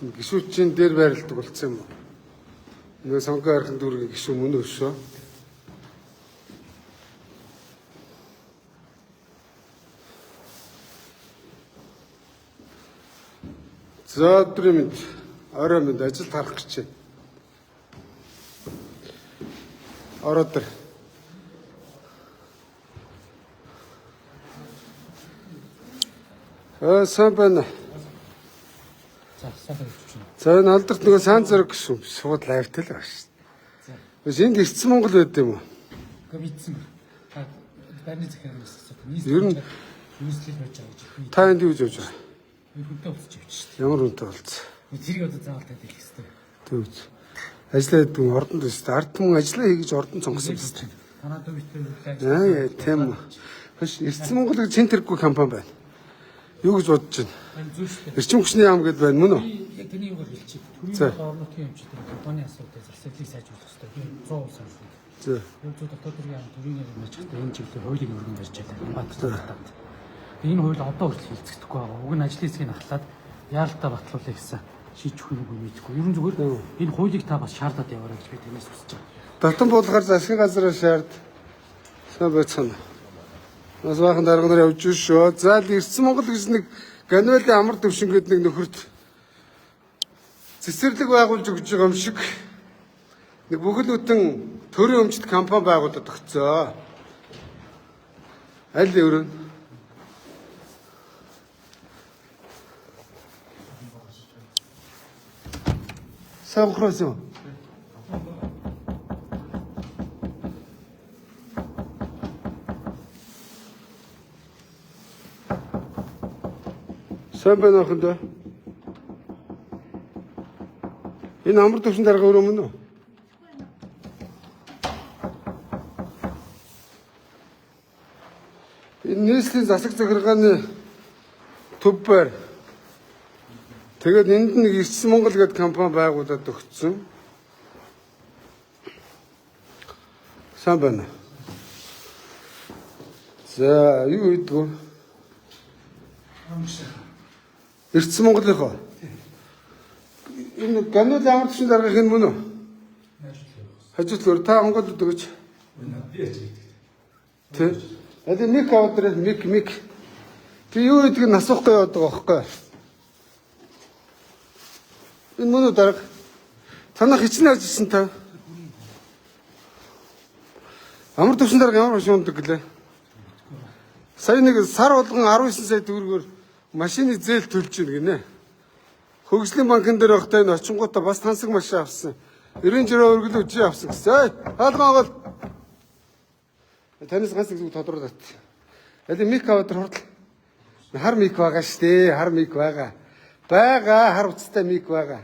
Гişүүчийн дээр байрладаг болсон юм уу? Нөгөө сонгон архан дүүргийн гişүү мөн өшөө. За өдрийн мэнд, орой мэнд ажил тарах гэж байна. Ороод ир. Аа сайн байна. За, сайн байж байна. За энэ алдарт нөгөө сан зэрэг гişүү шууд лайвтай л байна шүү дээ. Биш энд ирсэн Монгол байд юм уу? Гэхдээ мэдсэн. Та байрны захиалгаас асуудаг. Ер нь- нийслэл байж байгаа гэж би Та энд юу гэж явж байгаа? би хүнтэй уулзч явчих шүү Ямар хүнтэй болцсон? дээ. Тэрийг одоо заавал танд хэлэх хэрэгтэй. Тэгвэл ажиллаа гэдэг нь ордонд өстэй. Ард түмэн ажиллаа хийж ордон сонгосон биз дээ. Танаа дүү битээ Аа яа, тийм үү. Хөш Эрдэнэ Монгол гэж чин тэрэггүй компани байна. Юу гэж бодож байна? Тань зүү шүү дээ. Эрчим хүчний яам гэдээ байна мөн үү? Би яг таны юугаар хэлчихье. За. Төрийн орон нутгийн эмчилгээ компани асуудал засаглалыг сайжруулах хэрэгтэй. Би 100% санал нэг. За. Ер зүйн дотоод хэргийн яам төрийн яам яаж чадах энэ чиглэлээр хуулийг өргөн барьж байлаа. Баатар татаад. Энэ хууль одоо хүртэл хэлцэгдэхгүй байгаа. Уг нь ажлын хэсгийг ахлаад яаралтай батлуулъя гэсэн шийдэх юм уу мэдэхгүй. Ер нь зүгээр энэ хуулийг та бас шаардаад яваарай гэж би танаас хүсэж байгаа. Дотон буулгаар засгийн газраа шаард. Сайн байцгаана. Нас баахан дарга нар явж шүү. За л Эрдэнэ Монгол гэж нэг Ганвелийн амар төвшин гэдэг нэг нөхөрт цэцэрлэг байгуулж өгч байгаа юм шиг нэг бүхэл бүтэн төрийн өмчт компани байгуулад өгцөө. Аль өрөө? Сайн ухраас юм. Сайн байна уу хэндэ? Энэ амар төвшин дарга өрөө мөн үү? Энэ нийслэлийн засаг захиргааны төв байр. Тэгээд энд нэг Ирсэн Монгол гэдэг компани байгуулад өгсөн. Сайн байна. За, юу хийдэг вэ? Эрдэнэ Монголынхоо. Энэ Ганул амар төшин даргах энэ мөн үү? Хажуутлаар та Монголд өгөөч. Тэ. Аль мик аваад мик мик. Би юу гэдгийг нь асуухгүй яваад байгаа байхгүй. Энэ мөн үү дарга? Танах хичнээн ажилласан та. Амар төвшин дарга ямар машин ундаг гэлээ? Сая нэг сар болгон 19 сая төгрөгөөр машины зээл төлж гин гинэ. Хөгжлийн банкн дээр байхдаа энэ очингуудаа бас тансаг машин авсан. 90 жирээ өргөлөө жи авсан гэсэн. Эй, хаалгаа онгол. Танаас ганц нэг зүг тодруулаад. Аль мик аваад хурдл. Хар мик байгаа штэ, хар мик байгаа. Байгаа, хар уцтай мик байгаа.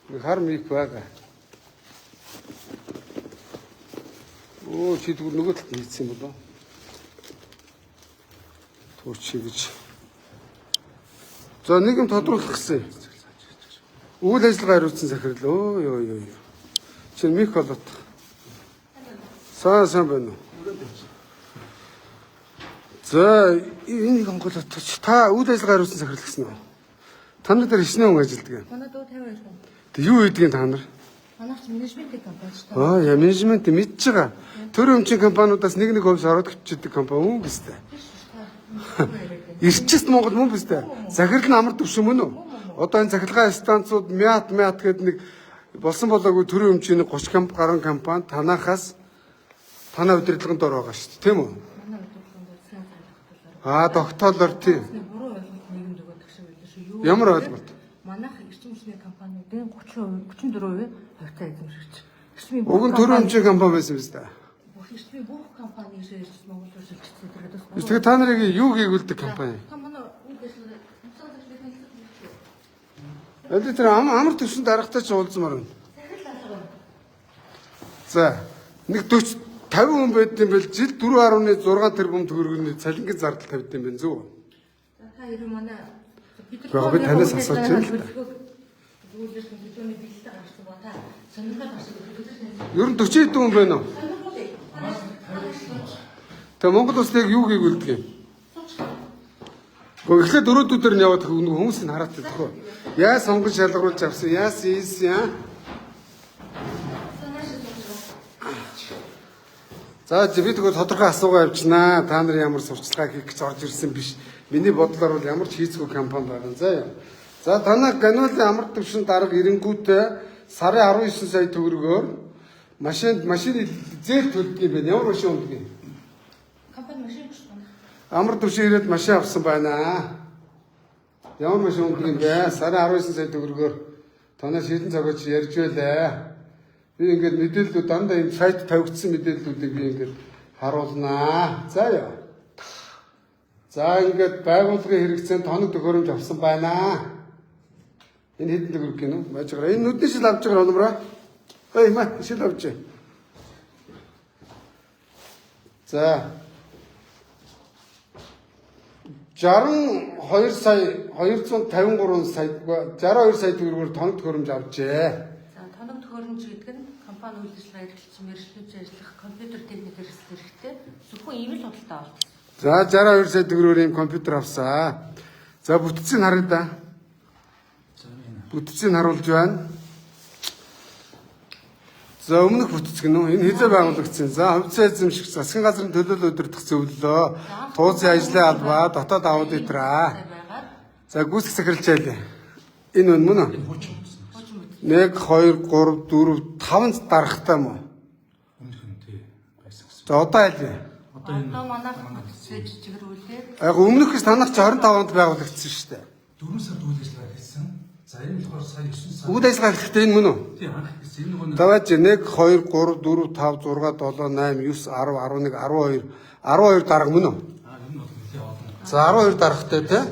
Нэг хар мик байгаа. Оо чи тэгвэл нөгөө талд хийцэн юм болоо. Туучи гэж. За нэг юм тодруулах гэсэн. Үйл ажиллагаа хариуцсан захирал. Өө ёо ёо ёо. Чи мих болоод. Сайн сайн байна уу? За энийг онголоод та үйл ажиллагаа хариуцсан захирал гэсэн үү? Та нар дээр хичнээн хүн ажилладаг юм. Манай дүү 52 хүн. Тэг юу хийдгийг та нар? Манайх ч менежментийн компани ч та. Аа яа менежмент мэдж байгаа. Төр өмчийн компаниудаас нэг нэг хувьс ороод хөвчдөг компани мөн биз дээ. Ирчэст Монгол мөн биз дээ. Захирал нь амар төвшин мөн үү? Одоо энэ захиргаан станцууд мят мят гэдэг нэг болсон болоогүй төрийн өмчийн 30 гаруй компани танахаас танаа удирдлагын дор байгаа шүү дээ, тийм үү? Манай удирдлагын дор сайн тогтоолоор. Аа тогтоолоор тийм. Буруу ойлголт нийгэмд өгöd шиг байлаа шүү. Юу? Ямар ойлголт? Манайх эрчим хүчний компаниудын 30%, 34% хувьцаа эзэмшигч. Эрчмийн Уг нь төрийн өмчийн компани байсан биз дээ. Бүх эрчмийн бүх компани ирж Монгол руу шилжчихсэн тэргээд бас. Тэгэхээр та нарыг юу гээгүүлдэг компани? Та манай үг хэлсэн. Хувьцаа эзэмшигч Аль тэр амар төвшин даргатай ч уулзмаар байна. За нэг 40 50 хүн байд юм бэл жил 4.6 тэрбум төгрөгийн цалингийн зардал тавьд юм байна зү. За та ер нь манай бид Гэхдээ би танаас асууж байна л да. Зүйлээс бидний бэлтгэл гарсан ба та сонирхол гарсан. Ер нь 40 хэдэн хүн байна уу? Тэгээ Монгол улс яг юу гээгүүлдэг юм? Гэхдээ эхлээд өрөөдүүдээр нь яваад хүмүүс нь хараад байдаг хөө. Яа сонгон шалгаруулж авсан, яас ийсэн яа. За би тэгвэл тодорхой асуугаа явуулнаа. Та нар ямар сурчлагаа хийх гэж орж ирсэн биш. Миний бодлоор бол ямар ч хийцгүй компани байгаа. За яа. За танай Ганвалын амар төвшин дарга эренгүүтээ сарын 19 сая төгрөгөөр машины зээл төлдөг юм байна. Ямар машин ундаг юм? Компани машин биш байна. Амар төвшин ирээд машин авсан байна. Ямар машин ундаг юм бэ? Сарын 19 сая төгрөгөөр танаас шийдэн зогооч ярьж байлаа. Би ингээд мэдээллүүд дандаа энэ сайт тавигдсан мэдээллүүдийг би ингээд харуулнаа. За яа. За ингээд байгууллагын хэрэгцээнд тоног төхөөрөмж авсан байна. Энэ хэдэн төгрөг гинүү? Байж байгаа. Энэ нүдний шил авч байгаа номроо. Ой ма шил авч. За 62 сая 253 сая 62 сая төгрөгөөр тоног төхөөрөмж авчээ. За тоног төхөөрөмж гэдэг нь компани үйл ажиллагаа эрхэлсэн мэргэжлүүж ажиллах компьютер техник хэрэгсэл хэрэгтэй. Зөвхөн ийм л худалдаа авалт. За 62 сая төгрөгөөр ийм компьютер авсан. За бүтцийг харъя да. Бүтцийг харуулж байна. За өмнөх бүтц гэнэ үү? Энэ хэзээ байгуулагдсан. За хувьцаа эзэмших засгийн газрын төлөөлөл удирдах зөвлөлөө. Тууцын ажлын албаа, дотоод аудитораа. За гүйцэх захиралч айлаа. Энэ үн мөн үү? Энэ хуучин утас. Хуучин бүтц. 1 2 3 4 5 дарахтай мó. Өмнөх нь тий байсан гэсэн. За одоо аль вэ? Одоо энэ Одоо манайх бүтцээ жижигрүүлээд Яг өмнөх нь танах чи 25 онд байгуулагдсан шүү дээ. 4 сард үйл ажиллагаа хийсэн. За энэ болохоор сая 9 сар. Үйл ажиллагаа эхлэхдээ энэ мөн үү? Тий анх хийсэн. Энэ нөгөө Даваач 1 2 3 4 5 6 7 8 9 10 11 12 12 дарга мөн үү? Аа энэ бол нэлээ олон. За 12 даргатай тий.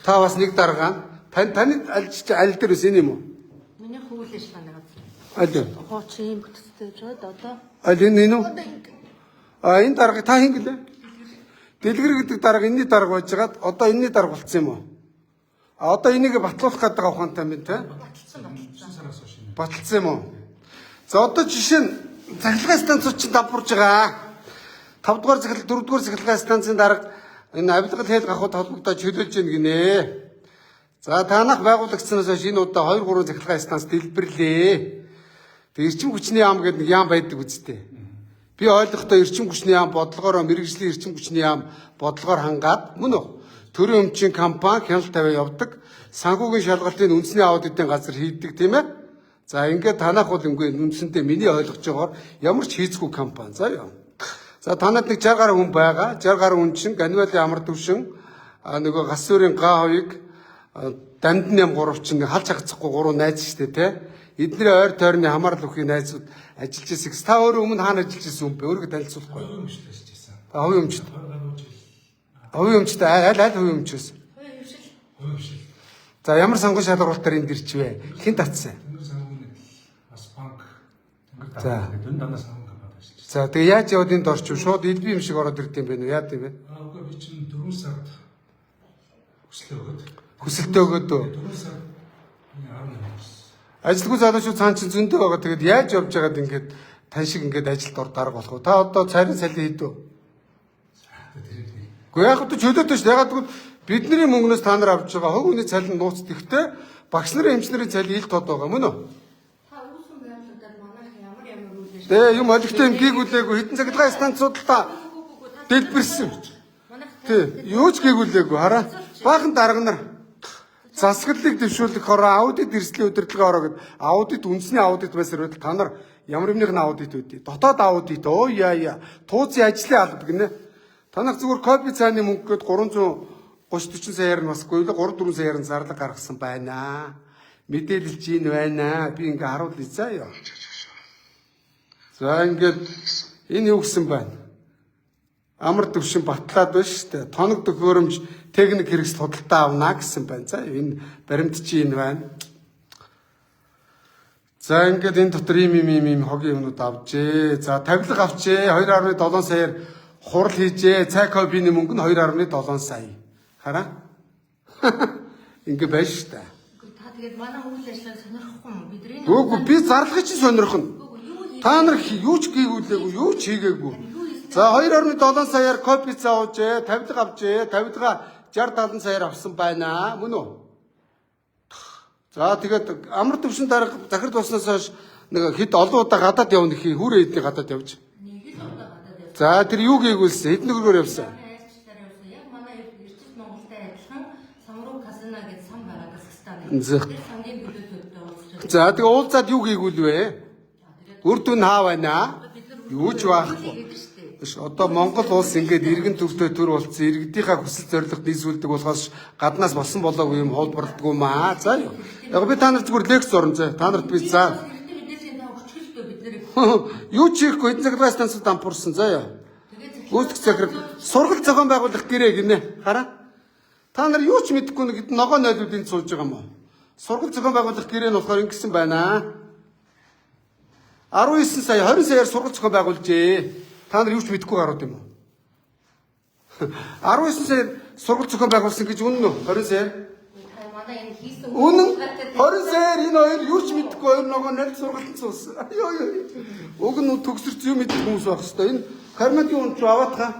Та бас нэг дарга. Тань таны аль чи аль дээр ус энэ юм уу? миний үйл ажиллагааны газар. Аль вэ? Хуучин ийм бүтцтэй байж байгаад одоо Аль энэ энэ үү? А энэ дарга та хин гэлээ? Дэлгэр гэдэг дарга энэний дарга байжгаад одоо энэний дарга болцсон юм уу? А одоо энийг батлуулах гэдэг ухаантай юм тий? баталсан баталсан. 9 сараас хойш энэ. Баталсан юм уу? За одоо жишээ нь цахилгаан станцууд чинь давбурж байгаа. 5 дугаар цахил 4 дугаар цахилгаан станцын дарга энэ авилгал хэл гахууд холбогдоо чөлөөлж гин гинэ. За танах байгуулагдсанаас хойш энэ удаа 2 3 цахилгаан станц дэлбэрлээ. Тэг эрчим хүчний яам гэдэг нэг яам байдаг үсттэй. Би ойлгохдоо эрчим хүчний яам бодлогоороо мэрэгжлийн эрчим хүчний яам бодлогоор хангаад мөн үү? Төрийн өмчийн компани хяналт тавиа явдаг. Санхүүгийн шалгалтын үндэсний аудитын газар хийдэг тийм ээ. За ингээд танах бол үгүй үндсэндээ миний ойлгож байгаагаар ямар ч хийцгүй компани заа юу. За танад нэг 60 гаруй хүн байгаа. 60 гаруй хүн чинь Ганвалын амар төвшин нөгөө гас сүрийн га хоёыг дамдын ям гурав чинь халж хагацхгүй гурван найз шүү дээ тий. Эдний ойр тойрны хамаарал бүхий найзууд ажиллаж байсан. Та өөрөө өмнө хаана ажиллаж байсан юм бэ? Өөрийгөө танилцуулахгүй. Хувийн өмчт ажиллаж байсан. Та хувийн өмчт. 20 гаруй жил Хувийн өмчт аль аль хувийн өмч байсан? Хувийн хвшил хувийн хвшил. За ямар сонгон шалгаруулалтаар энд ирчвэ? Хэн татсан? Тэнгэр санхүүгийн бас банк Тэнгэр За. дарга гэдэг энэ дандаа санхүүгийн компанид ажиллаж байсан. За тэгээ яаж яваад энд орчив? Шууд элбэн юм шиг ороод ирд юм бэ нү? Яад юм бэ? Аа үгүй би чинь 4 сард хүслээ өгөөд Хүсэлтээ өгөөд үү? 4 сард 18 орсон. Ажилгүй залуучууд цаан чинь зөндөө байгаа. Тэгээд яаж явж байгаад ингээд тань шиг ингээд ажилд ор дарга болох вэ? Та одоо царин салын хэд вэ? За тэрийг нэг Гэхдээ яг одоо чөлөөтэй шүү. Ягаад гэвэл бидний мөнгнөөс та нар авч байгаа хувь хүний цалин нууц тэгтээ багш нарын эмч нарын цалин ил тод байгаа мөн үү? та үүсгэн байгуулагдаад манайх ямар ямар үйл ажиллагаа Тэгээ юм олигтой юм гийгүүлээгүй хэдэн цахилгаан станцууд л та дэлбэрсэн. Манайх Тий, юу ч гийгүүлээгүй хараа. Баахан дарга нар засаглалыг дэвшүүлэх хороо аудит эрсдлийн удирдлага ороо гэд аудит үндэсний аудит байсаар байтал та нар ямар юмных нь аудит үүдий. Дотоод аудит оо яа яа. Тууцын ажлын алба гинэ. Та нар зүгээр кофе цайны мөнгө гээд 330 40 саяар нь басгүй л 3 4 саяар нь зарлага гаргасан байна. Мэдээлэлж ийн байна. Би ингээ харуулъя заа ёо. За ингээд энэ юу гэсэн байна? Амар төвшин батлаад байна шүү дээ. Тоног төхөөрөмж техник хэрэгсэл худалдаа авна гэсэн байна. За энэ баримт чи энэ байна. За ингээд энэ дотор ийм ийм ийм ийм хогийн юмнууд авчээ. За тавилга авчээ. 2.7 саяар хурал хийжээ. Цай кофений мөнгө нь 2.7 сая. Хараа. Ингээ байна шүү дээ. Үгүй та тэгээд манай үйл ажиллагааг сонирхохгүй юм. Бидний Үгүй би зарлагыг чинь сонирхоно. Үгүй юу хийх Та нар юу ч гийгүүлээгүй, юу ч хийгээгүй. За 2.7 саяар кофе цай уужээ, тавилга авчээ, тавилга 60 70 саяар авсан байна. Мөн үү? За тэгээд амар төвшин дарга захирал болсноос хойш нэг хэд олон удаа гадаад явна гэх юм. Хүүрээ эдний гадаад явж. Нэг л удаа гадаад явсан. За тэр юу гээгүүлсэн? Хэдэн төгрөгөөр явсан? Айлчлалаар явсан. Яг манай Эрчил Монголтай адилхан Самруу Казана гэж сан байгаа Казахстаны. За. Тэр сангийн төлөөтэй уулзсан. За тэгээ уулзаад юу гээгүүлвэ? Үр дүн хаа байна? Юу ч байхгүй. Биш одоо Монгол улс ингээд иргэн төвтэй төр болцсон иргэдийнхаа хүсэл зорилгод нийцүүлдэг болохоос гаднаас болсон болоогүй юм хуулбарлдаггүй маа. За юу. Яг би та нарт зүгээр лекц орно зэ. Та нарт би за. Хэрэгтэй мэдээллийн та өчгөлтөө бид нэр Юу ч хийхгүй эдэн захиргааны станцад дампуурсан заа юу. тэгээд Гүйцэтгэх захирал сургалт зохион байгуулах гэрээ гинэ. Хараа. Та нар юу ч мэдэхгүй нэг ногоон нойлууд энд сууж байгаа юм уу? Сургалт зохион байгуулах гэрээ нь болохоор ингэсэн байна. 19 сая 20 саяар сургалт зохион байгуулжээ. Та нар юу ч мэдэхгүй гарууд юм уу? 19 саяар сургалт зохион байгуулсан гэж үнэн үү? 20 саяар. та манай энэ хийсэн Үнэн 20 саяар энэ хоёр юу ч мэдэхгүй хоёр ногоон нойл сургалтанд суусан. Йоо ёо. Уг нь төгсөрч юм мэдэх хүмүүс байх хэвээр. Энэ кармадын үн рүү аваад хаа.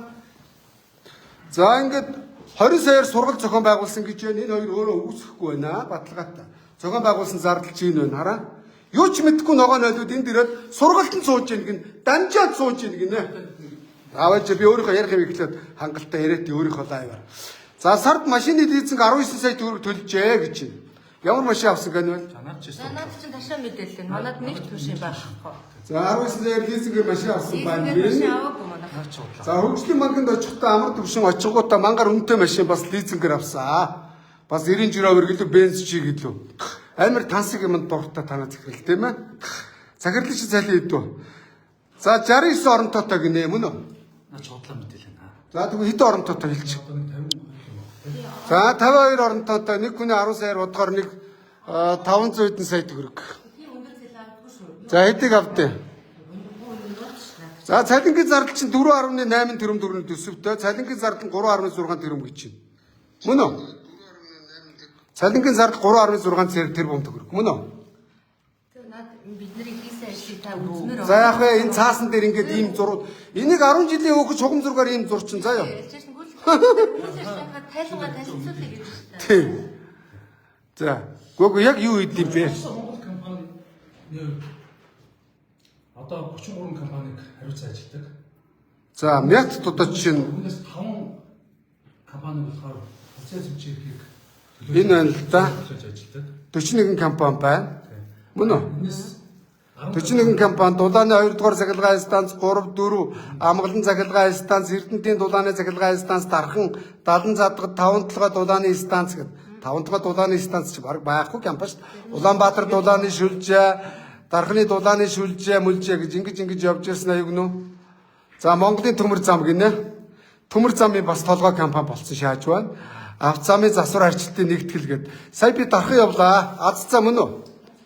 За ингээд 20 саяар сургалт зохион байгуулсан гэж байна. Энэ хоёр өөрөө үүсэхгүй байна. Баталгаатай. Зохион байгуулсан зардал чинь байна. Хараа. Юу ч мэдэхгүй ногоон нойлууд энд ирээд сургалтанд сууж ийн гин дамжаад сууж ийн гинэ. Аваач би өөрийнхөө ярих юм эхлээд хангалттай яриад өөрийнхөө лайваар. За сард машины лизинг 19 сая төгрөг төлжээ гэж байна. Ямар машин авсан гэнэ вэ? За наад чи За наад чинь ташаа мэдээлэл байна. Манад нэг ч түвшин байхгүй. За 19 саяар лизингээр машин авсан байна. Лизингээр машин аваагүй манайх. наад чи худлаа. За хөгжлийн банкнд очихдоо амар төвшин очингуудаа мангар үнэтэй машин бас лизингээр авсан. Бас 90 жиров гэлүү бенз чи гэлүү. Амар тансаг юмд дуртай танаа захирал тийм ээ. Захирлын чи цалин хэдв? За 69 оронтоотой гинэ мөн үү? Наад чи худлаа мэдээлэл байна. За тэгвэл хэдэн оронтоотой хэлчих. Одоо нэг 52 юм уу? За 52 оронтоотой нэг хүний 10 саяар бодохоор нэг 500 хэдэн сая төгрөг. Тийм өндөр зээл авдаггүй шүү. За хэдийг авдээ? Юу За цалингийн зардал чинь 4.8 тэрбум төгрөг төсөвтэй. Цалингийн зардал нь 3.6 тэрбум гэж байна. Мөн үү? Цалингийн зардал 3.6 тэрбум төгрөг. Мөн үү? Тэр наад бидний хийсэн ажлыг та үзмээр За яг вэ энэ цаасан дээр ингээд ийм зурууд энийг 10 жилийн өөхөж чухам зургаар ийм зурчин заа юу. Ялжсэн гүйл. Хүмүүс ажиллахаа тайлангаа танилцуулъя гэж байна. Тийм. За гүг яг юу идэм бэ? Монгол компани хувьд одоо 33 компаниг хариуцсан ажилладаг. За мят одоо жишээ нь Үүнээс 5 компани болохоор процесс хэмжээхийг энэ байна л да. төлөөж ажилладаг. 41 компани байна. Мөн үү? Энэс 41 компани дулааны 2 дугаар цахилгаан станц 3 4 амгалан цахилгаан станц Эрдэнэтийн дулааны цахилгаан станц Дархан 70 задгад 5 толгой дулааны станц гэдэг 5 толгой дулааны станц чи баг байхгүй компани шүү дээ. Улаанбаатар дулааны шүлжээ Дарханы дулааны шүлжээ мүлжээ гэж ингэж ингэж явж ирсэн аяг нү. За Монголын төмөр зам гинэ. Төмөр замын бас толгой компани болсон шааж байна. Авц замын засвар арчлалтын нэгтгэл гээд сая би Дархан явлаа. Аз зам мөн үү?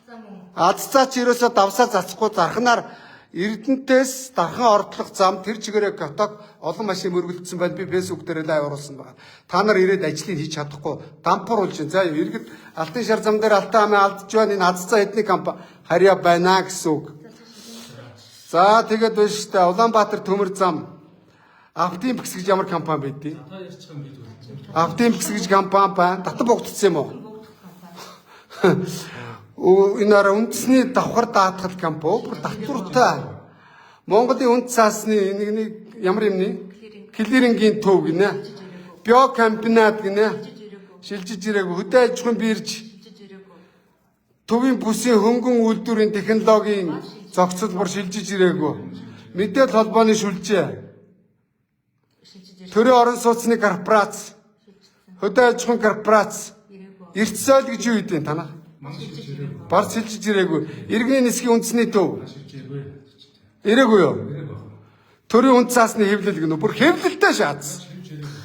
За мөн. Аз цаа ч ерөөсөө давсаа цацхгүй зарханаар Эрдэнтээс дархан ордлох зам тэр чигээрээ готог олон машин мөргөлдсөн байна. Би фэйсбүүк дээр лайв оруулсан байгаа. Та нар ирээд ажлыг хийж чадахгүй дампууруулж байна. За юу иргэд алтан шар зам дээр алтан амаа алдж байна. Энэ аз цаа эдний компани харьяа байна гэсэн үг. За тэгээд байна шүү дээ. Улаанбаатар төмөр зам Автимпекс гэж ямар компани байдیں۔ та ярьж байгаа юм бид бол Автимпекс гэж компани байна. Татан богдсон юм уу? Богдох компани. Өө, энэ араа үндэсний давхар даатгал компани бүр татвартай. Монголын үнд цаасны нэг нэг ямар юмны клирингийн төв гинэ. Биокомбинат гинэ. Шилжиж ирээгүй. Хөдөө аж ахуйн бирж Шилжиж ирээгүй. төвийн бүсийн хөнгөн үйлдвэрийн технологийн зохицол бүр шилжиж ирээгүй. Мэдээлэл холбооны шүлжээ. Шилжиж ирээгүй. Төрийн орон сууцны корпорац. Хөдөө аж ахуйн корпорац. Ирээгүй. Эртсойл гэж юу гэдэг танах? Манай шилжиж ирээгүй. Бар шилжиж ирээгүй. Иргэний нисхийн үндэсний төв. Шилжиж ирээгүй. Ирээгүй юу? Ирээгүй байна. Төрийн үнд цаасны хэвлэл гэнэ. Бүр хэвлэлтэй шаацсан. Шилжиж ирээгүй.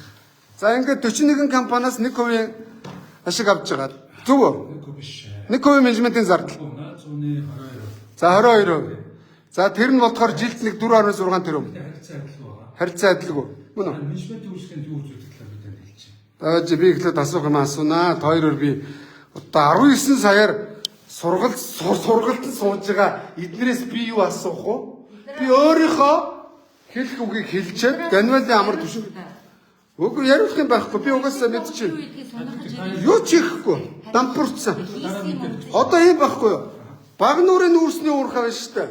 За ингээд 41 компаниас 1% ашиг авч байгаа. Зөв үү? Үгүй биш. 1% менежментийн зардал. Наад зууны 22. За 22%. За тэр нь болохоор жилд нэг 4.6 тэрбум. Харилцаа адилгүй байгаа. Харилцаа адилгүй. Мөн үү? Менежментийн үйлчлэгэнд юу үзүүлэх талаар бид танд хэлж байна. За би эхлээд асуух юм асуунаа. Та хоёроор би одоо 19 саяар сургалт сургалтанд сууж байгаа эднэрээс би юу асуух вэ? Би өөрийнхөө хэлэх үгийг хэлчихэд Даниэлийн амар түвшин. Үгүй, яриулах юм байхгүй. Би угаасаа мэдчихэв. Юу гэдгийг сонирхож ирээ. Юу ч хийхгүй. Дампуурсан. Хийсэн юм уу? Одоо ийм байхгүй юу? Баг нуурын нүүрсний уурхай байна шүү дээ.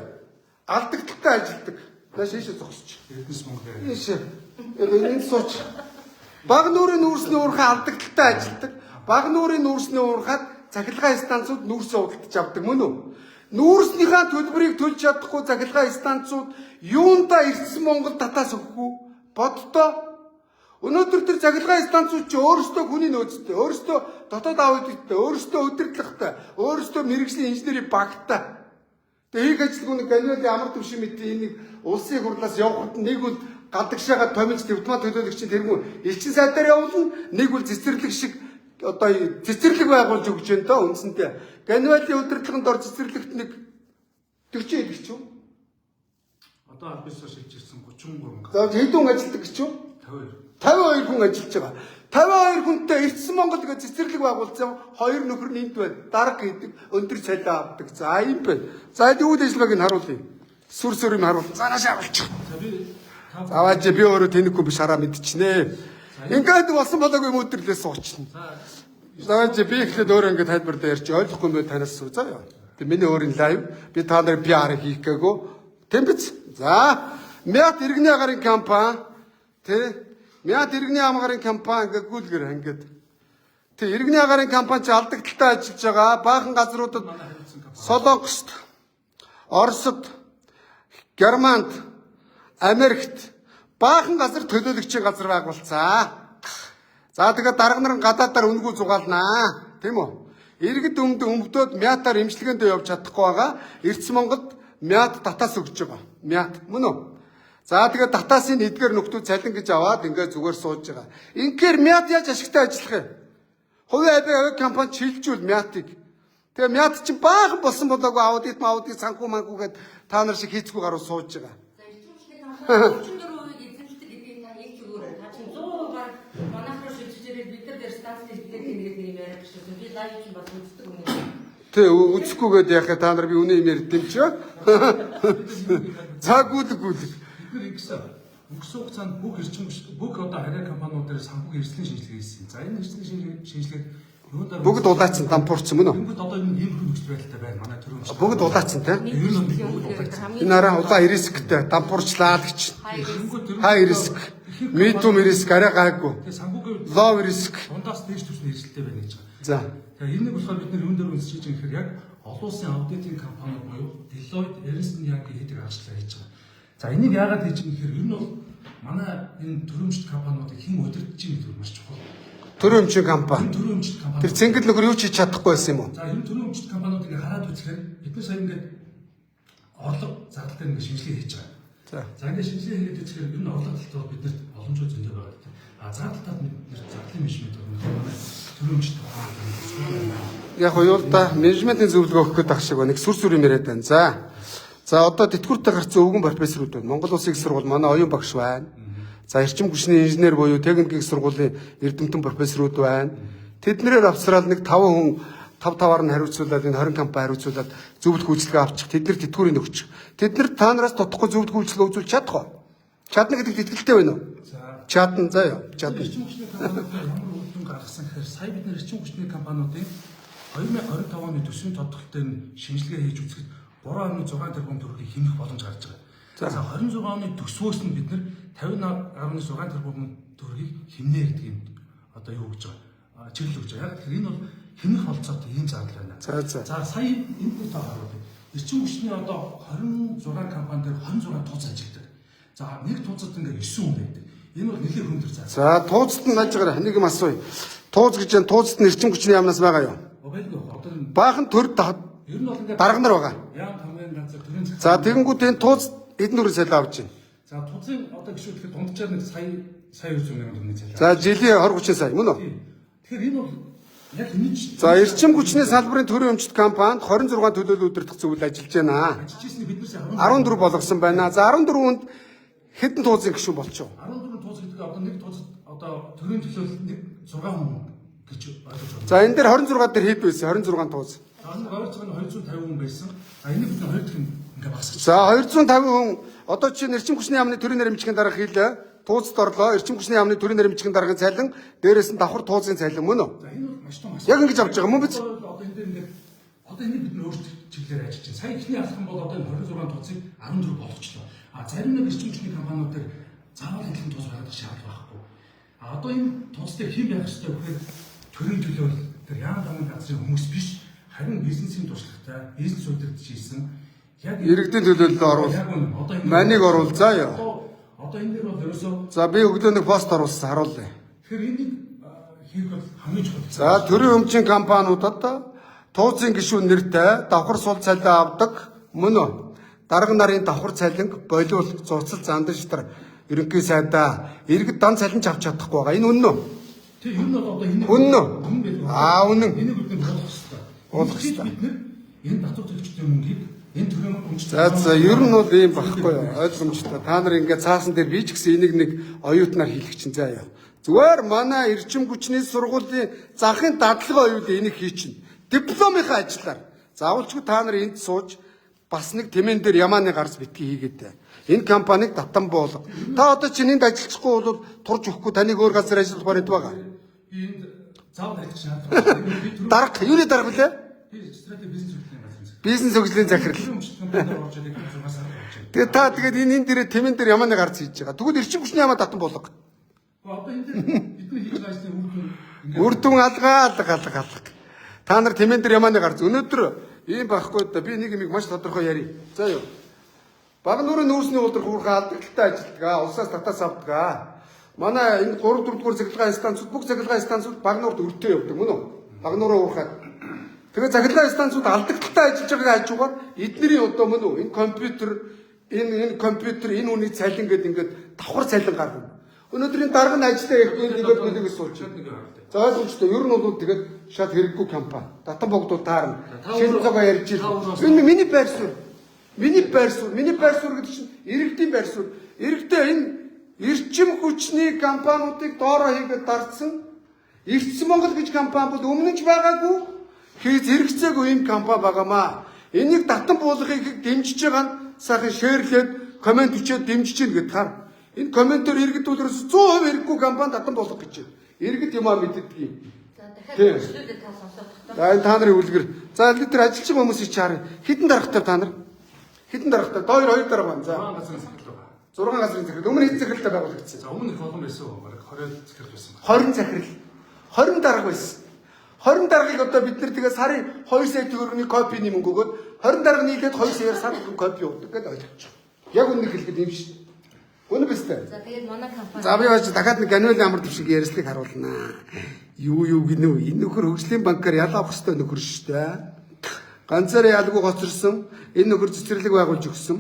Алдагдaltaй ажилдаг. Нааш ийшээ зогсож. Эрдэнэс Монгол яриа. Ийшээ. Энд сууч. Баг нуурын нүүрсний уурхай алдагдaltaй ажилдаг. Баг нуурын нүүрсний уурхайд цахилгаан станцууд нүүрсээ худалдаж авдаг мөн үү? Нүүрснийхаа төлбөрийг төлж чадахгүй цахилгаан станцууд юундаа Эрдэнэс Монгол татаас өгөхгүй боддоо. Өнөөдөр тэр цахилгаан станцууд чи өөрөөсөө хүний нөөцтэй, өөрөөсөө дотоод аудиттай, өөрөөсөө удирдлагатай, өөрөөсөө мэргэжлийн инженерийн багтай. Тэгээ хийх ажилгүй нэг Ганвали амар төвшин мэдээ энийг улсын хурлаас явахад нэг үл гадагшаага томилж дэвтмаа төлөөлөгчийн тэргүүн элчин сайдаар явуулна, нэг үл цэцэрлэг шиг одоо цэцэрлэг байгуулж өгч байна доо үндсэндээ. Ганвали удирдлаганд ор цэцэрлэгт нэг 40 хэд гэж үү? Одоо аль бисаар шилжирсэн 33 За, хэдэн хүн ажилтдаг гэж үү? 52. 52 хүн ажиллаж байгаа. 52 хүнтэй Эрдэнэс Монгол гэж цэцэрлэг байгуулсан хоёр нөхөр нь энд байна. Дарга хийдэг, өндөр цалин авдаг. За, юм байна. За, энэ үйл ажиллагааг нь харуулъя. Сүр сүр юм харуул. За, наашаа авалчих. За, би та Аваач, би өөрөө тэнэхгүй биш хараа мэдчихнэ. Ингээд болсон болоогүй юм өдөрлөө суучна. За. Заваач, би эхлээд өөрөө ингээд тайлбар дээр ярьж ойлгохгүй юм байна танаас суу заа. Тэг миний өөрийн live, би та нарыг PR хийх гээгүй. Тийм биз? За, Мят иргэний агарын компани тэ Мят иргэний агарын компани ингээд гүйлгэр ингээд. Тэг иргэний агарын компани чи алдагдaltaй ажиллаж байгаа. Баахан газруудад Солонгост, Оросд, Германд, Америкт баахан газар төлөөлөгчийн газар байгуулцаа. За, тэгээд дарга нар нь гадаадаар үнэгүй зугаалнаа. Тийм үү? Иргэд өмд өмдөөд мятаар эмчилгээндээ явж чадахгүй байгаа. Эрдэнэс Монголд мят татаас өгч байгаа. Мят мөн үү? За, тэгээд татаасын эдгээр нөхдүүд цалин гэж аваад ингээд зүгээр сууж байгаа. Ингээр мят яаж ашигтай ажиллах юм? Хувийн авиа компани шилжүүл мятыг. Тэгээ мят чинь баахан болсон болоогүй аудит аудит санхүү манхүү гэд та нар шиг хийцгүй гаруу сууж байгаа. За, эрчим хүчний компани 34% эзэмшдэг гэдгийг та хэлж өгөөрэй. Та чинь 100% баг манайх руу шилжиж ирээд бид нар дээр станцны хэвлэл хийгээд нэг юм яриад шүү. Би live чинь бас үздэг юм. Тэ үзэхгүйгээд яхаа та нар би үнэ юм ярьд юм чи. За, гүйлэг гүйлэг. Бид нар ингэсэн өнгөрсөн хугацаанд бүх эрчим хүч бүх одоо авиа компаниуд дээр санхүүгийн эрсдлийн шинжилгээ хийсэн. За, энэ эрсдлийн шинжилгээг юун дээр Бүгд улаацсан дампуурсан мөн үү? Бүгд одоо энэ иймэрхүү нөхцөл байдалтай байна. Манай төрийн өмчт. Бүгд улаацсан те. Ер нь бүгд улаацсан. Энэ араа улаан risk тэй дампуурчлаа л гэж. High risk, medium risk арай гайгүй. Тэгээ санхүүгийн Low risk. дундаас дээш түвшний эрсдэлтэй байна гэж байгаа. За. Тэгээ энийг болохоор бид нар юун дээр үнсэж байгаа гэхээр яг олон улсын аудитын компаниуд буюу Deloitte, Ernst Young хийдэг ажиллагаа хийж байгаа. За, энийг яагаад хийж байгаа гэхээр ер нь бол манай энэ төрийн өмчт компаниудыг хэн удирдах чинь гэдэг нь маш чухал. Төрийн өмчийн компани. Энэ төрийн өмчт компани. Тэр цэнгэл нөхөр юу ч хийж чадахгүй байсан юм уу? За, энэ төрийн өмчт компаниудыг ингээ хараад үзэхээр бид нар сая ингээд орлого зардал дээр ингээ шинжилгээ хийж байгаа. За. За, ингээ шинжилгээ хийгээд үзэхээр ер нь орлого талд бол биднэрт боломжтой зөндөө байгаа гэдэг. А зардал талд бид нар зардлын менежмент бол манай төрийн өмчт компаниуд байна. Яг уу л да, менежментийн зөвлөгөө өгөх гээд ах шиг байна. Нэг сүр сүр юм яриад байна. За. За, одоо тэтгэвртэй гарсан өвгөн профессорууд байна. Монгол Улсын их сургууль манай оюун багш байна. За, эрчим хүчний инженер буюу техникийн их сургуулийн эрдэмтэн профессорууд байна. Тэднэрээр авсрал нэг 5 хүн 5 5-аар нь хариуцуулаад энэ 20 компани хариуцуулаад зөвлөх үйлчилгээ авчих. Тэд нар тэтгэврийг өгчих. Тэд нар та нараас дутхгүй зөвлөх үйлчилгээ үзүүлж чадах уу? Чадна гэдэгт итгэлтэй байна уу? За. Чадна заа юу. Чадна. Эрчим хүчний компаниудын ямар үр дүн гаргасан гэхээр сая бид нар эрчим хүчний компаниудын 2025 оны төсвийн тодорхойлолтын шинжилгээ хийж үзэхэд 3.6 тэрбум төгрөгийг хэмнэх боломж гарч байгаа. За, 26 оны төсвөөс нь бид нар 50.6 тэрбум төгрөгийг хэмнэ гэдэг юм одоо юу гэж байгаа чиглэл өгч байгаа. Яг тэгэхээр энэ бол хэмнэх болцоотой ийм зардал байна. За, за. За, сая энд нэг тоо харуулъя. Эрчим хүчний одоо 26 компани дээр 26 тууз ажилладаг. За, нэг туузад ингээ 9 хүн байдаг. Энэ бол нэлээд өндөр зардал. За, тууцд нь наажгаар нэг юм асууя. Тууз гэж байна. Тууцд нь эрчим хүчний яамнаас байгаа юу? Байлгүй одоо энэ Баахан төр ер нь бол ингээд дарга нар байгаа. Яам тамгын газар төрийн захирал. За, тэгэнгүүт энэ тууз эдэн төгрөг цалин авч байна. За, тузын одоо гişүүд тэгэхээр дунджаар нэг сая сая 200 мянган төгрөгийн цалин. За, жилийн 20 30 сая мөн үү? Тийм. Тэгэхээр энэ бол яг энэ ч За, эрчим хүчний салбарын төрийн өмчт компанид 26 төлөөлөл удирдах зөвлөл ажиллаж байна. ажиллаж ирсний бид нар сая 14 болгосон байна. За, 14 хүнд хэдэн туузын гишүүн болчихов? 14 тууз гэдэг одоо нэг туузад одоо төрийн төлөөлөл нэг 6 хүн гэж ойлгож байна. За, энэ дээр 26 дээр хэд байсан? 26 тууз. За, энэ ойролцоогоо нь 250 хүн байсан. За, энийг бид нар хоёр дахь ингээ багасгаж. За, 250 хүн одоо чинь эрчим хүчний яамны төрийн нэрмжийн дарга хийлээ. Тууцд орлоо. Эрчим хүчний яамны төрийн наримчгийн даргын цалин, дээрээс нь давхар тууцын цалин мөн үү? За, энэ бол маш том асуудал. Яг ингэж авч байгаа мөн биз? Одоо энэ дээр ингээд одоо энийг бид нөр чиглэлээр ажиллаж байна. Сая эхний алхам бол одоо энэ 26 тууцыг 14 болгочлоо. А зарим нэг эрчим хүчний компаниуд дээр заавал адилхан тууц байгаад шаардлага байхгүй. А одоо энэ тууц дээр хэн байх ёстой вэ гэхээр төрийн төлөө тэр яам дамын газрын хүмүүс биш, харин бизнесийн туршлагатай, бизнес удирдах хийсэн яг Иргэдийн төлөөлөлд оруул. Яг үнэн. Одоо энэ Маниг оруул заа ёо. Одоо энэ дээр бол ерөөсөө За, би өглөө нэг пост оруулсан, харуулъя. Тэгэхээр энийг хийх бол хамгийн чухал. За, төрийн өмчийн компаниудад тууцын гишүүн нэртэй давхар сул цалин авдаг мөн үү? Дарга нарын давхар цалинг болиул зурцал зандан шатар ерөнхий сайдаа иргэд дан цалин ч авч чадахгүй байгаа. Энэ үнэн үү? Тийм, ер нь бол одоо энэ Үнэн үү? Үнэн байдаг. Аа, үнэн. Энийг бид нар болгох хэрэгтэй. Болгох хэрэгтэй. Бид нэр энэ татвар төлөгчдийн мөнгийг энэ төрийн өмчт За, ер нь бол ийм багхгүй юу? Ойлгомжтой. Та нар ингээд цаасан дээр би ч гэсэн энийг нэг оюутнаар хийлэх чинь заа яа. Зүгээр манай эрчим хүчний сургуулийн захын дадлага оюут энийг хийчин. Дипломынхаа ажиллаар. Заавалчгүй та нар энд сууж бас нэг тэмээн дээр ямааны гарц битгий хийгээд. Энэ компаниг татан буулга. Та одоо чинь энд ажиллахгүй бол турж өгөхгүй таныг өөр газар ажиллах баримт байгаа. Би энд заавал ажиллах шаардлага байна. Би төрийн Дарга, юуны дарга блэ? Би стратеги бизнес хөгжлийн газрын захирал. Бизнес хөгжлийн захирал. Төрийн өмчт компаниар орж ирээд 6 сар болж байна. Тэгээ та тэгээд энэ дээр тэмээн дээр ямааны гарц хийж байгаа. Тэгвэл эрчим хүчний ямаа татан буулга. Гэхдээ одоо энэ дээр бидний хийж байгаа ажлын үр дүн ингээд Үр дүн алга алга алга алга. Та нар тэмээн дээр ямааны гарц. Өнөөдөр ийм байхгүй да, би нэг юмыг маш тодорхой ярив. За юу. Баг нүрийн нүүрсний уулдрах уурхай алдагдaltaй ажилтдаг аа. Улсаас татаас авдаг аа. Манай энэ 3 4 дугаар цахилгаан станцууд, бүх цахилгаан станцууд баг нуурт өртөө явдаг мөн үү? Баг нуураа уурхай. Тэгээ цахилгаан станцууд алдагдaltaй ажиллаж байгааг хажуугаар эднэрийн одоо мөн үү? Энэ компьютер, энэ компьютер, энэ үний цалин гэдэг ингээд давхар цалин гаргана. Өнөөдрийн дарга нь ажиллаа ихгүй нэгээр бүлэгээс сууж. нэг юм харагдав. За, ойлгомжтой. Ер нь бол тэгээд шат хэрэггүй компани. Татан богдууд таарна. Шилэн цогоо ярьж ирсэн. Энэ миний байр суурь. Миний байр суурь. Миний байр суурь гэдэг чинь иргэдийн байр суурь. Иргэдээ энэ эрчим хүчний компаниудыг доороо хийгээд дарцсан. Эрчим Монгол гэж компани бол өмнө нь ч байгаагүй. Хийж хэрэгцээгүй ийм компани байгаамаа. Энийг татан буулгахыг дэмжиж байгаа нь сайхан share лээд comment өчөөд дэмжиж гин гэд хар. Энэ comment оор иргэд үлрээс 100% хэрэггүй компани татан буулгах гэж байна. Иргэд юм аа мэддэг юм. За, дахиад Тийм. үйлчлүүлээ та сонсоод тогтоо. За, энэ та нарын үлгэр. За, энэ тэр ажиллаж байгаа хүмүүсийг чи харъя. Хэдэн даргатай та нар? Хэдэн даргатай? Доор хоёр дарга байна. За. 6 газрын захирал байгаа. 6 газрын захирал. Өмнө хэд захиралтай байгуулагдсан? За, өмнө их олон байсан. Бараг 20 захирал байсан байна. 20 захирал. 20 дарга байсан. 20 даргыг одоо бид нар тэгээ сарын 2 сая төгрөгийн копиний мөнгө өгөөд 20 дарга нийлээд 2 саяар сар болгон копи явуулдаг гэдээ ойлгочих. Яг үнэ хэлэхэд юм шиг. Үнэ биз дээ. За, тэгээд манай компани За, би бас дахиад нэг Ганвел амар төвшиг ярилцлыг харуулнаа. Юу гинүү? Энэ нөхөр хөгжлийн банкар ял авах ёстой нөхөр шүү дээ. Ганцаараа ялгүй гоцорсон. Энэ нөхөр цэцэрлэг байгуулж өгсөн.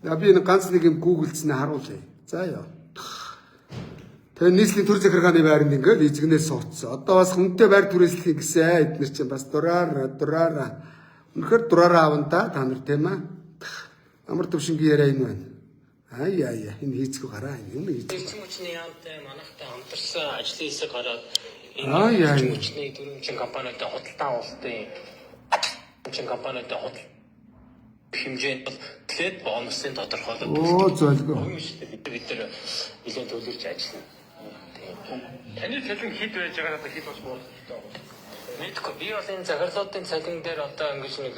За, би энэ ганц нэг юм гуглдснээ харуулъя. За ёо. Тэгээ нийслэлийн төр захиргааны байранд ингээл эзэгнээс суудсан. Одоо бас хүнтэй байр түрээслэхийг гэсэн эднэр чинь бас дураараа дураараа. Үнэхээр дураараа аван та нар тийм ээ. Амар төвшингийн яриа энэ байна. Ай ай ай, энэ хийцгүй гараа энэ юм хийцгүй. Эрчим хүчний яамтай манайхтай хамтарсан ажлын хэсэг гараад Аа, энэ яа. эрчим хүчний төрийн компаниудын худалдан авалтын эрчим компаниудын худал хэмжээнд бол тэгэхээр бонусын тодорхойлолт Оо зөөлгөө. юм шүү дээ. Бид нар нэлээд төлөвлөж ажиллана. Тийм. Таны цалин хэд байж байгаа надад хэд бас буулттай байгаа. Мэдгүй, би бол энэ захирлуудын цалин дээр одоо ингэж нэг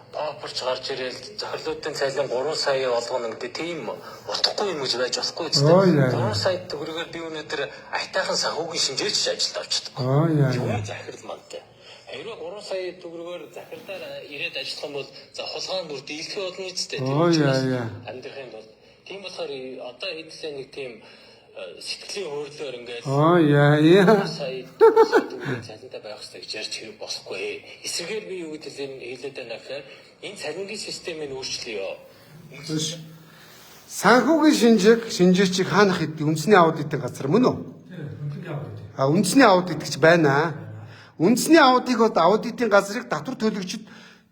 паперч гарч ирээл захирлуудын цалин 3 сая болгоно гэдэг тийм утгагүй юм гэж байж болохгүй Оо, яа. үстэй. 3 сая төгрөгөөр би өнөөдөр аятайхан санхүүгийн шинжээч ажилд авчдаг. Аа яа. Юу захирал мантай. Хэрвээ 3 сая төгрөгөөр захирлаар ирээд ажиллах юм бол за хулгайн бүр дийлхий болно үстэй. Оо, яа, яа. Амьдрахын тулд. Тийм болохоор одоо хэдсээ нэг тийм сэтгэлийн хөдлөөр ингээд Аа яа яа. сая төгрөгийн цалинтай байх хэрэгтэй гэж ярьж хэрэг болохгүй. Эсрэгээр би юу гэдэг нь хэлээд байна гэхээр энэ цалингийн системийг өөрчлөё. Санхүүгийн шинжээг шинжээчийг хаанах гэдэг үндэсний аудитын газар мөн үү? Тийм, хөнгөлөнгийн аудит. А үндэсний аудит гэж байна. Үндэсний аудитыг бол аудитын газрыг татвар төлөгчд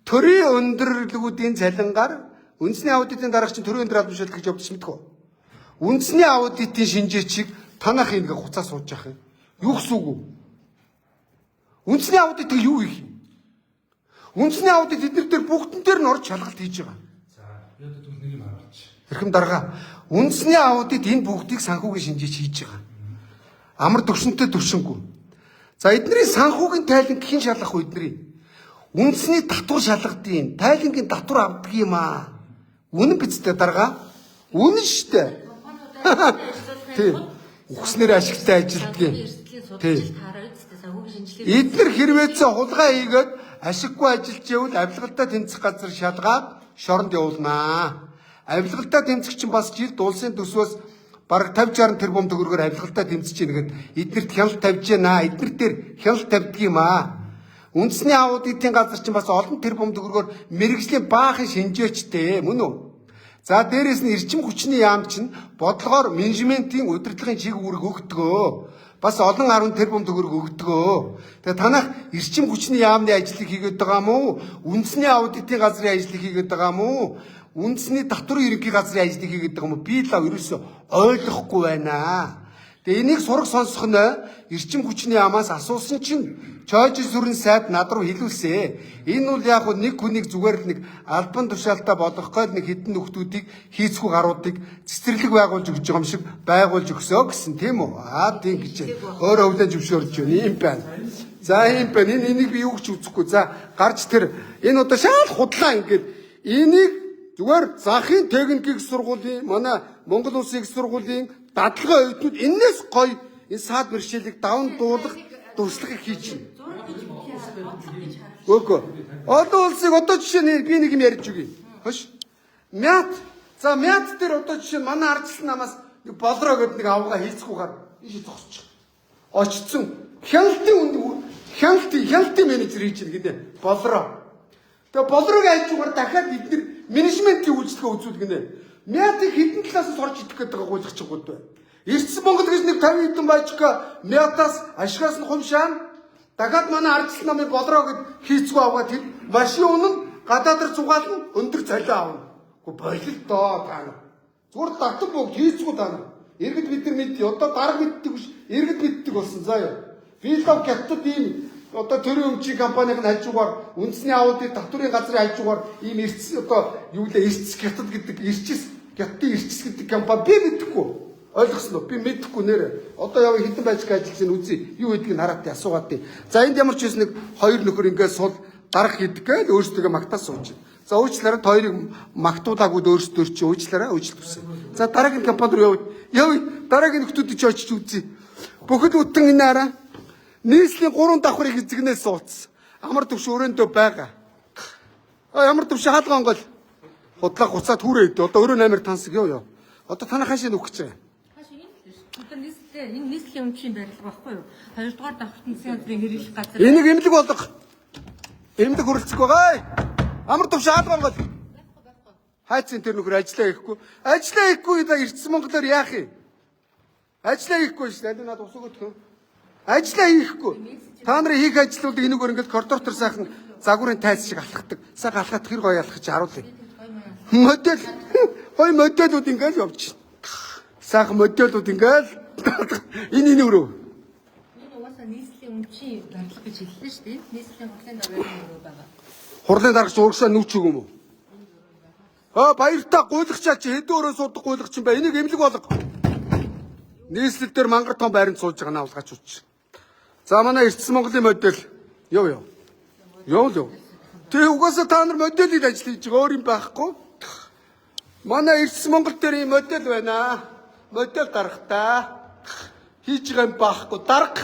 төрийн өндөрлөгүүдийн цалингаар үндэсний аудитын дарга чинь төрийн өндөр албан тушаал гэж явдаг ч мэдгүй. Үндэсний аудитын шинжээчийг танах ингээ хуцаа сууж явах юм. Юу гэсэн үг вэ? Үндэсний аудитыг юу хийх юм? Үндэсний аудит эднэр дээр бүгдэн дээр нь орж шалгалт хийж байгаа. За, би одоо тэгвэл нэг юм харуулчих. Эрхэм дарга үндэсний аудит энэ бүгдийг санхүүгийн шинжээч хийж байгаа. Амар төвшөнтэй төвшөнгүй. За эдний санхүүгийн тайлан хэн шалгах вэ эдний? Үндэсний татвар шалгадیں۔ Тайлангийн татвар авдаг юм аа. Үнэн биз дээ дарга? Үнэн штэ. Тийм. Үхснээр ашигтай ажилтгийн. Тийм. Эднэр хэрвээцээ хулгай хийгээд ашиггүй ажиллаж ивэл авилгалтай тэмцэх газар шалгаад шоронд явуулнаа. Авилгалтай тэмцэх чинь бас жилд улсын төсвөөс бараг 50 60 тэрбум төгрөгөөр авилгалтай тэмцэж ийн гэхэд эднэрт хяналт тавьж байна. Эднэр дээр хяналт тавьдаг юм аа. Үндэсний аудитын газар чинь бас олон тэрбум төгрөгөөр мэрэгжлийн баахан шинжээчтэй мөн үү? За дээрэс нь эрчим хүчний яам чинь бодлогоор менежментийн удирдлагын чиг үүрэг өгдөгөө. Бас олон 10 тэрбум төгрөг өгдөгөө. Тэгээ танах эрчим хүчний яамны ажлыг хийгээд байгаа мó? Үндэсний аудитын газрын ажлыг хийгээд байгаа мó? Үндэсний татварын ерөнхий газрын ажлыг хийгээд байгаа мó? Би л ерөөсөө ойлгохгүй байна. Тэгээ энийг сураг сонсох нь эрчим хүчний яамаас асуусан чинь Чойж сүрэн сайд над руу хэлүүлсэ. Энэ бол яг нэг хүнийг зүгээр л нэг албан тушаалтаа болгох гээд нэг хідэн нөхдүүдийг хийцгүй гаруудыг цэцэрлэг байгуулж өгч байгаа юм шиг байгуулж өгсөө гэсэн тийм үү? Аа тийм гэж өөрөө өвлөн зөвшөөрж байна. Ийм байна. За ийм байна. Энэ энийг би юу гэж үзэхгүй. За гарч тэр энэ одоо шал худлаа ингээд энийг зүгээр захын техникийн сургуулийн манай Монгол Улсын их сургуулийн дадлага оюутнууд энэс гоё энэ саад бэрхшээлийг даван дуулах туршлагыг хийж байна. Үгүй. Олон улсыг одоо жишээ нь би нэг юм ярьж өгье. Хош. Мят. За мят дээр одоо жишээ нь манай ардчлан намаас нэг болроо гэд нэг авгаа хийцгүүгээр ийш зогсчих. Очсон. Хяналтын үнд хяналтын менежер хийж гин гинэ. Болроо. Тэгээ болрог хажуугаар дахиад эднэр менежментийн үйлчлэгээ үзүүлгэнэ. Мятыг хэдэн талаас нь сорж идэх гэдэг байгаа гуйлгачгууд бай. Эрдэс Монгол гэж нэг 50 хэдэн баяжка мятаас ашигаас нь хумшаан дахиад манай ардчлал намын болроо гэд хийцгүү авгаа тэр машин унан гадаадр зугаална өндөр цалин авна. Гэхдээ болил доо та нар. Зүгээр татан богд хийцгүү та нар. Иргэд бид нар мэдээ одоо дарга мэддэг биш иргэд мэддэг болсон заа юу. Вилов гятад ийм одоо төрийн өмчийн компанийн хажуугаар үндэсний аудит татварын газрын хажуугаар ийм эрдэс одоо юу лээ эрдэс гятад гэдэг эрчис гятдын эрчис гэдэг компани би мэдэхгүй. Ойлгосон уу? Би мэдэхгүй нэрэ. Одоо яв хитэн байж ажиллаж байна үзье. Юу гэдгийг хараад тий асуугаад тий. За энд ямар ч байсан нэг хоёр нөхөр ингээд сул дарах хийдэг гээл өөрсдөө магтаа сууж. За уучлаарай та хоёрыг магтуулаагүй өөрсдөө чи уучлаарай уучлалт хүсье. За дараагийн компани руу явъя. Явъя. Дараагийн нөхдүүдийг чи очиж үзье. Бүхэл бүтэн энэ араа нийслэлийн 3 давхрыг эзэгнээс сууцсан. Амар төвш өрөөндөө байгаа. А ямар төвш хаалга онгол. Худлаа гуцаад хүрээ идэ. Одоо өрөө 8-аар тансаг ёо ёо. Одоо танай хаашаа нүх гэж байгаа. Хаашаа энэ л биш. Бид нар нийслэлээ энэ нийслэлийн өмчийн барилга багхгүй юу? Хоёрдугаар давхарт засгийн газрын хэрэглэх газар. Энийг эмнэлэг болго. Эмнэлэг хүрэлцэх байгаа. Амар төвш хаалга онгол. Хайцын тэр нөхөр ажиллаа хийхгүй. Ажиллаа хийхгүй да Эрдэс Монголоор яах юм? Ажиллаа хийхгүй шүү дээ. Аль надад ус өгөх юм. Ажиллаа хийхгүй. Та нарын хийх ажлуудыг энэгээр ингээд коридор төр сайхан загварын тайз шиг алхахдаг. Сайхан алхахад хэр гоё алхаж харуулъя. Модель гоё модельүүд ингээд явж. Сайхан модельүүд ингээд энэ энэ өрөө. Энэ угаасаа нийслэлийн өмчийн барилга гэж хэллээ шүү дээ. Нийслэлийн хурлын даргын өрөө байгаа. Хурлын даргач урагшаа нүч үг юм уу? Аа баяртай гуйлагчаа чи хэдэн өрөө суудаг гуйлагч юм бэ? Энийг эмнэлэг болго. Нийслэл дээр мангар том байранд сууж байгаа наавлгаач үуч. За манай Эрдэс Монголын модель ёв ёв. Ёв л ёв. Тэг угаасаа та нар моделийг ажил хийж байгаа өөр юм байхгүй. Манай Эрдэс Монгол дээр ийм модель байна. Модель дарахтаа. Хийж байгаа юм байхгүй. Дарга.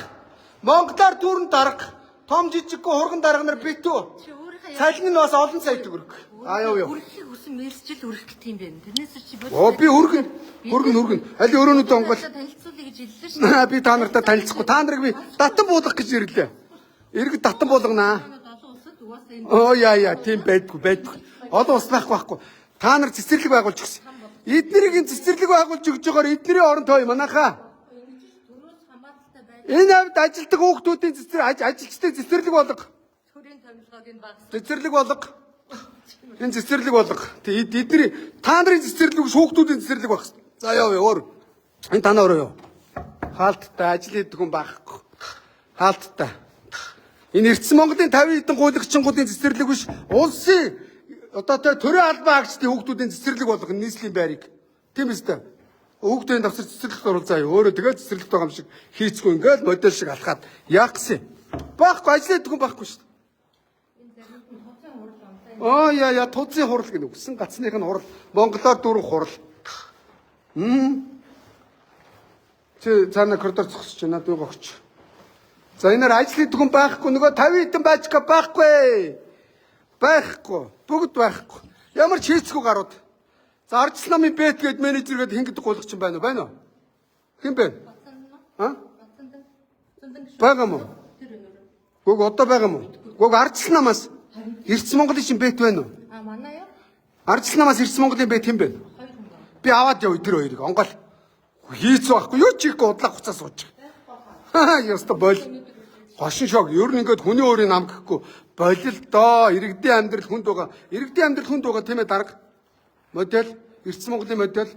Монголоор дүүрэн дарга. Том жижиггүй хурган дарга нар битүү. Чи өөрийнхөө Цалин нь бас олон сая төгрөг. А ёв ёв. Өргөхийг хүсэн мэрсжил өргөх гэх юм байна. Тэрнээс чи бодит. Оо би өргөн өргөн өргөн. Аль өрөөнүүд онгол. Танилцуулъя гэж хэллээ шүү дээ. Би та нартай танилцахгүй. Та нарыг би татан буулгах гэж ирлээ. Иргэд татан буулганаа. Олон улсад угаасаа энэ Оо яа яа тийм байдгүй байдгүй. Олон ус байхгүй байхгүй. Та нар цэцэрлэг байгуулж өгсөн. Эднэрийг энэ цэцэрлэг байгуулж өгч байгаагаар эднэрийн орон той манайхаа. төрөөс хамааралтай байж Энэ хавьд ажилтдаг хүүхдүүдийн цэцэр ажилчдын цэцэрлэг болго. төрийн томилгоог нь багасгах. Цэцэрлэг болго. Энэ цэцэрлэг болго. Тэг эдний та нарын цэцэрлэг биш хүүхдүүдийн цэцэрлэг байх. За яа өөр. Энэ танаа өрөө юу? Хаалттай ажил хийдэг хүн байхгүй. Хаалттай. Энэ Эрдэс Монголын 50 хэдэн гуйлагчингуудын цэцэрлэг биш. Улсын Одоо тэ төрийн албан хаагчдын хүүхдүүдийн цэцэрлэг болгох нийслэлийн байрыг. Тийм үстэй. Хүүхдийн давсар цэцэрлэгт оруулзаа заяа. Өөрөө тэгээд цэцэрлэгт байгаа юм шиг хийцгүй ингээл модель шиг алхаад яах гэсэн. Байхгүй ажил хийдэг хүн байхгүй шүү дээ. Аа яа яа тузын хурал гэнэ. Үсэн гацных нь хурал. Монголоор дөрөв хурал. Чи цаана коридор зогсож байна дүү гогч. За энээр ажил хийдэг хүн байхгүй нөгөө 50 хэдэн баачка байхгүй. Байхгүй. Бүгд байхгүй. Ямар ч хийцгүй гарууд. За Ардс намын бэт гээд менежер гээд хин гэдэг гуйлагч юм байна уу? Байна уу? Хэн бэ? А? Байгаа мó? Гүг одоо байгаа мó? Гүг Ардс намаас Эрдэнэ Монголын чинь бэт байна уу? А манай юу? Ардс намаас Эрдэнэ Монголын бэт хэн бэ? Би аваад явъя тэр хоёрыг онгоол. Хийц байхгүй юу ч хийхгүй удлаа хуцаа сууж. Хаа ёстой бол. Гошин шог ер нь ингээд хүний өөрийн нам гэхгүй болил доо иргэдийн амьдрал хүнд байгаа. Иргэдийн амьдрал хүнд байгаа тийм ээ дарга. Модель Эрдэнэ Монголын модель.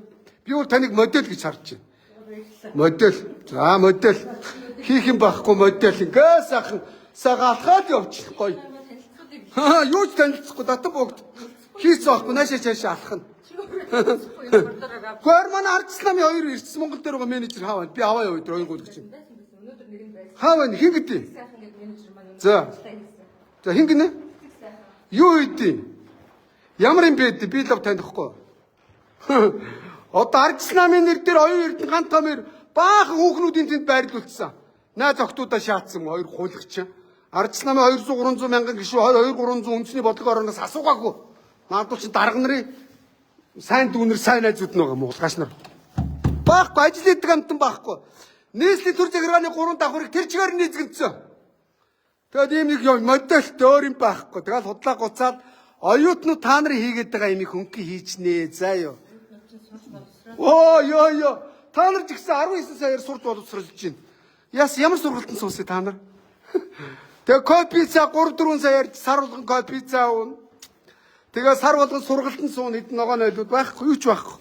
Би бол таныг модель гэж харж байна. Модель. За модель. Хийх юм байхгүй модель. Ингээ сайхан сагаалгаад явчих гоё. Хаа юу ч танилцахгүй татан богд. Хийц байхгүй наашаа цаашаа алхах нь. Гөр манай Ардс намын хоёр Эрдэнэ Монгол дээр байгаа менежер хаа байна? Би аваа яваа тэр хоёр гуйлагч юм. Хаа байна? Хин гэдэг? За. За хин гинэ? Юу хийдیں? Ямар юм бэ? Би л танихгүй. Одоо Ардс намын нэр дээр оюун эрдэнэ ганц томэр баахан хүүхнүүдийн тэнд байрлуулсан. Найз охтуудаа шаацсан хоёр гуйлагч. Ардс намын 200 300 мянган гишүү 2 300 үндэсний бодлогын орноос асуугаагүй. Наадвал чи дарга нарын сайн дүүнер сайн найзууд нь байгаа муулгаач нар. Баахгүй ажил хийдэг амтан баахгүй. Нийслэлийн төр захиргааны 3 давхрыг тэр чигээр нийзгэнцсэн. Тэгээд ийм нэг юм модельт өөр юм байхгүй. Тэгэл худлаа гуцаад оюутнууд та нарын хийгээд байгаа юмыг хөнгө хийчнэ. За юу. Оо ёо ёо. Та нар ч гэсэн 19 саяар сурч боловсролж байна. Яс ямар сургалтанд суусан та нар? Тэгээ копица 3 4 саяар сар болгон копица уун. Тэгээ сар болгон сургалтанд суун хэдэн ногоон айлууд байхгүй юу ч байхгүй.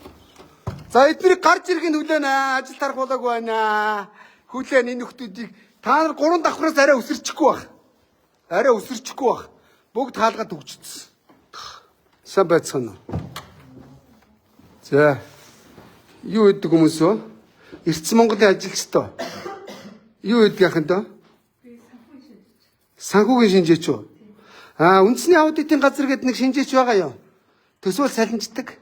За эднийг гарч ирэхин хүлээнэ. Ажил тарах болоогүй байна. Хүлээн энэ нөхдүүдийг та нар гурван давхраас арай өсөрчихгүй байх. Арай өсөрчихгүй байх. Бүгд хаалгаад өгчдсөн. Сайн байцгаана уу? За. Юу гэдэг хүмүүс вэ? Эрдэнэ Монголын ажилчтай. Юу гэдэг яханд вэ? Санхүүгийн шинжээч үү? Аа, үндэсний аудитын газар гэдэг нэг шинжээч байгаа юу? Төсөөл салинждаг.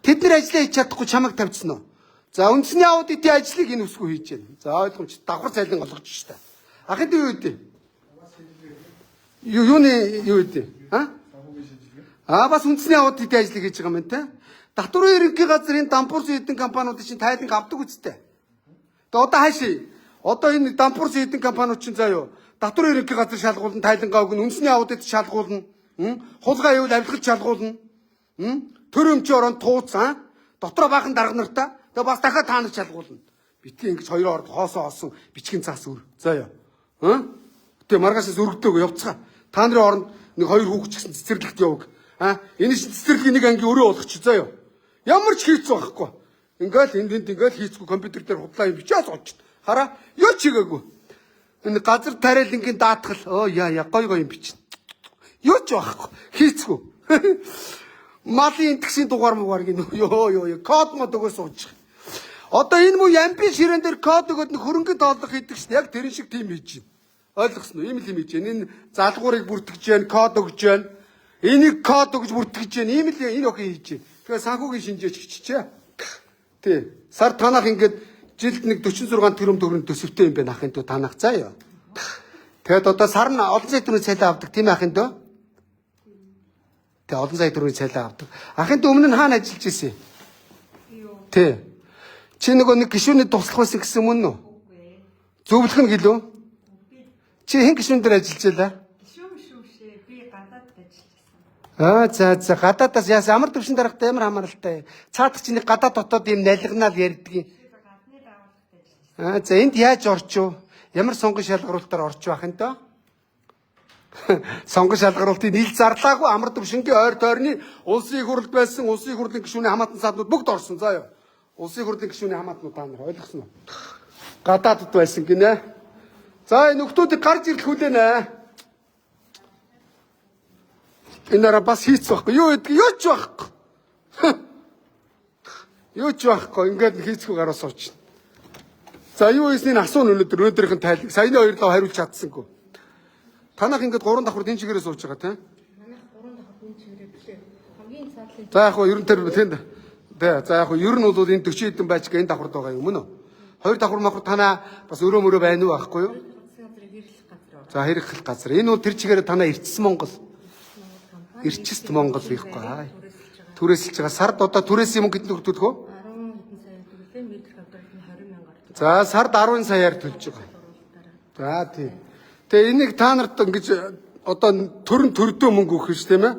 Тэд нар ажлаа хийж чадахгүй чамайг тавьчихсан уу? За, үндэсний аудитын ажлыг энэ өсгөө хийж байна. За, ойлгомж давхар цалин олгож штэ. Ахын юу гэдэг? Юу юуны юу гэдэг? А? Аа, бас үндэсний аудитын ажлыг хийж байгаа юм байна те. Татварын ерөнхий газрын дампуурс эдэн компаниудын чинь тайланг авдаг үстэй. Тэгээ одоо хаашаа? Одоо энэ дампуурс эдэн компаниуд чинь заа юу? Татварын ерөнхий газар шалгуулна, тайлангаа өгнө, үндэсний аудит шалгуулна, хулгай байвал авилгалт шалгуулна. Төр өмчийн оронд тууцсан, дотроо баахан дарга нартай. Тэгээ бас дахиад та нар шалгуулна. Битгий ингэж хоёроо орд хоосоо олсон бичгийн цаас өр. За юу? Тэгээ маргаашаас өргөдөөг явцгаа. Та нарын оронд нэг хоёр хүүхд ч гэсэн цэцэрлэгт яваг. А энэ чинь цэцэрлэгийн нэг анги өрөө болгоч заа юу? Ямар ч хийц байхгүй. Ингээл энд энд ингээл хийцгүй компьютер дээр худлаа юм бичээ сууч. Хараа юу ч хийгээгүй. Энэ газар тариалангийн даатгал оо яа яа гой гой юм бичнэ. Юу ч байхгүй. Хийцгүй. Малын индексийн дугаар мугаар гин ёо ёо ёо код мод өгөө сууж. Одоо энэ муу ямпи ширээн дээр код өгөөд нэг хөрөнгө тоолох хийдэг шин яг тэрэн шиг тийм хийж байна. Ойлгосон уу? Ийм л юм хийж байна. Энэ залгуурыг бүртгэж байна, код өгж байна. Энийг код өгж бүртгэж байна. Ийм л энэ охин хийж байна. Тэгэхээр санхүүгийн шинжээч хиччихэ. Тий. Сар танах ингээд жилд нэг 46 тэрбум төгрөг төсөвтэй юм байна ахын дүү танах заа юу. Тэгэд одоо сар нь олон сая төгрөгийн цалин авдаг тийм ээ ахын дүү? Тэ олон сая төгрөгийн цалин авдаг. Ахын дүү өмнө нь хаана ажиллаж исэн? Тий. Чи нөгөө нэг гишүүний туслах байсан гэсэн мөн үү? Зөвлөх нь гэлөө? Чи хэн гишүүн дээр ажиллаж байлаа? Гişүүн шүүшээ би гадаад ажиллаж байсан. Аа за за гадаадаас яасан амар төвшин даргатай ямар хамааралтай. Цаадах чи нэг гадаад дотоод юм налигнаал ярьдгийг. Би гадны байгууллагад ажиллаж Аа за энд яаж орчив? Ямар сонгон шалгаруултаар орчих байх юм доо? Сонгон шалгаруултын ил зарлаагүй амар төвшингийн ойр тойрны улсын их хурлд байсан улсын их хурлын гишүүний хамаатан сааднууд бүгд орсон заа юу. Улсын их хурлын гишүүний хамаатнууд та нар ойлгосон уу? Гадаадд байсан гинэ. За энэ нөхдүүдийг гарч ирэх хүлээнэ. Энэ араа бас хийц байхгүй. Юу гэдэг юу ч байхгүй. Юу ч байхгүй. Ингээд хийцгүй гараа суучихна. За юу хийснийг асууна өнөөдөр өнөөдрийнх нь тайлбар. Саяны хоёр лав хариулж чадсангүй. Танах ингээд гурван давхар энэ чигээрээ сууж байгаа тийм. Манайх гурван давхар энэ чигээрээ биш ээ. Хамгийн цаатлын За яг хөө ер нь тэр тэнд тэ за яг хөө ер нь бол энэ 40 хэдэн байчка энэ давхард байгаа юм уу? Хоёр давхар махар танаа бас өрөө мөрөө байна уу байхгүй юу? засгийн газрын хэрэглэх газар байна. За хэрэглэх газар. Энэ бол тэр чигээрээ танаа Эрчс Монгол. Эрчст Монгол ихгүй аа. Түрээсэлж байгаа. Сард одоо түрээсийн мөнгө хэдэн төгрөг төлөх үү? 10 хэдэн сая төгрөг метр квадрат нь 20 мянгаар За сард 10 саяар төлж байгаа. За тий. Тэгээ энийг та нарт ингэж одоо төрн төрдөө мөнгө өгөх шүү тийм ээ.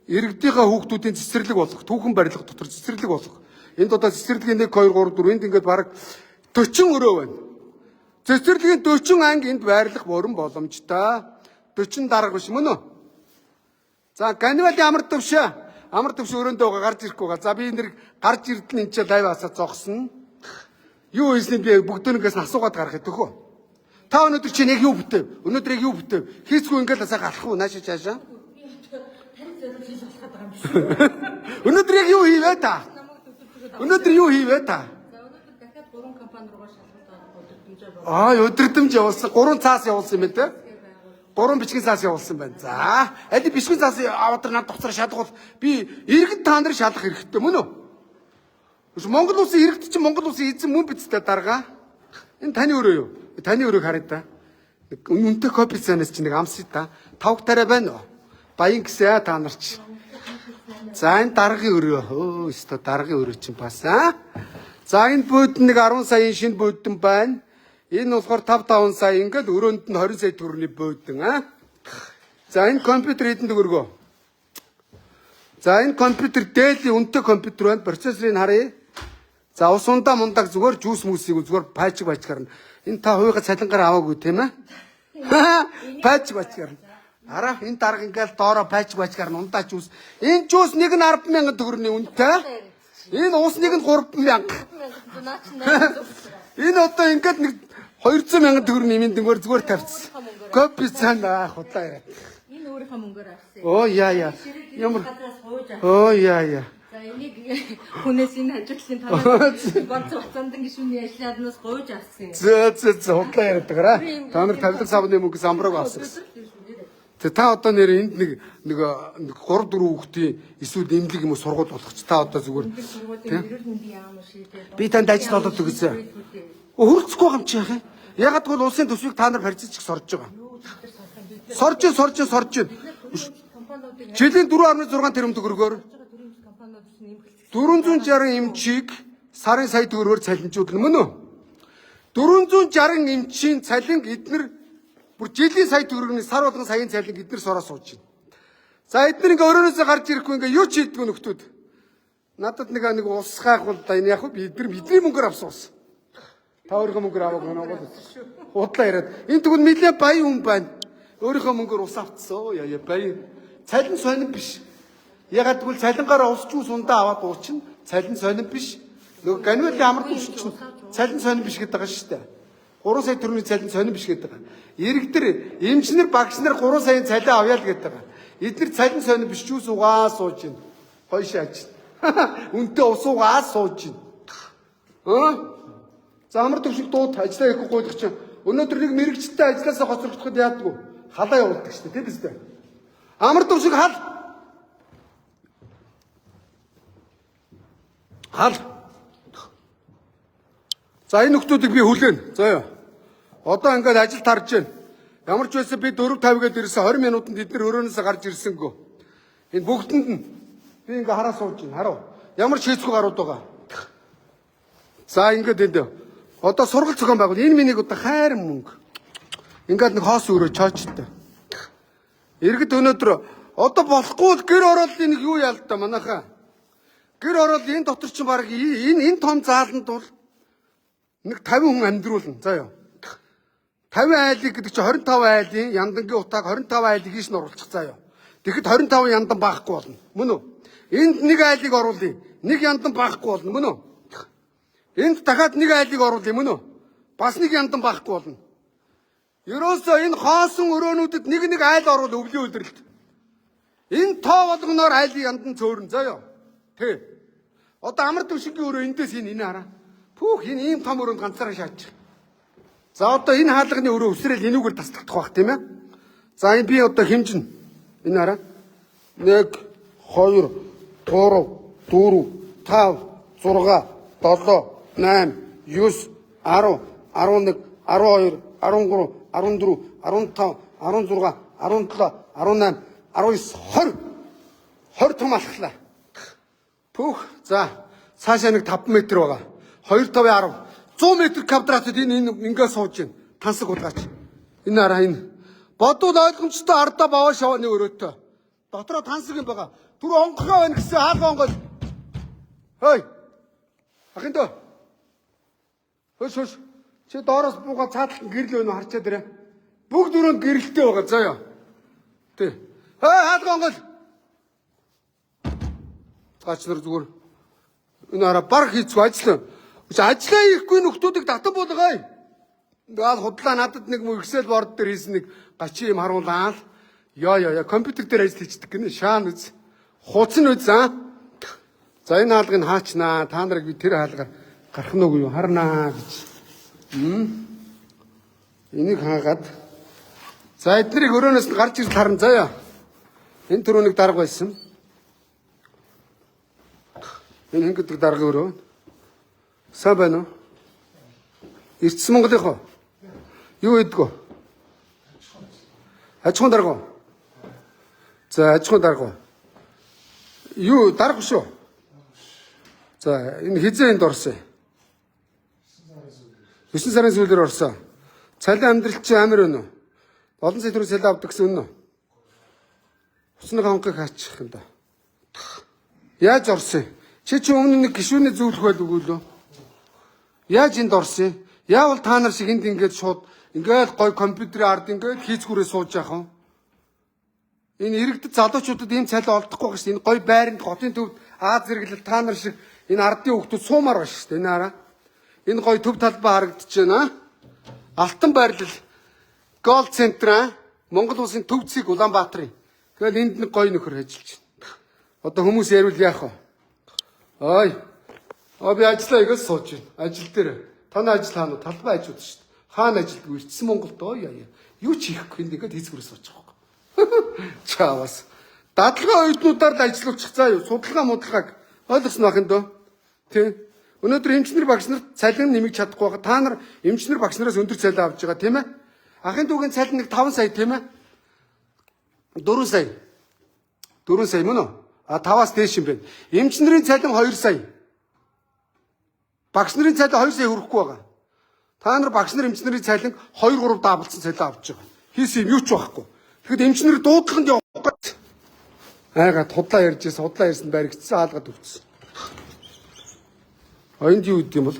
Иргэдийнхээ хүүхдүүдийн цэцэрлэг болох, түүхэн барилга дотор цэцэрлэг болох. Энд одоо цэцэрлэгийн 1 2 3 4 энд ингээд бараг 40 өрөө байна. Цэцэрлэгийн 40 анги энд байрлах бүрэн боломжтой. 40 дарга биш мөн үү? За Ганвал ямар төвшөө? Амар төвшөө өрөөндөө байгаа гарч ирэхгүй байгаа. За би энэ гарч ирдэл энэ ч лайв асаа зогсно. Юу хийснийг би бүгдөнөөс асуугаад гарах юм төхөө. Та өнөөдөр чинь яг юу бүтээв? Өнөөдөр яг юу бүтээв? Хийцгүй ингээл асаа галах уу наашаа цаашаа? Тань зориулж хэл болох гэдэг юм биш. Өнөөдөр яг юу хийвэ та? Өнөөдөр юу хийвэ та? За өнөөдөр дахиад гурван компани руугаа шалгалт авах өдөртөмжөө байна. Аа, өдөртөмж явуулсан. Гурван цаас явуулсан юм байна те? Гурван бичгийн цаас явуулсан байна. За, аль бичгийн цаас аваад над туцаар шалгуул би иргэд та нарыг шалгах хэрэгтэй мөн үү? Биш Монгол улсын иргэд чинь Монгол улсын эзэн мөн бидтэй дарга. Энэ таны өрөө юу? Таны өрөөг харъя та. Нэг үнэтэй кофе цанаас чинь нэг амсъя та. Тавг тариа байна уу? Баян гэсэн та нар чи. За энэ даргын өрөө. Өө өстө даргын өрөө чинь бас аа. За энэ бууд нэг 10 саяын шинэ буудан байна. Энэ болохоор 5 5 сая ингээд өрөөнд нь 20 сая төгрөгийн буудан аа. За энэ компьютер хэдэн төгрөгөө? За энэ компьютер Dell-ийн үнэтэй компьютер байна. Процессорыг харъя. За ус ундаа мундаг зүгээр жуус мүсийг зүгээр пайчиг бачгаар. Энэ та хувига цалингаар аваагүй тийм ээ? Пайчиг бачгаар. Араа энэ дарга ингээл доороо пайчиг бачгаар нь ундаа жуус. Энэ жуус нэг нь 100000 төгрөгийн үнэтэй. Энэ ус нэг нь 3000. Наа чи 800. Энэ одоо ингээд нэг 200 мянган төгрөгийн имийн дөнгөөр зүгээр тавьчихсан. Копи цаана аа худлаа яриад. Энэ өөрийнхөө мөнгөөр авсан. Оо яа яа. Ямар Газраас хууж авсан. Оо яа яа. За энийг хүнээс энэ хажуудлын танаас Ганц Бацандан гишүүний ажлын аднаас гуйж авсан юм. Зөө зөө зөө худлаа яриад байгаараа. Та нар тавилга савны мөнгө самбраг авсан гэсэн. Тэ та одоо нэр энд нэг нэг 3 4 хүүхдийн эсвэл эмнэлэг юм уу сургууль болох чи та одоо зүгээр Сургуулийн эрүүл мэндийн яам шийдээд. Би танд ажил олоод өгсөн. Хөрцөхгүй байгаа юм чи яах юм? Ягаад гэвэл улсын төсвийг та нар барьцаж их сорж байгаа. Сорж сорж сорж. Компаниудыг Жилийн 4.6 тэрбум төгрөгөөр компаниуд чинь нэмэлт 460 эмчийг сарын сая төгрөгөөр цалинжуулна мөн үү? 460 эмчийн цалин эднэр бүр жилийн сая төгрөгний сар болгон саяын цалин эднэр сороо сууж байна. За эднэр ингээ өрөөнөөсөө гарч ирэхгүй ингээ юу ч хийдэггүй нөхдүүд. Надад нэг нэг ус гайхвал да энэ яг хөө бид нар бидний мөнгөөр авсан ус. Та өөрийнхөө мөнгөөр аваагүй нэг бол худлаа яриад. Энэ тэгвэл нэлээ баян хүн байна. Өөрийнхөө мөнгөөр ус авцсан. Яа яа баян. Цалин сонин биш. Ягаад гэвэл цалингаараа ус жуус ундаа аваад уучин цалин сонин биш. Нөгөө ганвал амар төвш чинь цалин сонин биш гэдэг байгаа шүү дээ. 3 сая төгрөгийн цалин сонин биш гэдэг байгаа. Иргэдэр эмчнэр багш нар 3 саяын цалин авъя л гэдэг байгаа. Эднэр цалин сонин биш жуус угаа сууж байна. Гоё шааж. Үнтэй ус угаа сууж байна. Аа? За амар төвшиг дууд ажиллаа хийхгүй гуйлах чинь өнөөдөр нэг мэрэгчтэй ажилласаа хоцрогдоход яадгүй. Халаа явуулдаг шүү дээ, тийм биз дээ. Амар төвшиг хал. Хал. За энэ нөхдүүдийг би хүлээн. За яа. Одоо ингээд ажил тарж байна. Ямар ч байсан би 4:50 гээд ирсэн 20 минутанд эднэр өрөөнөөсөө гарч ирсэнгөө. Энэ бүгдэнд нь би ингээ хараа сууж байна. Харав. Ямар ч хийцгүй гарууд байгаа. За ингээд энд одоо сургалт зохион байгуул. Энэ миний одоо хайр мөнгө. Ингээд нэг хоос өрөө чоочтой. Иргэд өнөөдөр одоо болохгүй л гэр орооллын нэг юу яал та манайхаа. Гэр ороол энэ дотор чинь баг энэ энэ том зааланд бол нэг 50 хүн амьдруулна. За яа. 50 айлыг гэдэг чинь 25 айлын яндангийн утааг 25 айлыг ийш нь оруулчих заа яа. Тэгэхэд 25 яндан баахгүй болно. Мөн үү? Энд нэг айлыг оруулъя. Нэг яндан баахгүй болно. Мөн үү? Энд дахиад нэг айлыг оруулъя мөн үү? Бас нэг яндан баахгүй болно. Ерөөсөө энэ хоосон өрөөнүүдэд нэг нэг айл оруул өвлийн өдрөлт. Энэ тоо болгоноор айлын яндан цөөрн заяа. Тэ. Одоо амар төвшингийн өрөө эндээс энэ хараа. Пүүх энэ ийм том өрөөнд ганцаараа шаачих. За одоо энэ хаалганы өрөө өсрэл энүүгээр таслагдах байх тийм ээ. За энэ би одоо хэмжинэ. Энэ хараа. 1 2 3 4 5 6 7 8 9 10 11 12 13 14 15 16 17 18 19 20 20 том алхлаа. Пүүх. За цаашаа нэг 5 м байгаа. 2 5 10 100 м квадратд энэ ингэ сууж байна. Тансаг хулгайч. Энэ араа энэ. Бодвол ойлгомжтой ардаа баваа шавааны өрөөтэй. Дотроо тансаг юм байгаа. Түр онгохоо байна гэсэн хаалга онгол. Хой. Ахын дөө. Хөш хөш. Чи доороос бууга цаатлан гэрэл байна уу харчаад ирээ. Бүгд өрөөнд гэрэлтэй байгаа заяа. Тэ. Хой хаалга онгол. Гаач нар зүгээр энэ араа баг хийцгүй ажиллаа. Ажиллаа хийхгүй нөхдүүдийг татан буулгая. Ингээл худлаа надад нэг Excel board дээр хийсэн нэг гачин юм харуулаад ёо ёо компьютер дээр ажил хийчихдэг гинэ шаан үз. Хууц нь үз аа. За энэ хаалгыг хаачнаа. Та нарыг би тэр хаалгаар гарах нь үгүй юу харнаа гэж. Энийг хаагаад за эднэрийг өрөөнөөс нь гарч ирэл харна заяа. Энэ түрүүнийг дарга байсан. Энэ хэн гэдэг даргын өрөө. Сайн байна уу? Эрдэс Монголынхоо. Юу хийдгөө? Аж ахуйн дарга. За аж ахуйн дарга. Юу дарга шүү. За энэ хизээ энд орсон. 9 сарын сүүлээр орсон. Цалин амьдрал чи амар өнө. Олон сая төгрөг цалин авдаг гэсэн үнэ үү? Усны хонхыг хаачих юм да. Яаж орсон? Чи өмнө нэг гишүүний зөвлөх байлгүй лөө. Яаж энд орсон? Яавал та нар шиг энд ингээд шууд ингээд гой компьютерийн ард ингээд хийцгүүрээ сууж яах вэ? Энэ иргэдэд залуучуудад ийм цалин олдохгүй байгаа шүү. Энэ гой байранд хотын төвд Аз зэрэглэл та нар шиг энэ ардын хүүхдүүд суумаар байна шүү. Энэ хараа. Энэ гой төв талбай харагдаж байна. Алтан байрлал Gold Center Монгол улсын төв цэг Улаанбаатарын. Тэгэл энд нэг гой нөхөр ажиллаж байна. Одоо хүмүүс яриул яах вэ? Ой. Би ажиллаа игэл сууж байна. Ажил дээр. Танай ажил хаана вэ? Талбай ажууд шүү дээ. Хаана ажилдгүй Эрдэс Монголд ой яа. Юу ч хийхгүй энд ингээд хийцгүүрээ сууж байгаа байхгүй. Чаавас. Дадлага оюутнуудаар л ажиллуулчих заа юу. Судалгаа мудалгааг ойлгосон байх юм дөө. Тий. Өнөөдөр эмчнэр багш нар цалин нэмэж чадахгүй байгаа. Та нар эмчнэр багш нараас өндөр цалин авч байгаа тийм ээ. Ахын дүүгийн цалин нэг 5 сая тийм ээ. 4 сая. 4 сая мөн үү? А 5-аас дээш юм байна. Эмч нарын цалин 2 сая. Багш нарын цалин 2 сая хүрэхгүй байгаа. Та нар багш нар эмч нарын цалин 2 3 даблцсан цалин авч байгаа. Хийсэн юм юу ч байхгүй. Тэгэхэд эмч нар дуудлаганд явахгүй. Айгаад худлаа ярьж байсан, худлаа ярьсан баригдсан хаалгаад өвчсөн. А энд юу гэдэг юм бол?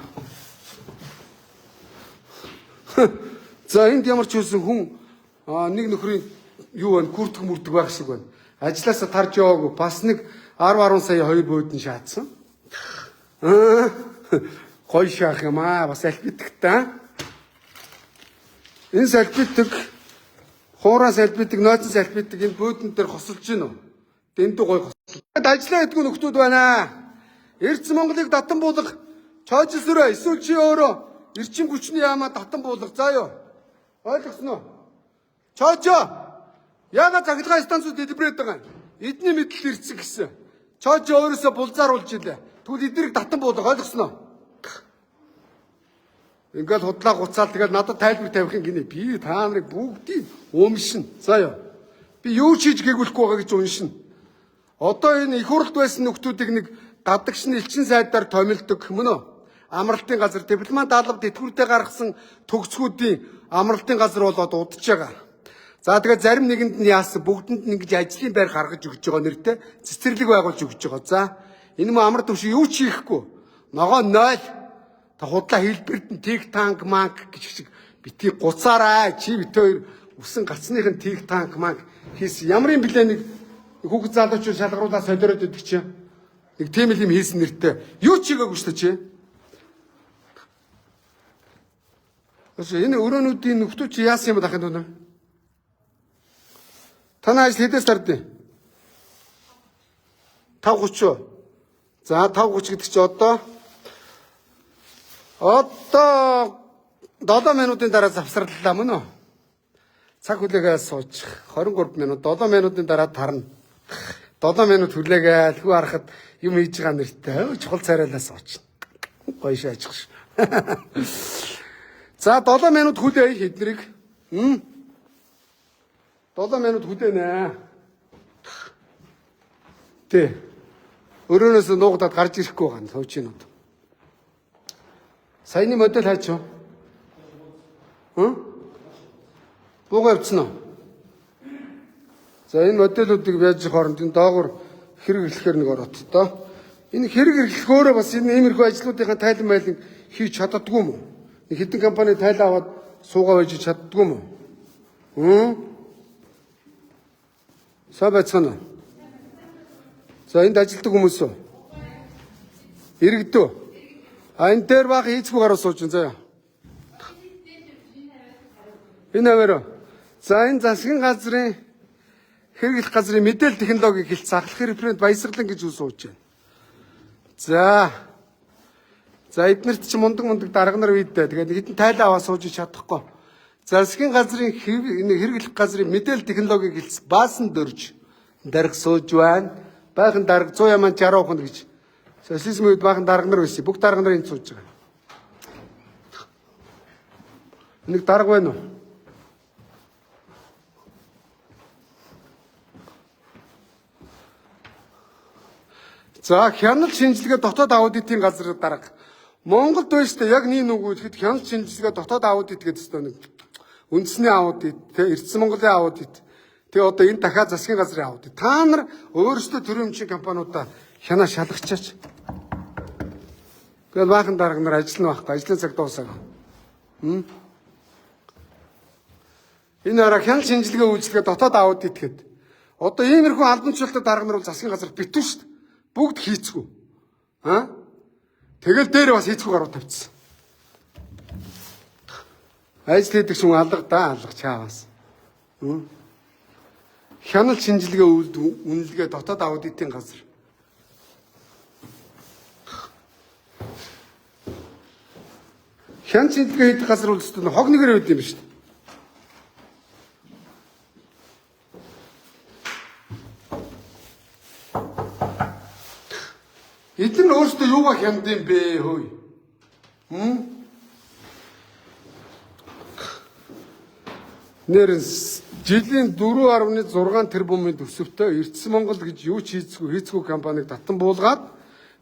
За энд ямар ч үсэн хүн нэг нөхрийн юу байна, күртг мүртг байх шиг байна. Ажлаасаа тарж яваагүй бас нэг 10 10 сая хоёр буудан шаацсан. Гой шаах юм аа, бас албитгтаа. Энэ салбитг хуураа салбитг, нойцон салбитг энэ буудан дээр хосолж гин үү? Дэндүү гой хосол. Ажиллаа гэдгүү нөхдүүд байна. Эрдэс Монголыг татан буулга чойжлсөрөө эсвэл чи өөрөө эрчим хүчний яамаа татан буулга заа юу? Ойлгосноо? Чоожоо. Яагаад цахилгаан станцууд дэлбэрээд байгаа юм? Эдний мэдлэл ирсэн гэсэн. Чоожоо өөрөөсөө булзааруулж илээ. Тэгвэл эднийг татан буулга ойлгосноо? Ингээл худлаа гуцаал тэгэл надад тайлбар тавих юм гинэ. Би та нарыг бүгдийг өмшин. За юу. Би юу ч хийж гэгүүлэхгүй байгаа гэж уншина. Одоо энэ их хурлд байсан нөхдүүдийг нэг гадагш нь элчин сайдаар томилдог мөн үү? Амралтын газар дипломат алба тэтгэвртэй гаргасан төгсгүүдийн амралтын газар болоод удаж байгаа. За тэгээд зарим нэгэнд нь яасан бүгдэнд нь ингэж ажлын байр гаргаж өгч байгаа нэртэй цэцэрлэг байгуулж өгч байгаа. За энэ мө амар төвш юу ч хийхгүй. Ногоо 0 та худлаа хэлбэрт нь тик танк манк гэж шиг бити гуцаарай чи бит хоёр үсэн гацных нь тик танк манк хийсэн ямар юм блэ нэг хүүхэд залуучууд шалгаруулаад солиороод идэг чи. Нэг тийм л юм хийсэн нэртэй юу ч хийгээгүй шүү дээ чи. Энэ өрөөнүүдийн нөхдүүд чи яасан юм бол ахын дүү? Танай ажил хэдээс тардیں۔ 5:30. За 5:30 гэдэг чи одоо 7 минутын дараа завсарлаа мөн үү? Цаг хүлээгээ суучих. 23 минут 7 минутын дараа тарна. 7 минут хүлээгээ хүү харахад юм хийж байгаа нэртэй. Ой, чухал царайлаа сууч. Гоё шаачих ш. За 7 минут хүлээе хэднэрийг. 7 минут хүлээнэ. Тэ. Өрөөнөөс нуугдаад гарч ирэхгүй байгаа нь суучинууд. Саяны модель хайч юу? Бууга явцсан уу? За энэ модельүүдийг яаж хооронд энэ доогуур хэрэг эрхлэхээр нэг ороод доо. Энэ хэрэг эрхлэхөөрөө бас энэ иймэрхүү ажлуудынхаа тайлан майлан хийж чаддаггүй юм уу? Нэг хэдэн компани тайлан аваад суугаа байж чаддаггүй юм уу? Сайн байцгаана уу? За энд ажилтдаг хүмүүс үү? Иргэдүү. А энэ дээр баах хийцгүй гараа сууж байна заяа. Энэ аваараа. За энэ засгийн газрын хэрэглэх газрын мэдээлэл технологиг хэлц ахлах референт Баясгалан гэж үс сууж байна. За. За эднэрт чи мундаг дарга нар үйдээ. Тэгээд хэдэн тайлан аваа сууж чадахгүй. Засгийн газрын хэрэглэх газрын мэдээлэл технологиг хэлц Баасан дөрж дарга сууж байна. Баахан дарга 100 яман 60 ухна гэж. Социализм үед баахан дарга нар байсан. Бүх дарга нар энд сууж байгаа. Нэг дарга байна уу? За хяналт шинжилгээ дотоод аудитын газар дарга. Монголд байна шүү дээ. Яг нэг нүгүү тэгэхэд хяналт шинжилгээ дотоод аудит гэдэг чинь нэг үндэсний аудит, тэ Эрдэнэ Монголын аудит. Тэгээ одоо энэ дахиад засгийн газрын аудит. Та нар өөрсдөө төрийн өмчийн компаниудаа хянаа шалгачаач. Тэгэл баахан дарга нар ажил нь байхгүй. Ажлын цаг дуусаа. Энэ араа хяналт шинжилгээ үйлчилгээ дотоод аудит гэхэд одоо иймэрхүү албан тушаалтай дарга нар бол засгийн газар битүү шүү дээ. Бүгд хийцгүй. Аа? Тэгэл дээр бас хийцгүй гаруу тавьчихсан. Ажил хийдэг шүн алга да алга чаавас. Хяналт шинжилгээ үнэлгээ дотоод аудитын газар. Хяналт шинжилгээ хийдэг газар бол өстө хог нэгэр байд юм шүү дээ. Эдгээр нь өөрсдөө юугаа хямд юм бэ хөөе? Нэр жилийн 4.6 тэрбумын төсөвтэй Эрдэс Монгол гэж юу ч хийцгүй компаниг татан буулгаад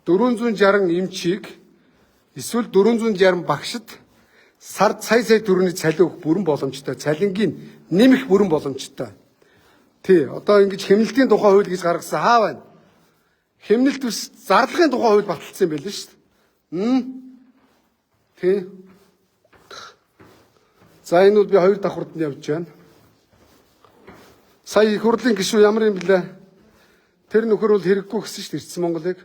460 эмчийг эсвэл 460 багшд сард сая сая төгрөгийн цалин өгөх бүрэн боломжтой. Цалингийн нэмэх бүрэн боломжтой. Тий, одоо ингэж хэмнэлтийн тухай хууль гэж гаргасан хаа байна? Хэмнэлт биш зарлагын тухай хууль баталсан юм байл шүү дээ. Тий. За энэ бол би хоёр давхарт нь явж байна. Сая их хурлын гишүүн ямар юм блэ? Тэр нөхөр бол хэрэггүй гэсэн шүү дээ Эрдэс Монголыг.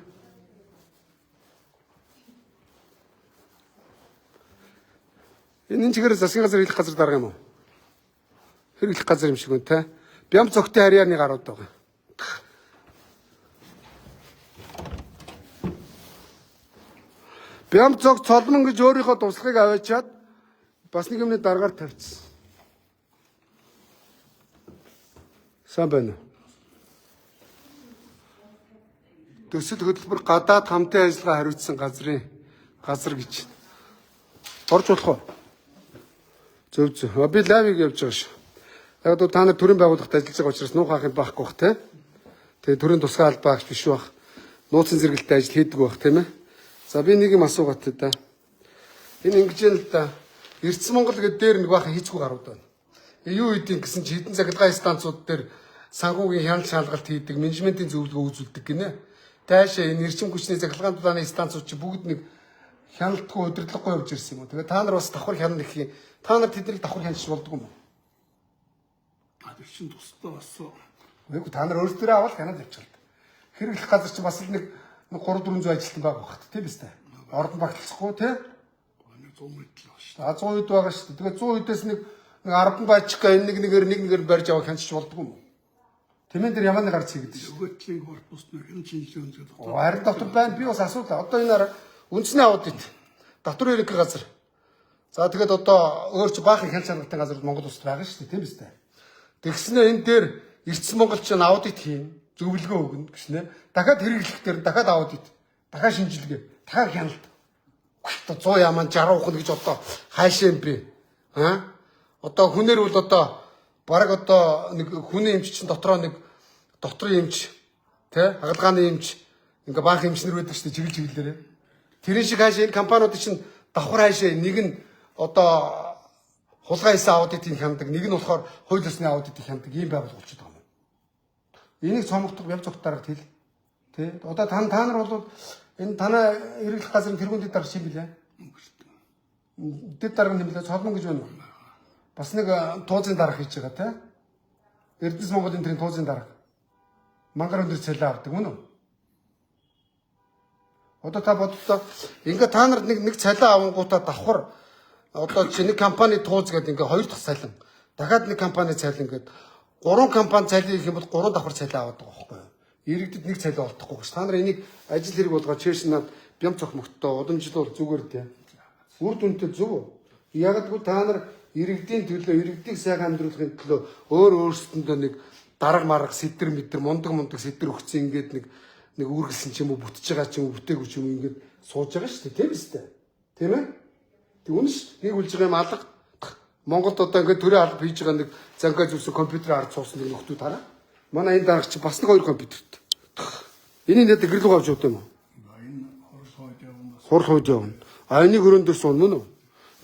Энэ чигээр засгийн газар хэрэглэх газар дарга юм уу? Хэрэглэх газар юм шиг байна те. Бям цогтын харьяаны гарууд байгаа. Бям цог цолмон гэж өөрийнхөө туслахыг аваачаад бас нэг юмны даргаар тавьчихсан. Сайн байна уу? Төсөл хөтөлбөр гадаад хамтын ажиллагаа хариуцсан газрын газар гэж. Орж болох уу? Зөв зөв. Би лайвыг явж байгаа шүү. Яг л та нар төрийн байгууллагад ажиллаж байгаа учраас нуух ах юм байхгүй бах те. Тэгээ төрийн тусгай албаа агч биш бах. Нууцын зэрэгэлтэй ажил хийдэг бах тийм ээ. За би нэг юм асуугаад та. Энэ ингэж юм л да. Эрдэс Монгол гэдэг дээр нэг бахан хийцгүй гарууд байна. Юу хийдэг гэсэн чи хэдэн цахилгаан станцууд дээр санхүүгийн хяналт шалгалт хийдэг, менежментийн зөвлөгөө үзүүлдэг гинэ. Таашаа энэ эрчим хүчний цахилгаан дулааны станцууд чи бүгд нэг хяналтгүй удирдлагагүй явж ирсэн юм уу. Тэгээ та нар бас давхар хянах гэх юм. Та нар тэднийг давхар хянчих болдгоо юм уу? Тэр чин тусдаа бас. Үгүй та нар өөрсдөө авал хянаад явчихлаа. Хэрэглэх газар чи бас л нэг 3-400 ажилтан байгаа багт тийм биз дээ. Ордон багтлахгүй тий. 100 үед л байгаа шүү дээ. 100 үед байгаа шүү дээ. Тэгээ 100 үдээс нэг 10 баачка энэ нэг нэгээр барьж авах хянчих болдгоо юм уу? Тэмээн дээр ямар нэг гарч хийгдэн шүү. Нөгөө талын корпус нэг хяналт шинжилгээ үзүүлдэг. Харин дотор байна. Би бас асуулаа. Одоо энэ араа үндэсний аудит татвар ерөнхий газар. За тэгээд одоо өөр чи баахан хяналт шалгалтын газар Монгол улсад байгаа шүү дээ, тийм биз дээ. Тэгснэ энэ дээр ирсэн монголч нь аудит хийн, зөвлөгөө өгнө гэснэ. Дахиад хэрэглэх дээр дахиад аудит, дахиад шинжилгээ, дахиад хяналт. Одоо 100 яман 60 ухна гэж одоо хайшаа юм би. Аа? Одоо хүнээр бол одоо бараг одоо нэг хүний эмч чинь дотроо нэг дотрын эмч тэ хагалгааны эмч ингээ баах эмчнэр байдаг шүү дээ чиглэл чиглэлээрээ. Тэрэн шиг хаашаа энэ компаниуд чинь давхар хаашаа нэг нь одоо хулгай хийсэн аудитыг хяндаг, нэг нь болохоор хууль ёсны аудитыг хяндаг ийм байгууллага болчиход байгаа юм. Энийг цомгодог бям цогт дарагт хэл. Тэ? Одоо та нар бол энэ танай хэрэглэх газрын тэргүүн дэд дарга шим билээ. Дэд дарга юм билээ цолмон гэж байна уу? Бас нэг туузын дарга хийж байгаа тий. Эрдэнэс Монголын тэрийн туузын дарга. Мангар өндөр цалин авдаг мөн үү? Одоо та бодлоо ингээ та нарт нэг цалин авангуудаа давхар одоо чи нэг компани тууз гэдэг ингээ хоёр дахь цалин. Дахиад нэг компани цалин гэдэг гурван компани цалин хийх юм бол гурван давхар цалин аваад байгаа байхгүй юу? Иргэдэд нэг цалин олдохгүй гэж. Та нар энийг ажил хэрэг болгоод чээш над бям цох мөхтөө удамжлуул зүгээр дээ. Үр дүнтэй зөв үү? Яг л та нар иргэдийн төлөө, иргэдийг сайхан амьдруулахын төлөө өөр өөрсдөндөө нэг дарга марга сэдэр мэдэр мундаг сэдэр өгсөн ингээд нэг үүргэлсэн ч юм уу бүтэж байгаа ч юм уу бүтээгүй ч юм уу ингээд сууж байгаа шүү дээ, тийм үстэй. Тийм ээ? Тэг үнэн шүү. Нэг үлж байгаа юм алга. Монголд одоо ингээд төрийн алба хийж байгаа нэг зангаа зүсэн компьютер ард суусан нэг нөхдүүд хараа. Манай энэ дарга чи бас нэг хоёр компьютерт. Энийг нэг гэрлэг авч явд юм уу? Энэ хурал хойд явна. Хурал хойд явна. А энийг өрөөнд дөр суун мөн үү?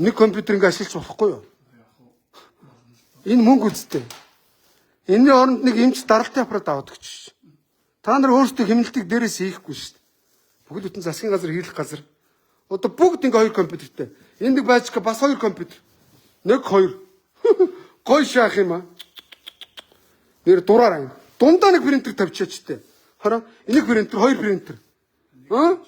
Нэг компьютер ингээ ашиглаж болохгүй юу? Энэ мөнгө үсттэй. Энэний оронд нэг эмч даралтын аппарат аваад өгч. Та нар өөрсдөө хэмнэлтийг дээрээс хийхгүй шүү дээ. Бүгд бүтэн засгийн газар хийлэх газар. Одоо бүгд ингээ хоёр компьютертэй. Энд нэг байжка бас хоёр компьютер. 1 2. Гой шаах юм аа. Нэр дураар ан. Дундаа нэг принтер тавьчихаач тээ. Хараа энийг принтер, хоёр принтер. Аа?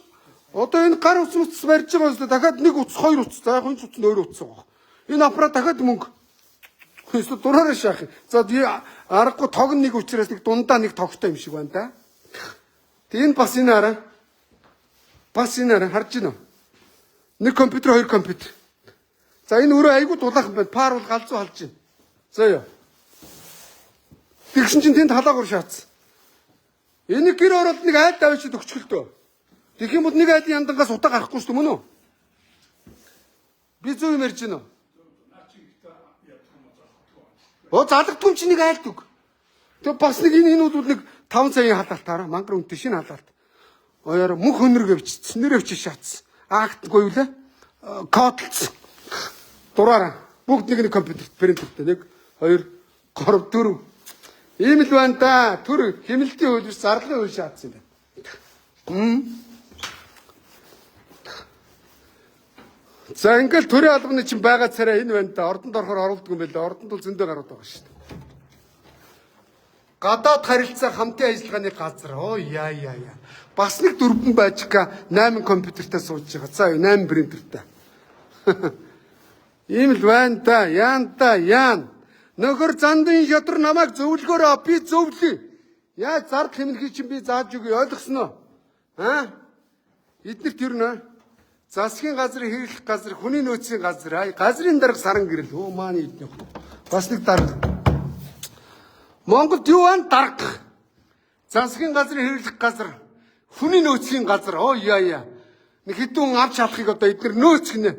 Одоо энэ гар утас мутас барьж байгаа юм дахиад нэг утас, хоёр утас, за яг энэ утас нь өөр утас байгаа. Энэ аппарат дахиад мөнгө. Эсвэл дураараа шаах. За аргагүй тог нэг учраас нэг дундаа нэг тогтой юм шиг байна да. Тэг энэ бас энэ араа. Бас энэ араа харж байна уу? Нэг компьютер, хоёр компьютер. За энэ өрөө айгүй дулаахан байна. Пар бол галзуу халж байна. За ёо. Тэгсэн чинь тэнд халаагур шаацсан. Энийг гэр ороод нэг айл давчид өгчгөлтөө. Тэгэх юм бол нэг айлын яндангаас утаа гарахгүй шүү дээ мөн үү? Би зөв юм ярьж байна уу? Оо залгадгүй юм чи нэг айлд үг. Тэг бас нэг энэ бол нэг 5 саяын халаалт хараа. Мангар үнэтэй шинэ халаалт. Оёор мөнх өнөргөө бичсэн. Нэрээ бичиж шаацсан. Актгүй юу лээ? Кодлцсан. Дураараа. Бүгд нэг компьютер принтертэй. 1 2 3 4. Ийм л байна да. Төр хэмнэлтийн хууль биш зарлалын хууль шаацсан юм байна. За ингээл төрийн албаны чинь байгаа царай энэ байна да. Ордонд орохоор оруулдаг юм байлаа. Ордонд бол зөндөө гарууд байгаа шүү дээ. Гадаад харилцаа хамтын ажиллагааны газар. Оо яа яа яа. Бас нэг дөрвөн байжка 8 компьютертэй сууж байгаа. За 8 принтертэй. Ийм л байна да. Яан да яан. Нөхөр зандын шодрон намайг зөвлөгөөрөө би зөвлөе. Яаж зардал хэмнэхийг чинь би зааж өгье ойлгосноо? Аа? Эднэрт ер нь засгийн газар, хэрэглэх газар, хүний нөөцийн газар, ай газрын дарга саран гэрэл. Өө мааны эднийх. Бас нэг дарга. Монголд юу ан дарга. Засгийн газрын хэрэглэх газар, хүний нөөцийн газар. Оо яа яа. Нэг хэдэн хүн авч чадахыг одоо эднэр нөөц гинэ.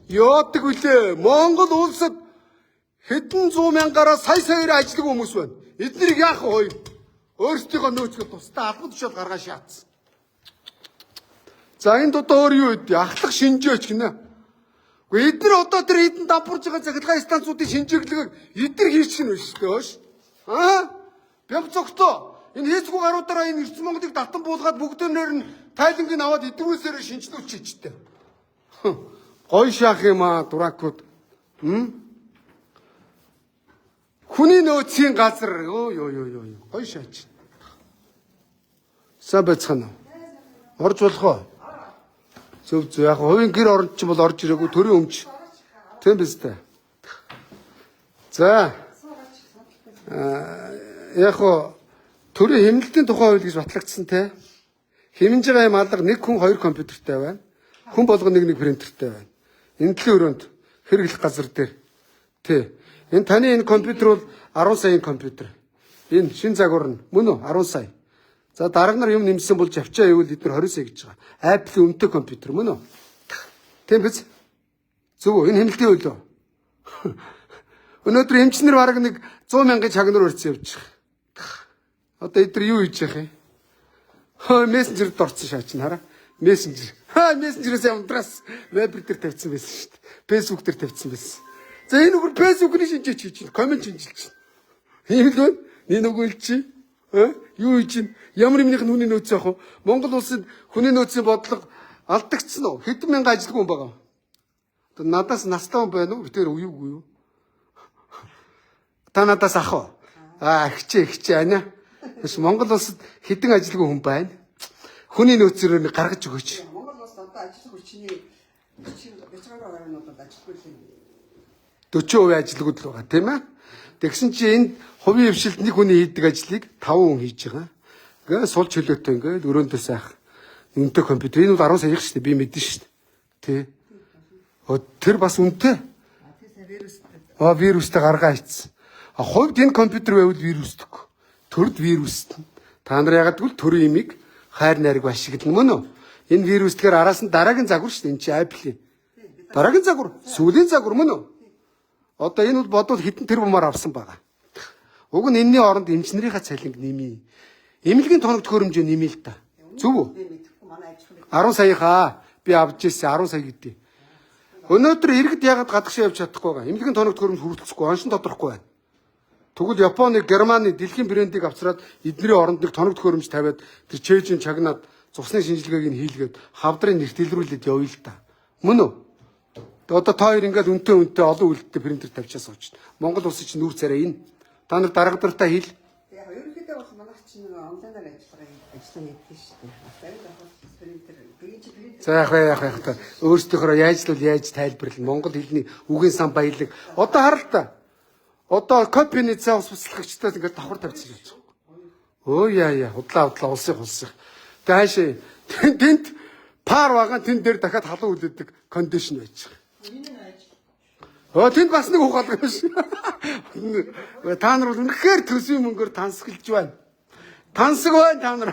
Яадаг вүлээ. Монгол улсад хэдэн зуун мянгаараа сая саяар ажиллаг хүмүүс байна. Эднэрийг яах вэ? Өөрсдийнхөө нөөцгөө тусдаа албан тушаал гаргаа шаацсан. За энд одоо өөр юу гэдэг? Ахлах шинжээч гинэ. Гэхдээ эднэр одоо тэр эдэн дампуурж байгаа цахилгаан станцуудын шинжээглэгийг эднэр хийчих нь биш үү? Аа? Бямцогтоо энэ хийцгүй гаруудаараа энэ Эрдэнэ Монголыг татан буулгаад бүгдээр нь тайлангийг аваад эдгүүсээр шинжлүүлчих чийчтэй. Гой шаах юм аа дуракууд. Хүний нөөцийн газар. Өө ёо ёо ёо. Гой шаач. Сайн байцгаана уу? Орж болох уу? Зөв зөв. Яг хувийн гэр оронд ч бол орж ирээгүй төрийн өмч. Тийм биз дээ. За. яг хоо төрийн хэмнэлтийн тухай хууль гэж батлагдсан те. Хэмнэж байгаа юм алга нэг хүн хоёр компьютертэй байна. Хүн болгон нэг нэг принтертэй байна. Энэ төлөв өрөөнд хэрэглэх газар дээр. Тэ. Энэ таны энэ компьютер бол 10 саяын компьютер. Энэ шин загвар нь мөн үү 10 сая. За дарга нар юм нэмсэн бол жавчаа ивэл бид нар 20 сая гэж байгаа. Apple-ийн үнэтэй компьютер мөн үү? Тийм биз? Зөв үү? Энэ хэмнэлтийн хууль үү? Өнөөдөр эмчнэр бараг нэг 100 мянган чагнар өрцөн явж байгаа. Одоо эдгээр юу хийж яах юм? Хөө мессенжерд орсон шаач нь хараа. Мессенжер. Ха мессенжерээс ямдраас веб дээр тавьсан байсан шүү дээ. Facebook дээр тавьсан байсан. За энэ үгээр Facebook-ны шинжээч хийж байна. Коммент шинжилж байна. Ийм л байна. Энэ нөгөө ил чи. Ха? Юу хийж байна? Ямар юмных нь хүний нөөц яах вэ? Монгол улсад хүний нөөцийн бодлого алдагдсан уу? Хэдэн мянган ажилгүй хүн байгаа. Одоо надаас настай хүн байна уу? Тэр үеүгүй юу? Та надаас ах уу? Аа, хичээ хичээ аня. Тэс Монгол улсад хэдэн ажилгүй хүн байна? Хүний нөөцөөр нэг гаргаж өгөөч. Монгол улс одоо ажил хүчний 40 гаруй хувийн ажилгүй л юм. 40% ажилгүйд л байгаа тийм ээ. Тэгсэн чи энд хувийн хвшилд нэг хүний хийдэг ажлыг 5 хүн хийж байгаа. Ингээ сул чөлөөтэй ингээ өрөөндөө сайх. Үнэтэй компьютер энэ бол 10 сая шүү дээ би мэдэн шүү дээ. Тэ. О тэр бас үнэтэй. А вирустай гаргаа хийцэн. А хувьд энэ компьютер байвал вирусдэггүй. Төрд вирустэй. Та нар ягаад гэвэл төрийн имийг хайр найраг ашиглана мөн үү? Энэ вирусдгээр араас нь дараагийн загвар шүү дээ. Энэ чи Apple-ийн. Дараагийн загвар, сүүлийн загвар мөн үү? Одоо энэ бол бодвол хэдэн тэрбумаар авсан байгаа. Уг нь энэний оронд эмч нарынхаа цалинг нэмье. Эмнэлгийн тоног төхөөрөмжөө нэмье л та. Зөв үү? Би мэдэхгүй манай аж ахуйн 10 саяхаа би авч ирсэн 10 сая гэдэг. Өнөөдөр иргэд ягаад гадагшаа явж чадахгүй байгаа? Эмнэлгийн тоног төхөөрөмж хүрэлцэхгүй, оншин тодрохгүй байна. Тэгвэл Японы, Германы, дэлхийн брендийг авчраад эдний оронд нэг тоног төхөөрөмж тавиад тэр чэйжин чагнаад цусны шинжилгээг нь хийлгээд хавдрын нэрт илрүүлээд явъя л та. Мөн үү? Тэгээ одоо та хоёр ингээд үнтэй үнтэй олон үйлдэлтэй принтер тавьчаа сууж байна. Монгол улсын чинь нүүр царай энэ. Та нар дарга дартаа хэл. Яг ерөнхийдөө бол манайх чинь нэг онлайнаар ажиллагаа ажиллаа хийдэг шүү дээ. Зарим тохиолдолд принтер би чи принтер За яах вэ яах вэ яах вэ? Өөрсдийнхөө яаж л бол яаж тайлбарлана. Монгол хэлний үгийн сан баялаг. Одоо харал та. Одоо копины цай ус бяцлагчтай ингээд давхар тавьчихсан гэж байна. Өө яа яа худлаа худлаа улсын улсын. Тэг хаашаа тэнд пар ваган тэн дээр дахиад халуун үлддэг кондишн байж байгаа. Өө тэнд бас нэг ухаалаг биш. Та нар бол үнэхээр төсвийн мөнгөөр тансаглаж байна. Тансаг байна та нар.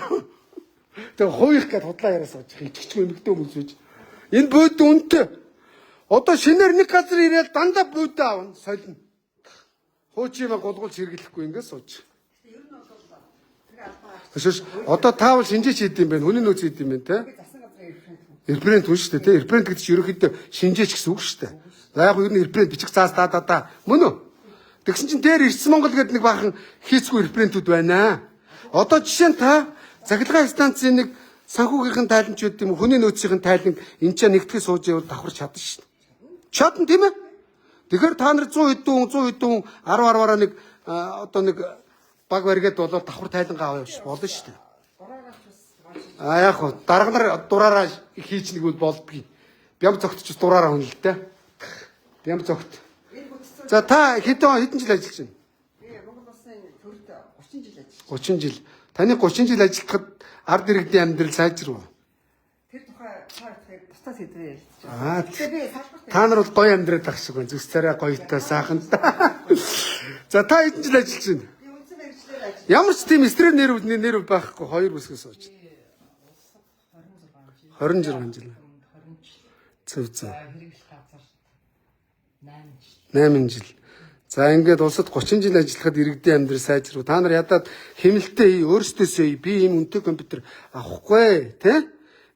Тэгээ хувих гэд худлаа яриа сууж хичгч эмэгтэй хүмүүс байж. Энэ бөөд үнэтэй. Одоо шинээр нэг газар ирээл дандаа бөөдөө авна солино. Хуучин юм гулгуулж хэрэглэхгүй ингээд сууж. ер нь бол тэр албан Өшөөш одоо таавал шинжээч хийд юм байна. Хүний нөөц хийд юм байна те. би засан газрын референт Референт хүн шүү дээ те. Референт гэдэг чинь ерөнхийдөө шинжээч гэсэн үг шүү дээ. За яг ер нь референт бичих цаас та та та. Мөн үү? Тэгсэн чинь дээр Ирсэн Монгол гэдэг нэг баахан хийцгүй референтүүд байна. Одоо жишээ нь та цахилгаан станцын нэг санхүүгийнхэн тайланч байд юм уу, хүний нөөцийн тайлан энэ ч нэгтгэх сууж явал давхар чадна шүү дээ. Чадна тийм ээ? Тэгэхээр та нар 100 хэдэн хүн 100 хэдэн хүн 10 10-аараа нэг одоо нэг баг баригаад болоод давхар тайлангаа аваа явчих болно шүү дээ. А яг хөө дарга нар дураараа хийж нэг бол болдгийг. Бям зогтч дураараа хүн л дээ. Бям зогт. Энэ бүтцэн За та хэдэн хэдэн жил ажиллаж байна? би Монгол улсын төрд 30 жил ажиллаж. 30 жил. Таны 30 жил ажиллахад ард иргэдийн амьдрал сайжрав уу? Тэр тухай та хоёрыг бусдаа сэдвээр ярилцж Аа байна. Гэхдээ би салбарт та нар бол гоё амьдраад ах шиг байна. Зүс царай гоётой сайхан. За та хэдэн жил ажиллаж байна? би үндсэн мэргэжлээр ажиллаж. Ямар ч тийм стресс нэрв нэрв байхгүй хоёр бүсгээс сууж. 26 жил. Зөв зөв. Хэрэглэх газар 8 жил. 8 жил. За ингээд улсад 30 жил ажиллахад иргэдийн амьдрал сайжрав. Та нар ядаад хэмнэлтээ хий, өөрсдөөсөө хий. Би ийм үнэтэй компьютер авахгүй, тэ?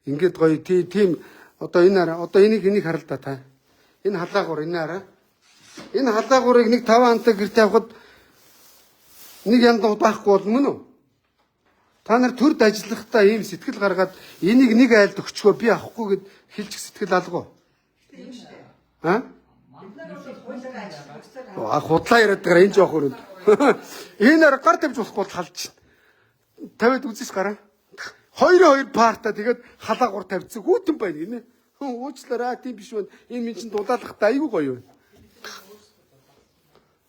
Ингээд гоё тийм одоо энэ араа одоо энийг энийг харал да та. Энэ халаагуур энэ араа. Энэ халаагуурыг нэг 5 хантай гэрте авахд нэг янд байхгүй бол мөн үү? Та нар төрд ажиллахдаа ийм сэтгэл гаргаад энийг нэг айлд өгчгөө би авахгүй гэд хэлчих сэтгэл алга уу? Аа? Бид нар бол хуулиар ажиллах ёсоор А худлаа яриад байгаа энэ жоох өрөнд. Энэ арга гар тавьж болохгүй бол халж чинь. Тавиад үзээс гараа. Хоёрын хоёр парта тэгээд халаагуур тавьчихсан хүүтэн байна гинэ. Хөн уучлаарай тийм биш байна. Энэ минь чинь дулаалахдаа айгүй гоё байна.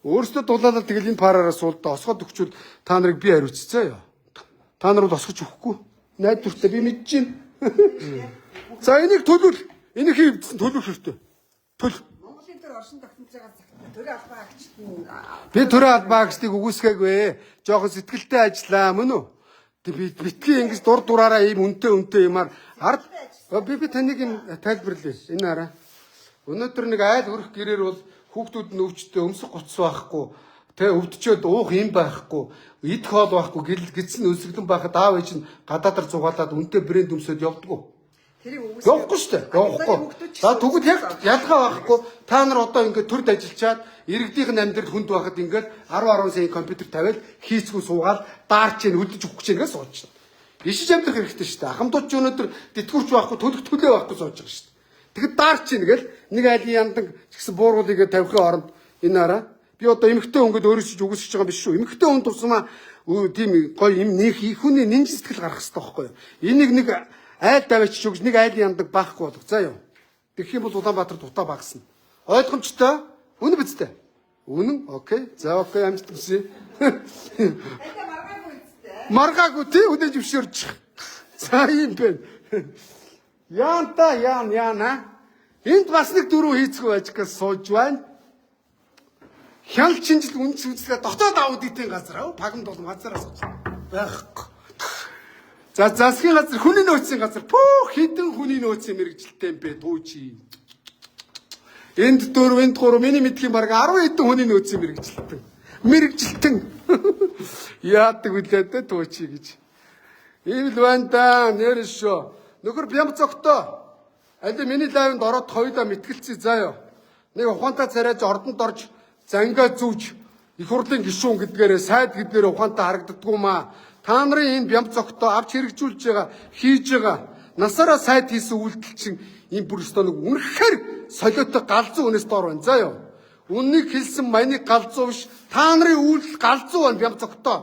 Өөрсдөө дулаалал тэгэл энэ параараа суулдаа осгоод өгчүүл та нарыг би хариуццаа ёо. Та нар бол осгож өгөхгүй. Найдвартай би мэдэж байна. За энийг төлвөл. Энийг хийвдсэн төлөх хэрэгтэй. Төл. Монголын төр оршин тогтнож байгаа цагт төрийн албан агчид нь Би төрөө албаа агчдыг үгүйсгээгүй. Жохон сэтгэлтэй ажиллаа мөн үү? Тэг би битгий ингэж дур дураараа ийм үнтэй үнтэй юмар ард би таныг юм тайлбарлая. Энэ хараа. Өнөөдөр нэг айл өрх гэрээр бол хүүхдүүд нь өвчтөй өмсөх гоцс байхгүй. Тэ өвдчөөд уух юм байхгүй, идэх хоол байхгүй гэл гидсэн өсөглөн байхад аав ээж нь гадаадar зугаалаад үнтэй брэнд өмсөд явдггүй. тэрийг үгүйсгээ. Явахгүй шүү дээ. Явахгүй. За тэгвэл яг ялгаа байхгүй. Та нар одоо ингээд төрд ажиллачаад иргэдийнх нь амьдрал хүнд байхад ингээд 10 10 сая компьютер тавиал хийцгүү суугаал даарч ийн үлдэж өгөх гэж ингээд сууж байна. Ишиж амьдрах хэрэгтэй шүү дээ. Ахмадууд ч өнөөдөр тэтгэврч байхгүй төлөх төлөө байхгүй сууж байгаа шүү дээ. Тэгэхэд даарч ийн гэл нэг айлын яндан ч гэсэн буургуулыгээ тавихын оронд энэ араа би одоо эмхтэй өнгөд өөрөөсөө ч үгүйсэж байгаа юм биш шүү. Эмхтэй хүн тусмаа тийм гоё юм нөх хүний нинжин сэтгэл гаргах хэрэгтэй байхгүй юу? Энийг нэг айл даваач өгч нэг айлын яндаг байхгүй болох. За юу. Тэгэх юм бол Улаанбаатар дутаа багасна. Ойлгомжтой? Үнэн биз дээ? Үнэн? Окей. За окей амжилт хүсье. Эндээ маргаагүй үстэй. Маргаагүй тий үдэ зөвшөөрч. За юм бэ. Яан та яан яана. Энд бас нэг дөрөв хийцгүй байж гэж сууж байна. Хял чинжил үндэс үзлээ дотоод аудитын газар аа пагамд бол газараа сууж байхгүй. За засгийн газар хүний нөөцийн газар пүү хідэн хүний нөөцийн мэрэгжилтэй юм бэ түүчи. Энд дөрөв энд гурав миний мэдхийн баг 10 хэдэн хүний нөөцийн мэрэгжилтэн. Мэрэгжилтэн. Яадаг үлээ дээ түүчи гэж. Ийм л байна да нэр шүү. Нөхөр бямц огтоо. Аль миний лайвнд ороод хоёулаа мэтгэлцээ заа юу. Нэг ухаантай царайж ордонд орж зангаа зүүж их хурлын гишүүн гэдгээрээ сайд гэдгээрээ ухаантай харагддаггүй маа. Та нарын энэ бямц огтоо авч хэрэгжүүлж байгаа, хийж байгаа насаараа сайд хийсэн үйлдэл чинь энэ бүр өстөө нэг үнэхээр солиотой галзуу үнээс доор байна. Заа юу. Үннийг хэлсэн манийг галзуу биш. Та нарын үйлдэл галзуу байна бямц огтоо.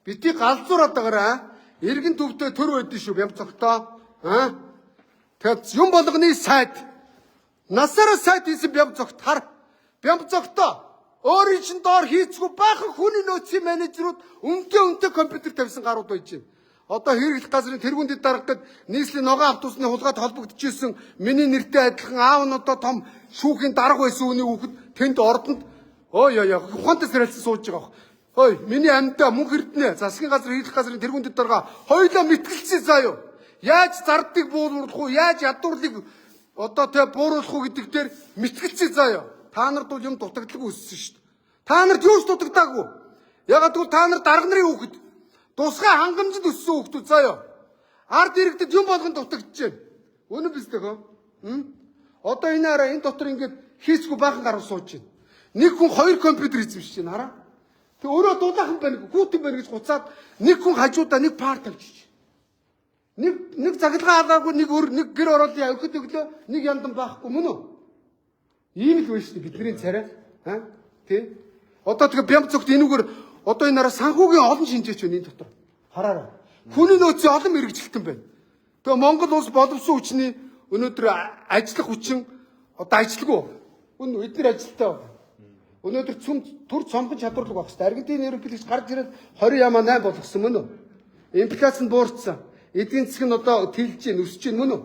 Бити галзуураад байгаараа. Иргэн төвтэй төр байдэн шүү бямц огтоо. Аа? Тэгэхээр юм болгоны сайд насаараа сайд хийсэн бямц огт хар. Бямц огтоо өөрийн чинь доор хийцгүй баахан хүний нөөцийн менежерүүд үнэтэй үнэтэй компьютер тавьсан гарууд байж байна. Одоо хэрэглэх газрын тэргүүн дэд даргад нийслэлийн ногоон автобусны хулгайд холбогдчихсэн миний нэртэй адилхан аав нь одоо том шүүхийн дарга байсан үний хүүхэд тэнд ордонд ой ой ой ухаантай сэрэлсэн сууж байгаа бох. Ой миний амьдаа мөнх эрдэнэ засгийн газар хэрэглэх газрын тэргүүн дэд дарга хоёулаа мэтгэлцээ заа юу. Яаж зардыг бууруулах уу? Яаж ядуурлыг одоо тэ бууруулах уу гэдэг дээр мэтгэлцээ заа юу. Та нарт бол юм дутагдaltaгүй өссөн шүү дээ. Та нарт юу ч дутагдаагүй. Ягаад гэвэл та нар дарга нарын хүүхэд. Тусгай хангамжинд өссөн хүүхдүүд заа юу. Ард иргэдэд юм болгон дутагдж байна. Үнэн биз дээ хөө? Одоо энэ араа энэ дотор ингээд хийцгүй баахан гаруй сууж байна. Нэг хүн хоёр компьютер эзэмшиж байна хараа. Тэг өөрөө дулаахан байна, хүүтэн байна гэж гуцаад нэг хүн хажуудаа нэг пар тавьчих. Нэг заглагаа алаагүй нэг өр нэг гэр ороолын орхид өглөө нэг яндан байхгүй мөн үү? Ийм л байна шүү дээ бидний царай. Аа? Тэ? Одоо тэгээ бямц зүгт энүүгээр одоо энэ араа санхүүгийн олон шинжээч байна энэ дотор. Хараарай. Хүний нөөцийн олон мэрэгжилтэн байна. Тэгээ Монгол улс боловсон хүчний өнөөдөр ажиллах хүчин одоо ажилгүй. Үнэ эдгээр ажилттай байна. Өнөөдөр цөм төр цомхон чадварлаг байх хэрэгтэй. Аргентин ерөнхийлөгч гарч ирээд 20 ямаа 8 болгосон мөн үү? Инфляц нь буурсан. Эдийн засаг нь одоо тэлж гин өсөж гин мөн үү?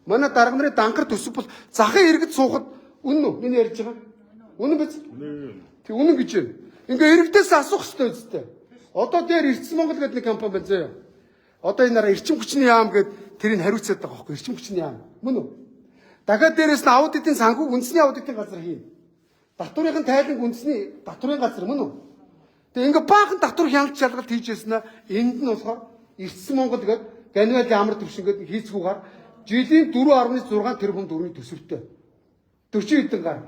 Манай дарга нарын данхар төсөв бол захын иргэд суухад үнэн үү? Миний ярьж байгаа. Үнэн биз? Тэг үнэн гэж байна. Ингээ иргэдээс асуух хэрэгтэй үстэй. Одоо дээр Эрдэс Монгол гэдэг нэг компани байна заяа. Одоо энэ нараа эрчим хүчний яам гээд тэрийг хариуцаад байгаа байхгүй эрчим хүчний яам. Мөн үү? Дахиад дээрэс нь аудитын санхүүг үндэсний аудитын газар хийн. Татврын тайланг үндэсний татврын газар мөн үү? Тэгээ ингээ баахан татвар хяналт шалгалт хийж яснаа энд нь болохоор Эрдэс Монгол гээд Ганвали амар төвшин гээд хийцгүүгээр жилийн 4.6 тэрбум төгрөгийн төсөвтэй. 40 хэдэн гар.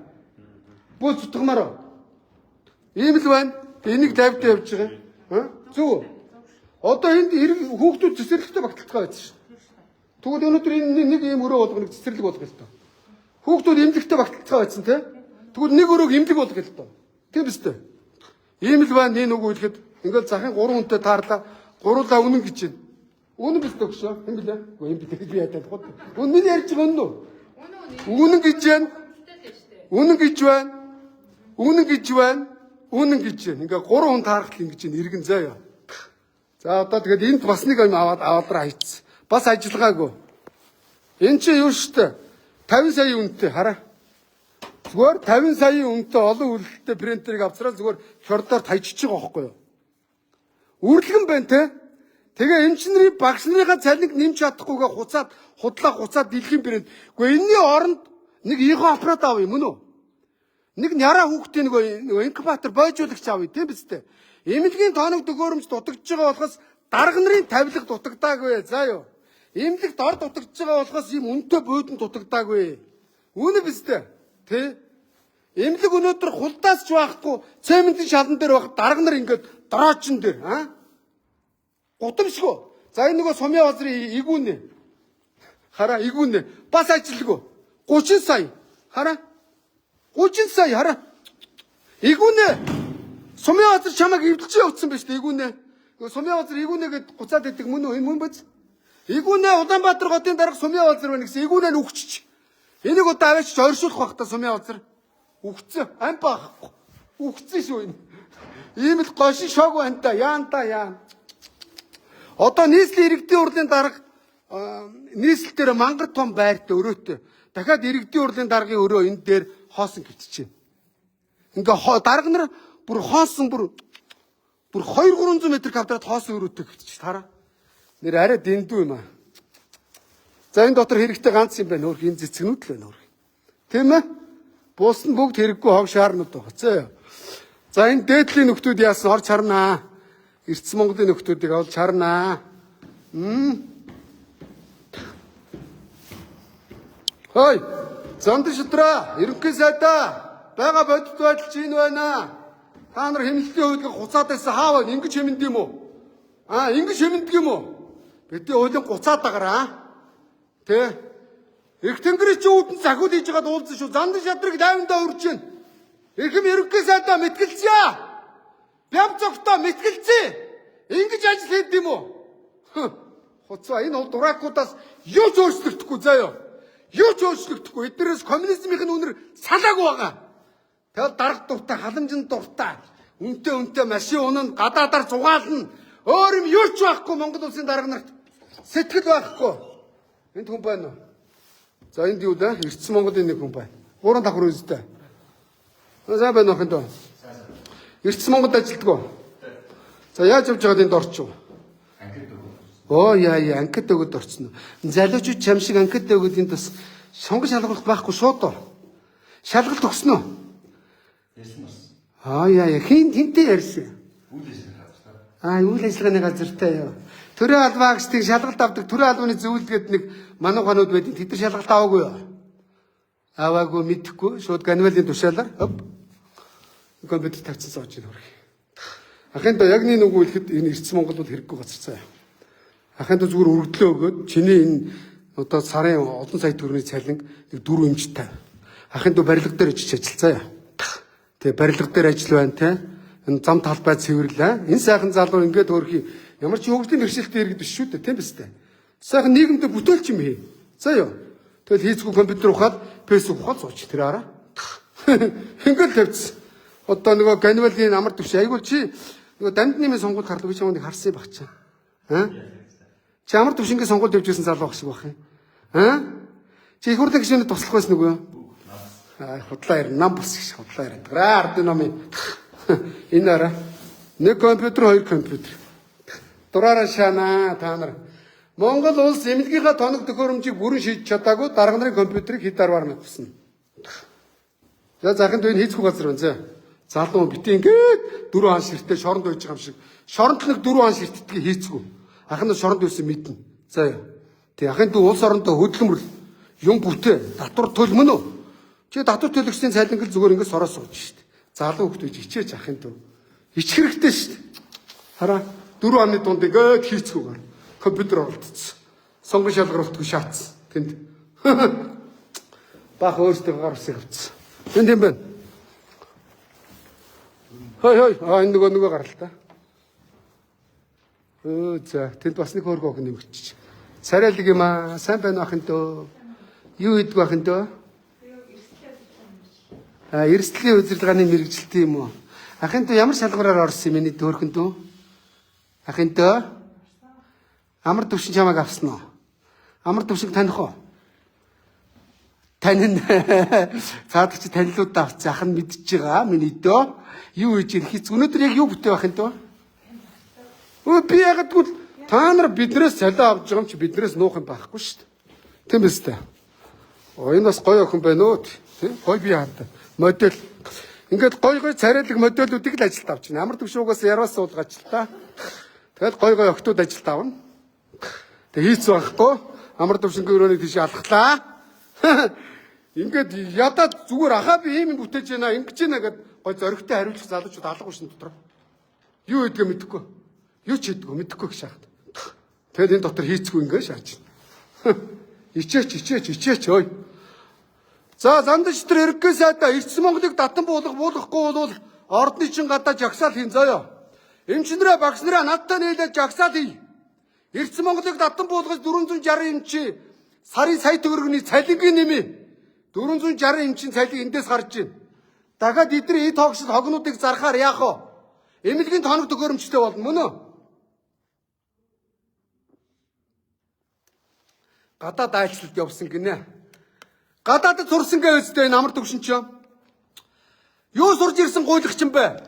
Бөө цутгамаар. Ийм л байна. Энийг лайвтай явж байгаа юм. Зөв үү? Одоо энд хүүхдүүд цэцэрлэгтэй багталтгаа байсан шүү. Тэгвэл өнөөдөр энэ нэг ийм өрөө болгоныг цэцэрлэг болгох л тоо. Хүүхдүүд эмнэлэгтэй багталтгаа байсан тий. Тэгвэл нэг өрөөг эмнэлэг болгох л тоо. Тийм биз дээ. Ийм л байна. Энэ үг хэлэхэд ингээл захын 3 хүнтэй таарлаа. Гурлаа үнэн гэж байна. Үнэн биз дээ өгшөө. Юм билээ. Үгүй юм билээ гэж би ядаад байна. Үнэн миний ярьж байгаа үнэн үү? Үнэн гэж байна. Үнэн гэж байна. Үнэн гэж байна. Үнэн гэж байна. Ингээ 3 хүн таарахтал ингэж байна. Иргэн заяа. За одоо тэгээд энд бас нэг юм аваад авалраа хийцсэн. Бас ажиллагаагүй. Энэ чи юу штэ? 50 сая үнэтэй хараа. Зүгээр 50 сая үнэтэй олон үлэлттэй принтерийг авцраа зүгээр хёрдоор таяжчих байгаа байхгүй юу? Үрлэгэн байна те. Тэгээ эмч нарын багш нарынхаа цалинг нэмж чадахгүйгээ хуцаад худлаа хуцаад дэлхийн брэнд. Гэхдээ энэний оронд нэг эго аппарат авъя мөн үү? Нэг няраа хүүхдийн нөгөө инкубатор бойжуулагч авъя тийм биз дээ. Эмнэлгийн тооног төхөөрөмж дутагдж байгаа болохоос дарга нарын тавилга дутагдаагүй. За юу. Эмнэлэгт ор дутагдж байгаа болохоос ийм үнэтэй буудан дутагдаагүй. Үнэ биз дээ. Тэ? Эмнэлэг өнөөдөр хулдаас ч байхгүй цементийн шалан дээр байх дарга нар ингээд дороочин дээр аа гутамшгүй. За энэ нөгөө сумын базрын игүүнэ. Хараа игүүнэ. Бас ажилгүй. 30 сая. Хараа. 30 сая хараа. Игүүнэ. Сумын базар чамайг эвдэлж явуулсан байж тээ игүүнэ. Нөгөө сумын базар игүүнэ гэд гуцаад идэг мөн үү? Энэ мөн биз? Игүүнэ Улаанбаатар хотын дарга сумын базар байна гэсэн игүүнэ нь үхчих. Энийг одоо аваач оршуулах байх та сумын базар. Үхсэн. Ам баахгүй. Үхсэн шүү энэ. Ийм л гошин шог байна та. Яан та яан. Одоо нийслэлийн иргэдийн хурлын дарга нийслэл дээр мангар том байртай өрөөтэй. Дахиад иргэдийн хурлын даргын өрөө энэ дээр хоосон гिचчихэв. Ингээ дарга нар бүр хоосон бүр 2-300 м квадрат хоосон өрөөтэй гिचчих тараа. Нэр арай дэндүү юм аа. За энэ дотор хэрэгтэй ганц юм байна. Өөр энэ цэцгнүүд л байна өөр. Тийм ээ? Бус нь бүгд хэрэггүй хог шаарнууд байгаа. Зөө. За энэ дээдлийн нөхдүүд яасан орж харнаа. Эрдэс Монголын нөхдүүдийг олж харнаа. Хой. Зонд шудраа, ерөнхий сайдаа, байгаа бодит байдал чинь байна. Та нар хэмнэлтийн хуулийг хуцаад байсан хаа байна? Ингэж хэмнэд юм уу? Аа, ингэж хэмнэдэг юм уу? Бидний хуулийн гуцаад агараа. Тэ? Их тэнгэрийн чи үүдэн захиул хийж байгаад уулзсан шүү. Занд шадрыг лайвандаа урьж байна. Эрхэм ерөнхий сайдаа мэтгэлцээ. Бям цогтоо мэтгэлцээ. Ингэж ажил хийд юм уу? Хуцаа энэ бол дуракуудаас юу ч өөрчлөгдөхгүй заяа. Юу ч өөрчлөгдөхгүй. Эднэрээс коммунизмын үнэр салаагүй байгаа. Тэгэл дарга дуртай, халамжинд дуртай. Үнтэй үнтэй машин унана, гадаадаар зугаална. Өөр юм юу ч байхгүй Монгол улсын дарга нарт сэтгэл байхгүй. Энд хүн байна уу? За энд юу да? Эрдэс Монголын нэг хүн байна. 3 давхар үзтэй. За байна уу хин дөө? Эрдэс Монголд ажилтдаг уу? За яаж явж байгаад энд орчих вэ? Оо яа яа анкет өгöd орчихно. Залуучууд чам шиг анкет өгöd энд бас сонгон шалгалт байхгүй шууд ор. Шалгалт өгсөн үү? Ярьсан бас. Аа яа яа хин хинтээ ярьсан. Үйл ажиллагааны газартай. Аа үйл ажиллагааны газартай юу. Төрийн албаа агчдыг шалгалт авдаг төрийн албаны зөвлөлт гэдэг нэг мануй ханууд байдаг. Тэд нар шалгалт аваагүй юу? Аваагүй мэдэхгүй шууд ганвалийн тушаалаар хоп компьютер тавьсан сууж ийн хөрх. Ахын доо яг нэг үг хэлэхэд энэ Эрдэс Монгол бол хэрэггүй газар цаа. Ахын доо зүгээр өргөдлөө өгөөд чиний энэ одоо сарын олон сая төгрөгийн цалинг нэг 4 эмч тавь. Ахын доо барилга дээр очиж ажиллацаа. Тэгээ барилга дээр ажил байна те. Энэ зам талбай цэвэрлээ. Энэ сайхан залуу ингээд хөөрхий ямар ч хөгжлийн бэрхшээлтэй иргэд биш шүү дээ, тийм биз дээ. Сайхан нийгэмдээ бүтээлч юм хий. За юу. Тэгэл хийцгүй компьютер ухаад, фэйсбુક ухаад сууч тэр араа. Ингээд тавьчихсан. Одоо нөгөө ганвалын амар төвш айгуул чи нөгөө дамд нэмийн сонгуульд харлаа би чамайг нэг харсан байх чам. Аа? Чи амар төвшингийн сонгуульд явж байсан залуу байх шиг байх юм. Аа? Чи их хурлын гишүүнэд туслах байсан үгүй юу? Аа худлаа ярина, нам бус гэж худлаа яриад. Ра ардын номын энэ араа нэг компьютер, хоёр компьютер. Дураараа шаанаа та нар. Монгол улс эмнэлгийнхаа тоног төхөөрөмжийг бүрэн шийдэж чадаагүй дарга нарын компьютерийг хэд арвар мянга. За захын дүү энэ хийцгүй газар байна зэ. Залуу бити ингээд дөрөв хан ширтээ шоронд байж байгаа юм шиг. Шоронд нэг дөрөв хан ширтдгийг хийцгүй. Ах нь шоронд байсан мэднэ. За яа. Тэг ахын дүү улс орондоо хөдөлмөрлө. Юм бүтээ. Татвар төл мөн үү? Чи татвар төлөгчдийн цалинг л зүгээр ингээд сороо сууж шít. Залуу хүмүүс хичээж ахын дүү. Ичих хэрэгтэй шít. Хараа дөрөв амны дунд ингээд хийцгүйгээр компьютер оролцсон. Сонгон шалгаруултгүй шаацсан. Тэнд. Бах өөртөө гар усыг авцсан. Энд юм байна. Хой хой аа энэ нөгөө гарал та. Өө за тэнд бас нэг хөөргөө охин нэмэгдчих. Царайлаг юм аа. Сайн байна охин дөө. Юу хийдэг охин дөө? А эрсдлийн удирдлагын мэргэжилтэн юм уу? Ахын дүү ямар шалгуураар орсон юм миний дөөрхөн дүү? Ахын дөө амар төвшин чамайг авсан уу? Амар төвшин таних уу? Танин цаадах чи танилуудаа авсан. Ах нь мэдчихэж байгаа. Миний дөө юу хийж ирэх хэц. Өнөөдөр яг юу бүтээ ахын дөө? Өө би яг тэгвэл та нар биднээс цалин авч байгаа юм чи биднээс нуух юм байхгүй шүү дээ. Тийм биз дээ. Оо энэ бас гоё охин байна уу? Тийм гоё бие хаатай. Модель. Ингээд гоё гоё царайлаг модельүүдийг л ажилд авч байна. Амар төвшин угаас ярвас суулгаач л та. Тэгэл гоё гоё охтууд ажилд авна. Тэг хийц байхгүй. Амар төвшингийн өрөөнийг тийш алхлаа. Ингээд ядаад зүгээр ахаа би ийм юм бүтээж байна, ингэж байна гэд гой зоригтой хариулах залуучууд алга ушин дотор. Юу хийдгээ мэдэхгүй. Юу ч хийдэггүй мэдэхгүй гэж шахаад. Тэгэл энэ дотор хийцгүй ингээд шааж. Ичээч ичээч ичээч ой. За зандч тэр эргэгээ сайдаа Эрдэнэ Монголыг татан буулгах буулгахгүй бол ордны чин гадаа жагсаал хийн заяа. Эмчнэрээ багш нараа надтай нийлээд жагсаал хий. Эрдэнэ Монголыг татан буулгаж 460 эмчи сарын сая төгрөгний цалингийн нэмээ. 460 эмчийн цалин эндээс гарч байна. Дахиад эдгээр эд хогшил хогнуудыг зархаар яах вэ? Эмнэлгийн тоног төхөөрөмжтэй болно мөн үү? Гадаад айлчлалд явсан гинэ. Гадаадд сурсан гэвэстэй энэ амар төвшин чи. Юу сурж ирсэн гуйлагч юм бэ?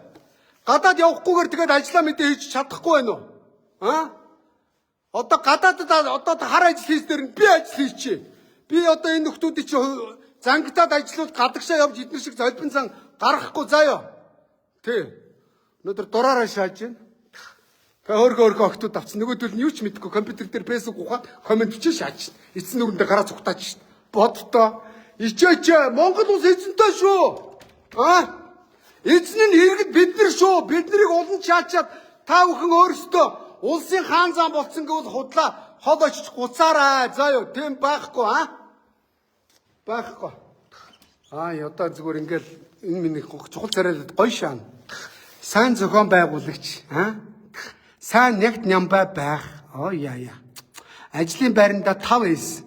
Гадаад явахгүйгээр тэгээд ажлаа мэдээ хийж чадахгүй байна уу? А? Одоо гадаадд одоо хар ажил хийснээр нь би ажил хийчихье. Би одоо энэ нөхдүүдийг чи зангатаад ажиллавал гадагшаа явж эднэр шиг золбин зан гаргахгүй заяа. Тий. Өнөөдөр дураараа шааж байна. Тэгээ өөргөө өөргөө октод авсан. Нөгөөдөл нь юу ч мэдэхгүй компьютер дээр Facebook ухаад коммент бичиж шааж. Эцэн нүгэндээ гараа цугтаач шít. Боддоо. Ичээч Монгол улс эзэнтэй шүү. А? Эзэн нь иргэд бид нар шүү. Бид нарыг улан чаачаад та бүхэн өөрсдөө улсын хаан зам болцсон гэвэл худлаа хол очиж гуцаарай. За юу, тийм байхгүй а? Байхгүй. Аа, одоо зүгээр ингээл энэ миний чухал царайлаад гоё шаана. Сайн зохион байгуулагч, а? Сайн нягт нямбай байх. Оо яа яа. Ажлын байранда 5 эс.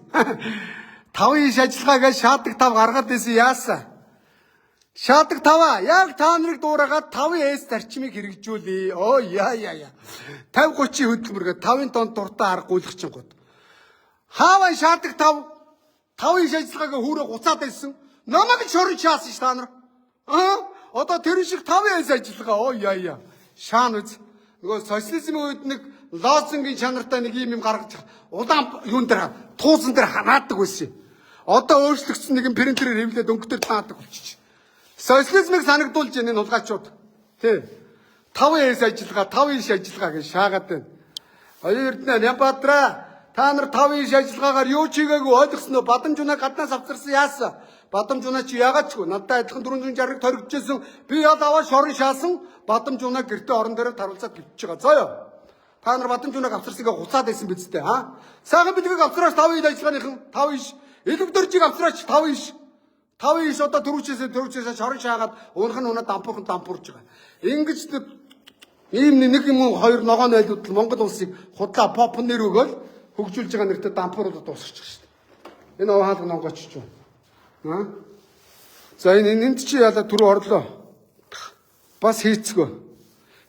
5 иш ажиллагаагаа шаадаг 5 гаргаад исэн яасан? Шаадаг 5-аа яг та нарыг дуурайгаад 5 эс зарчмыг хэрэгжүүлье. Оо яа яа яа. 50 30 хөдөлмөргөө 5-ын тон дуртай арга гуйлах чинь гот. Хаавай шаадаг 5 5 иш ажиллагаагаа хүүрээ гуцаад байсан. Намайг шорон шаасан ш та нар. Аа одоо тэр шиг 5 эс ажиллагаа. Оо яа яа. Шаан үз. Нөгөө социализмын үед нэг лозунгийн чанартай нэг юм гаргаж улаан юун дээр туусан дээр ханаадаг байсан. Одоо өөрчлөгдсөн нэгэн принтерээр хэвлээд өнгөтөр таадаг болчих. Социализмыг санагдуулж байна энэ хулгайчууд. Тий. 5 эс ажиллагаа, 5 иш ажиллагаа гэж шаагаад байна. Оюун Эрдэнэ Нямбадраа та нар 5 иш ажиллагаагаар юу ч хийгээгүй ойлгосноо Бадамжунаа гаднаас авчирсан яасан? Бадамжунаа чи яагаад ч надтай адилхан 460-ыг торгижсэн. Би ял аваад шорон шаасан. Бадамжунаа гэртээ орон дээр таруулцаад гівчихэж байгаа. Заяа. Та нар Бадамжунааг авчирсангаа хуцаад байсан биз дээ, аа? Сайхан бэлгийг авчираач 5 ил ажиллагааныхан 5 иш. Элэг дөржийг авчираач 5 иш. 5 иш одоо түрүүчээсээ шорон шаагаад уунах нь унаа дампуурхан дампуурж байгаа. Ингэж ийм нэг юм хоёр ногоон айлууд Монгол улсыг худлаа поп нэр өгөөл хөгжүүлж байгаа нэртэй дампууруулаад дуусчих шүү дээ. Энэ овоон хаалга нонгооч ч юм. Аа? За энэ энд чи яалаа түрүү орлоо. Бас хийцгөө.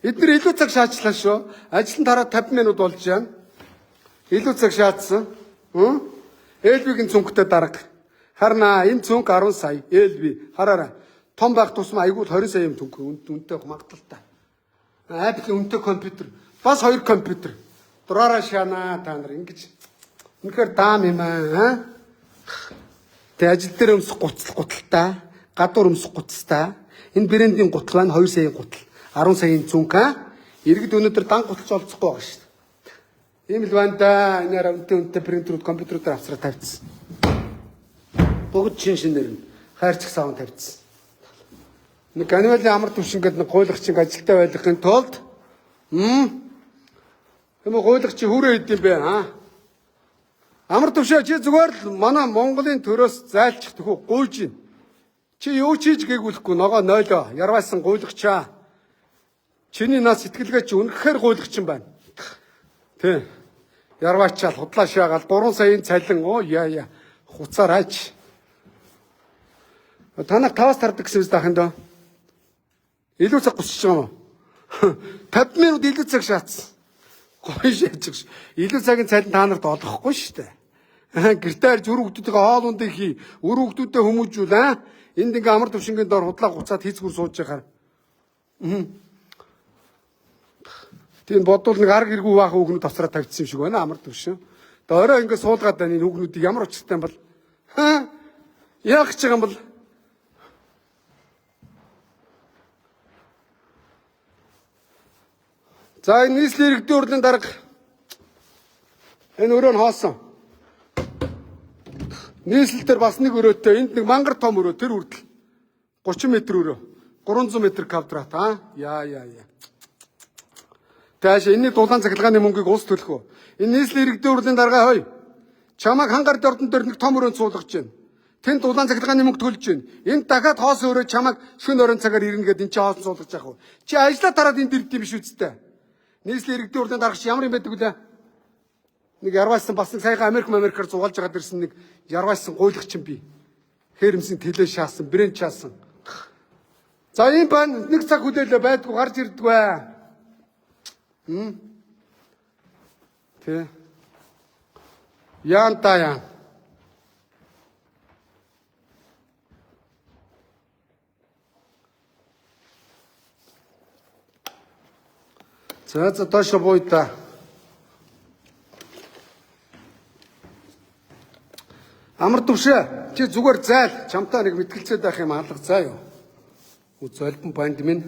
Эднэр илүү цаг шаачлаа шүү. Ажлын дараа 50 минут болж байна. Илүү цаг шаацсан. Элвигийн цүнхтэй дарга. Харнаа энэ цүнх 10 сая. Элви хараарай. Том байх тусам айгүй 20 сая юм цүнх үнэтэй магадлалтай. Apple үнэтэй компьютер. Бас 2 компьютер. Дураараа шаанаа та нар ингэж. Үнэхээр даам юм аа. Тэ ажил дээр өмсөх гуцал гуталтай, гадуур өмсөх гуцтай. Энэ брендийн гутал байна 2 саяын гутал, 10 саяын цүнх аа. Иргэд өнөөдөр дан гуталч олцохгүй байгаа шүү дээ. Ийм л байна да. Энэ арай үнэтэй принтерүүд, компьютерүүдээр авчраа тавьчихсан. Бүгд шин шинээр нь хайрцаг савн тавьчихсан. Нэг ганвалын амар төвшин гэдэг нэг гуйлагчин ажилтаа байлгахын тулд юм гуйлагчин хүрээ идэм бэ аа. Амар төвшөө чи зүгээр л манай Монголын төрөөс зайлчих төхөө гуйж гин. Чи юу ч хийж гээгүүлэхгүй ногоо нойлоо. Ярваасан гуйлагчаа. Чиний нас сэтгэлгээ чи үнэхээр гуйлагчин байна. Тэ. Ярваачаал худлаа шаагаал 3 саяын цалин оо яа яа хуцаар аач. Танах таваас тардаг гэсэн үс дахин дөө. Илүү цаг гусч байгаа юм уу? 50 минут илүү цаг шаацсан. Гоё шааж байгаа ш. Илүү цагийн цалин та нарт олохгүй шүү дээ. Гэртээ харж үр хүүхдүүдийнхээ хоол ундыг хий. Үр хүүхдүүдэд хүмүүжүүл аа. Энд ингээ амар төвшингийн дор худлаа гуцаад хийцгүр сууж байхаар. Тийм бодвол нэг арга хэрэггүй баахан хүүхнүүд авсраа тавьчихсан юм шиг байна амар төвшин. Тэгээ орой ингээ суулгаад байна энэ хүүхнүүдийг ямар учиртай юм бол? Хаа? Яах гэж байгаа юм бол? За энэ нийслэлийн иргэдийн хурлын дарга энэ өрөө нь хоосон. Нийслэл дээр бас нэг өрөөтэй энд нэг мангар том өрөө тэр үрдэл 30 м өрөө 300 м квадрат аа яа яа яа. Тааш энэний дулаан цахилгааны мөнгийг улс төлөх үү? Энэ нийслэлийн иргэдийн хурлын дарга хой. Чамайг хангаар дордон дээр нэг том өрөөнд суулгаж байна. Тэнд дулаан цахилгааны мөнгө төлж байна. Энд дахиад хоосон өрөө чамайг шөнө оройн цагаар ирнэ гэдээ эн чинь хоосон суулгаж яах вэ? Чи ажлаа тараад энд ирд юм биш үсттэй. Нийслэлийн иргэдийн хурлын даргач ямар юм байдаг вүлээ? Нэг ярваасан бас нэг саяхан Америкаар зугаалж байгаад ирсэн нэг ярваасан гуйлагч юм би. Хэрэмсэн тэлээ шаасан, брэнд шаасан. За ийм байна. Нэг цаг хүлээлээ байдгүй гарч ирдгүй. Тэ. Яан та яан. За за доошо бууя та. Амар төвшөө. Чи зүгээр зайл. Чамтай нэг мэтгэлцээд байх юм алга заа юу. Золбон банд минь.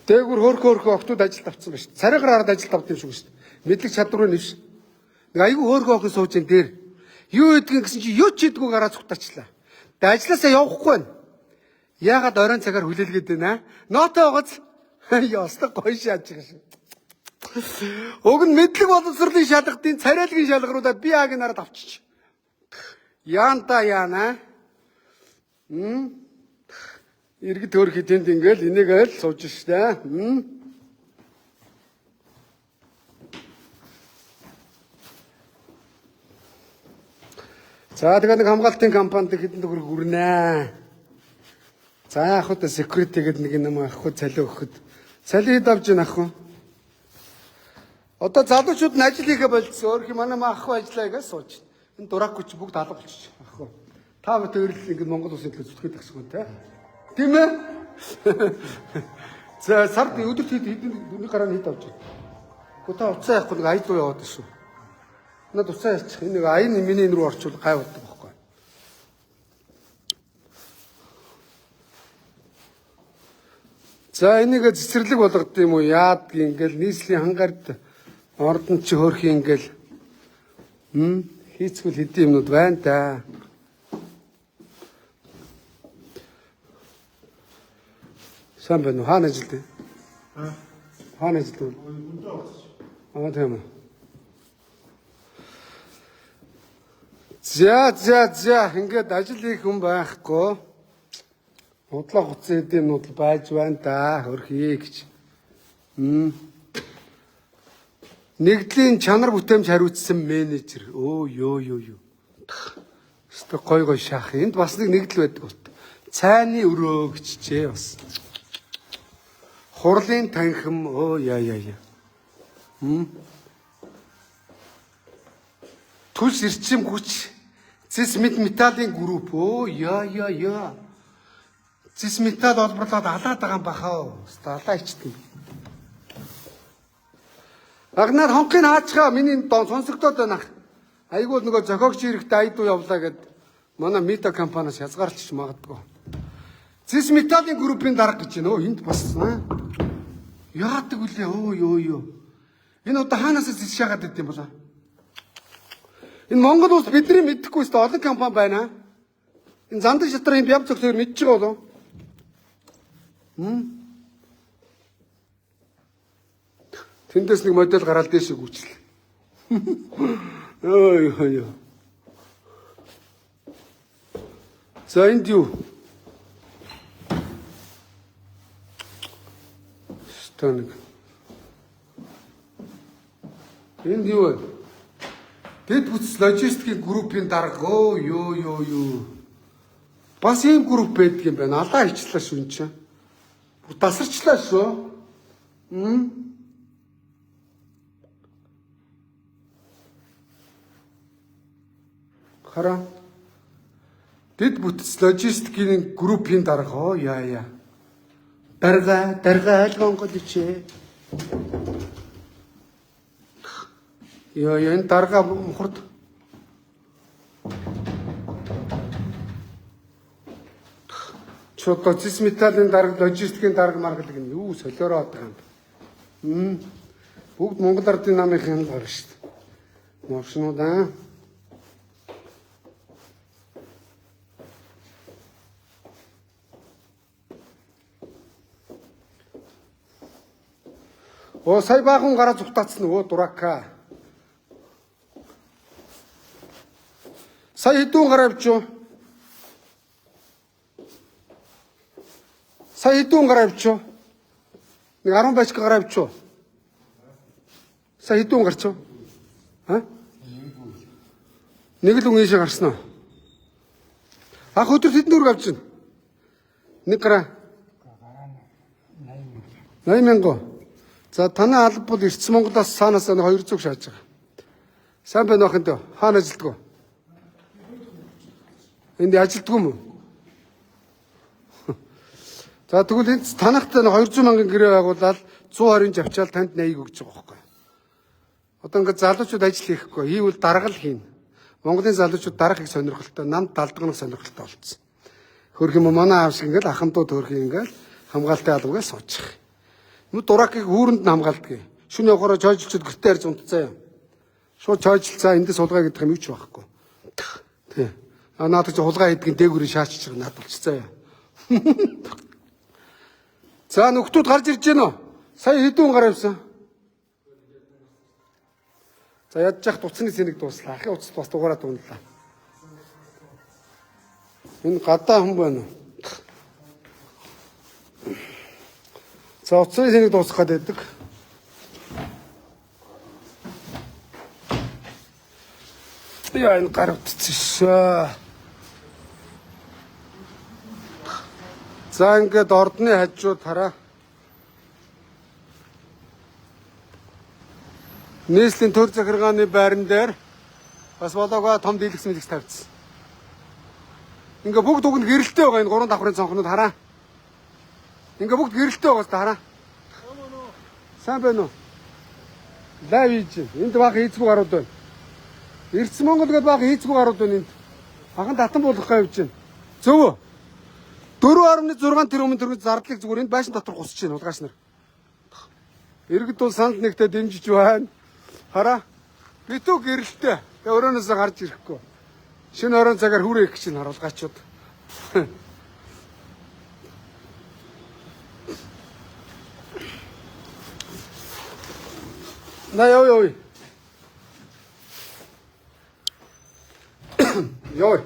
Дээгүр хөөрхөн охтууд ажилд авсан ба шүү. Царайгаар хараад ажилд авд юм шиг шүү. Мэдлэг чадварыг нэвш. Нэг айгүй хөөрхөн охин сууж ин дээр. Юу идэгэн гэсэн чи юу ч идэггүй гараа цухтаачлаа. Тэгээ ажилласаа явахгүй байна. Яагаад оройн цагаар хүлээлгээд байна? Нотой байгааз ёстой гоё шааж байгаа шүү. Уг нь мэдлэг боловсролын шалгалтын царайлгийн шалгаруулаад би аагийн нараад авчиж. Яан та яана. Иргэд хөөрхий тэнд ингээл энийгээл сууж штэ. За тэгээ нэг хамгаалтын компанид хэдэн төгрөг хүрнэ. За яг хөө security гэдэг нэг юм ах хөө цалин өгөхөд. Цалин хэд авч ийн ах хөө? Одоо залуучууд нь ажил хийхэ болцсон. Өөрх юм манай ах хөө ажиллаа гэж сууж. Энэ дураагүй чи бүгд алга болчих ах хөө. Та бүт өөрлөл ингэ Монгол улсын төлөө зүтгэхэд тагсгүй те. Тийм ээ? За сард өдөрт хэд хэдэн нэг гараа хэд авч байна? Гэхдээ та уцаа яахгүй нэг аяд руу яваад шүү. Над уцаа яачих. Энэ нэг аян миний энэ рүү орчвол гай болдог байхгүй. За энийг цэцэрлэг болгод юм уу? Яад ингээл нийслэлийн хангард ордон чи хөөрхий ингээл хийцгүүл хэдэн юмнууд байна та. Сайн байна уу? Хаана ажилд вэ? Хаана ажилд вэ? Аа тийм үү. За за за ингээд ажил хийх хүн байхгүй. Худлаа хуцсан хэдийн юмнууд л байж байна да. Хөрхий гэж. Нэгдлийн чанар бүтээмж хариуцсан менежер. Өө ёо ёо ёо. Өстө гой гой шаах. Энд бас нэг нэгдэл байдаг болт. Цайны өрөө гэжчээ бас. Хурлын танхим өө яа яа яа. Түлс эрчим хүч зэс мэд металлын групп өө яа яа яа. Зэс металл олборлоод алаад байгаа юм бахаа. Өстө алаа ичдэг. Агнаар хонхыг хаачгаа миний дон сонсогдоод байна. Айгуул нөгөө зохиогч эрэхтэй айдуу явлаа гэд манай Мита компаниас язгаарчж магадгүй. Зэс металлын группийн дарга гэж байна. Өө энд бас яадаг үлээ өө ёо ёо. Энэ одоо хаанаас зэс шагаад байд юм болоо? Энэ Монгол улс бидний мэдэхгүй өстө олон компани байна. Энэ зандаг шатрын юм бям цогцоор мэдж байгаа болов? Тэндээс нэг модель гараал дээшээ гүйчлээ. Ой ой. За энд юу? Станаг. Энд юу вэ? Дэд бүтц логистикийн группийн дарга. Өө ёо ёо ёо. Бас ийм групп байдаг юм байна. Алаа хийчлээ шүү энэ чинь. Бүр тасарчлаа шүү. Хараа. Дэд бүтц логистикийн группийн дарга оо яа яа. Дарга дарга айлгонгол ичээ. Яа яа энэ дарга мухард. Чод логист металлын дарга логистикийн дарга марга гэнэ юу солиороод байгаа юм. Бүгд Монгол Ардын намын л байгаа шүү дээ. Новшнууд аа. Оо сая баахан гараа зүхтаацсан нөгөө дурака. Сая хэдүүн гараа авчив? Сая хэдүүн гараа авчив? Нэг 10 бачка гараа авчив. Сая хэдүүн гарчив? А? Нэг л хүн ийшээ гарсан уу? Ах өдөр тэдэн төгрөг авч байна? Нэг гараа 80 мянга. За танай алба бол Эрдэс Монголоос цаанаас 200 шааж байгаа. Сайн байна уу охин дөө? Хаана ажилтдаг вэ? Энд ажилтдаг юм уу? За тэгвэл энд танахт 200 мянган гэрээ байгуулаад 120 жавчаал танд 80 өгч байгаа байхгүй. Одоо ингээд залуучууд ажил хийхгүй. Хийвэл даргал хийнэ. Монголын залуучууд дарахыг сонирхолтой, нам далдганах сонирхолтой болцсон. Хөрх юм манай аав шиг ингээд ахамдууд хөрх ингээд хамгаалтай албагаа суучих. Нүд дуракийг хүүрэнд нь хамгаалдаг. Шүн явахаараа чойжилчуд гэртээ ярьж унтцаа юм. Шууд чойжилцаа эндээс хулгай гэдэг юм юу ч байхгүй. Тий. А наадах чи хулгай хийдгийн дээгүүрийг шаачиж байгаа наад болчихцаа юм. За нөхдүүд гарч ирж гэнэ үү? Сая хэдэн хүн гараа явсан? За ядж яхад утасны цэник дууслаа. Ахын утас бас дугаараа дуунлаа. Энэ гадаа хүн байна уу? За утасны цэник дуусгах гээд байдаг. Яа энэ гар утсан шээ. За ингээд ордны хажууд хараа. Нийслэлийн төр захиргааны байран дээр бас болоогоо том дийлэгс мэлэгс тавьчихсан. Ингээ бүгд уг нь гэрэлтэй байгаа энэ гурван давхрын цонхнууд хараа. Ингээ бүгд гэрэлтэй байгаа ч хараа. Сайн байна уу? Лайв хийж байна. Энд бага хийцгүй гарууд байна. Эрдэс Монгол гэдэг бага хийцгүй гарууд байна энд. Ахан татан буулгах гэж явж байна. Зөв үү? 4.6 тэрбум төгрөг зардлыг зүгээр энд байшин дотор гусч байна хулгайч нар. Иргэд бол санал нэгтээ дэмжиж байна. Хараа. Битүү гэрэлтэй. Тэгээ өрөөнөөсөө гарч ирэхгүй. Шинэ орон цагаар хүрээ их гэж харуулгачуд. На яв яв. Яв.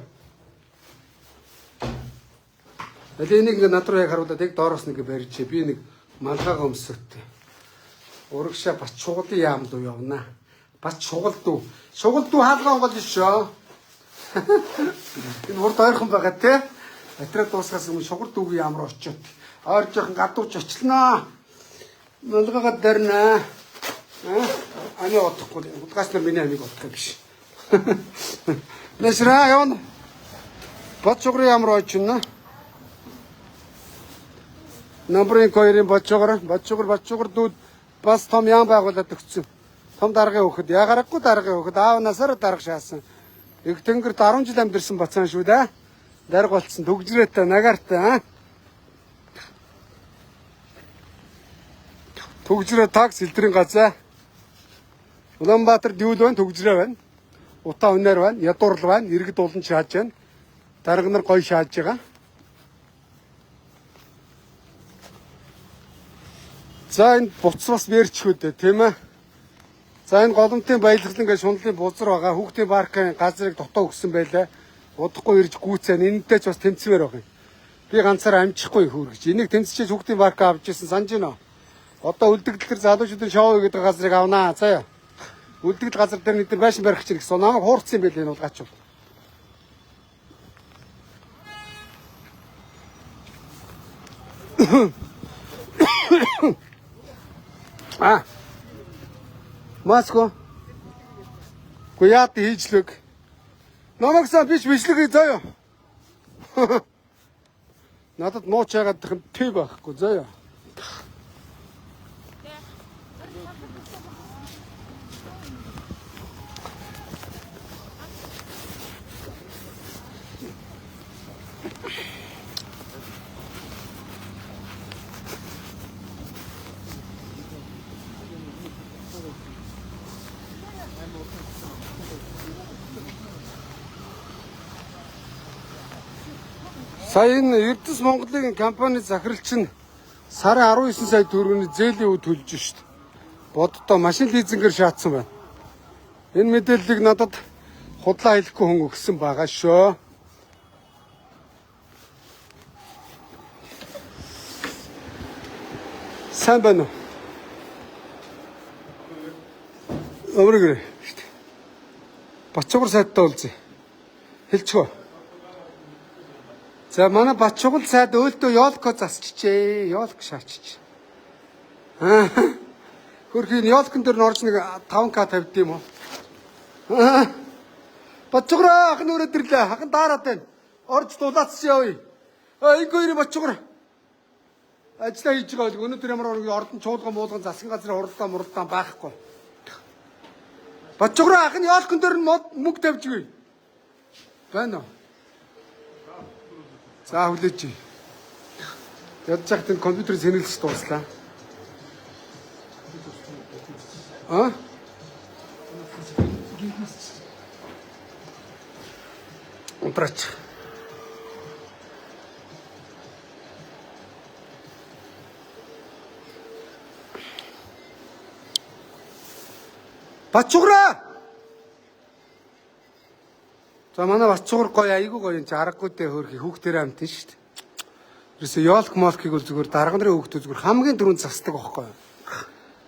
Аль энийг ингээ над руу яг харуулад яг доороос нэг барьж би нэг малгайгаа өмсөттэй. Урагшаа бас чугалын яам руу явна. Бас чугалдуу. Чугалдуу хаалгаа онгол шүү. Энэ урд ойрхон байгаа те. Материал дуусгаас өмнө шугал дүүгийн яам руу очиод. Ойр жоохон гадууч очлнаа. Малгайгаа дарнаа. Ами бодохгүй. Хулгайч нар миний амийг бодох юм биш. Нэсраа явна. Бод чугрын яам руу очино. Номрын хоёрын бод чугар, бод чугар дүүд бас том яам байгуулад өгсөн. Том даргын хөхөд ягарахгүй даргын хөхөд аав насаараа дарга шаасан. Их тэнгэрт 10 жил амьдэрсэн бацаан шүү дээ. Дарга болцсон төгжрээтэй нагартай. Төгжрээ такс элдрийн газаа. Улаанбаатар дүүл байна, төгжрээ байна. Утаа үнээр байна, ядуурл байна, иргэд улан шааж байна. Дарга нар гоё шааж байгаа. За энэ буцас бас бэрчхүүд тийм ээ. За энэ голомтын баялгалан гэж шунлын бузар байгаа. Хүүхдийн паркын газрыг дотоо өгсөн байлаа. Удахгүй ирж гүйцэн. Энэнтэй ч бас тэмцвэр байгаа юм. Би ганцаараа амжихгүй хөөргөж. Энийг тэмцчихэж хүүхдийн парк авч ирсэн санаж байна уу? Одоо үлдэгдэл төр залуучуудын шоу гэдэг газрыг авнаа. Заяа. Үлдэгдэл газар дээр нэг байшин барих чинь гэсэн. Намайг хуурцсан юм байл энэ улгаач. А. Маско. Гү яат хийжлэг. Намайг сан биш бичлэг заяа. Надад муу чагаад юм тэг байхгүй заяа. Сая энэ Эрдэс Монголын компани захиралч нь сарын 19 сая төгрөгийн зээлийн үе төлж шít. Боддоо машин лизингээр шаацсан байна. Энэ мэдээллийг надад худлаа хэлэхгүй хүн өгсөн байгаа шүү. Сайн байна уу? Өөрөөр шүү дээ. Бачуугар сайдтай уулзъя. Хэлчихв. За манай Батчугал сайд өөлдөө ёлко засчихжээ. Ёлк шаачиж. Аа. Хөрхийн ёлкон дээр н орж нэг 5К тавьд юм уу? Аа. Батчуграа ах нь өрөөд ирлээ. Хахан даарад байна. Орж дулаацсан явъя. Аа энэ хоёрын Батчугар ажиллаа хийж байгаа бол өнөөдөр ямар нэг ордон чуулган муулган засгийн газрын хуралдаан муралдаан байхгүй. Батчуграа ах нь ёлкон дээр нь мөнгө тавьж гүй. Байна уу? За хүлээж. Ядж яхад энэ компьютерийн сэнгэлж дууслаа. А? Унтраач. Бачуграа. За манай Батчуугар гоё айгүй гоё энэ аргагүй дээ хөөрхи хүүхдэрээ амтэн шүү дээ. Ерөөсө ёлк молкийг бол зүгээр дарга нарын хүүхдүүд зүгээр хамгийн түрүүнд засдаг байхгүй юу?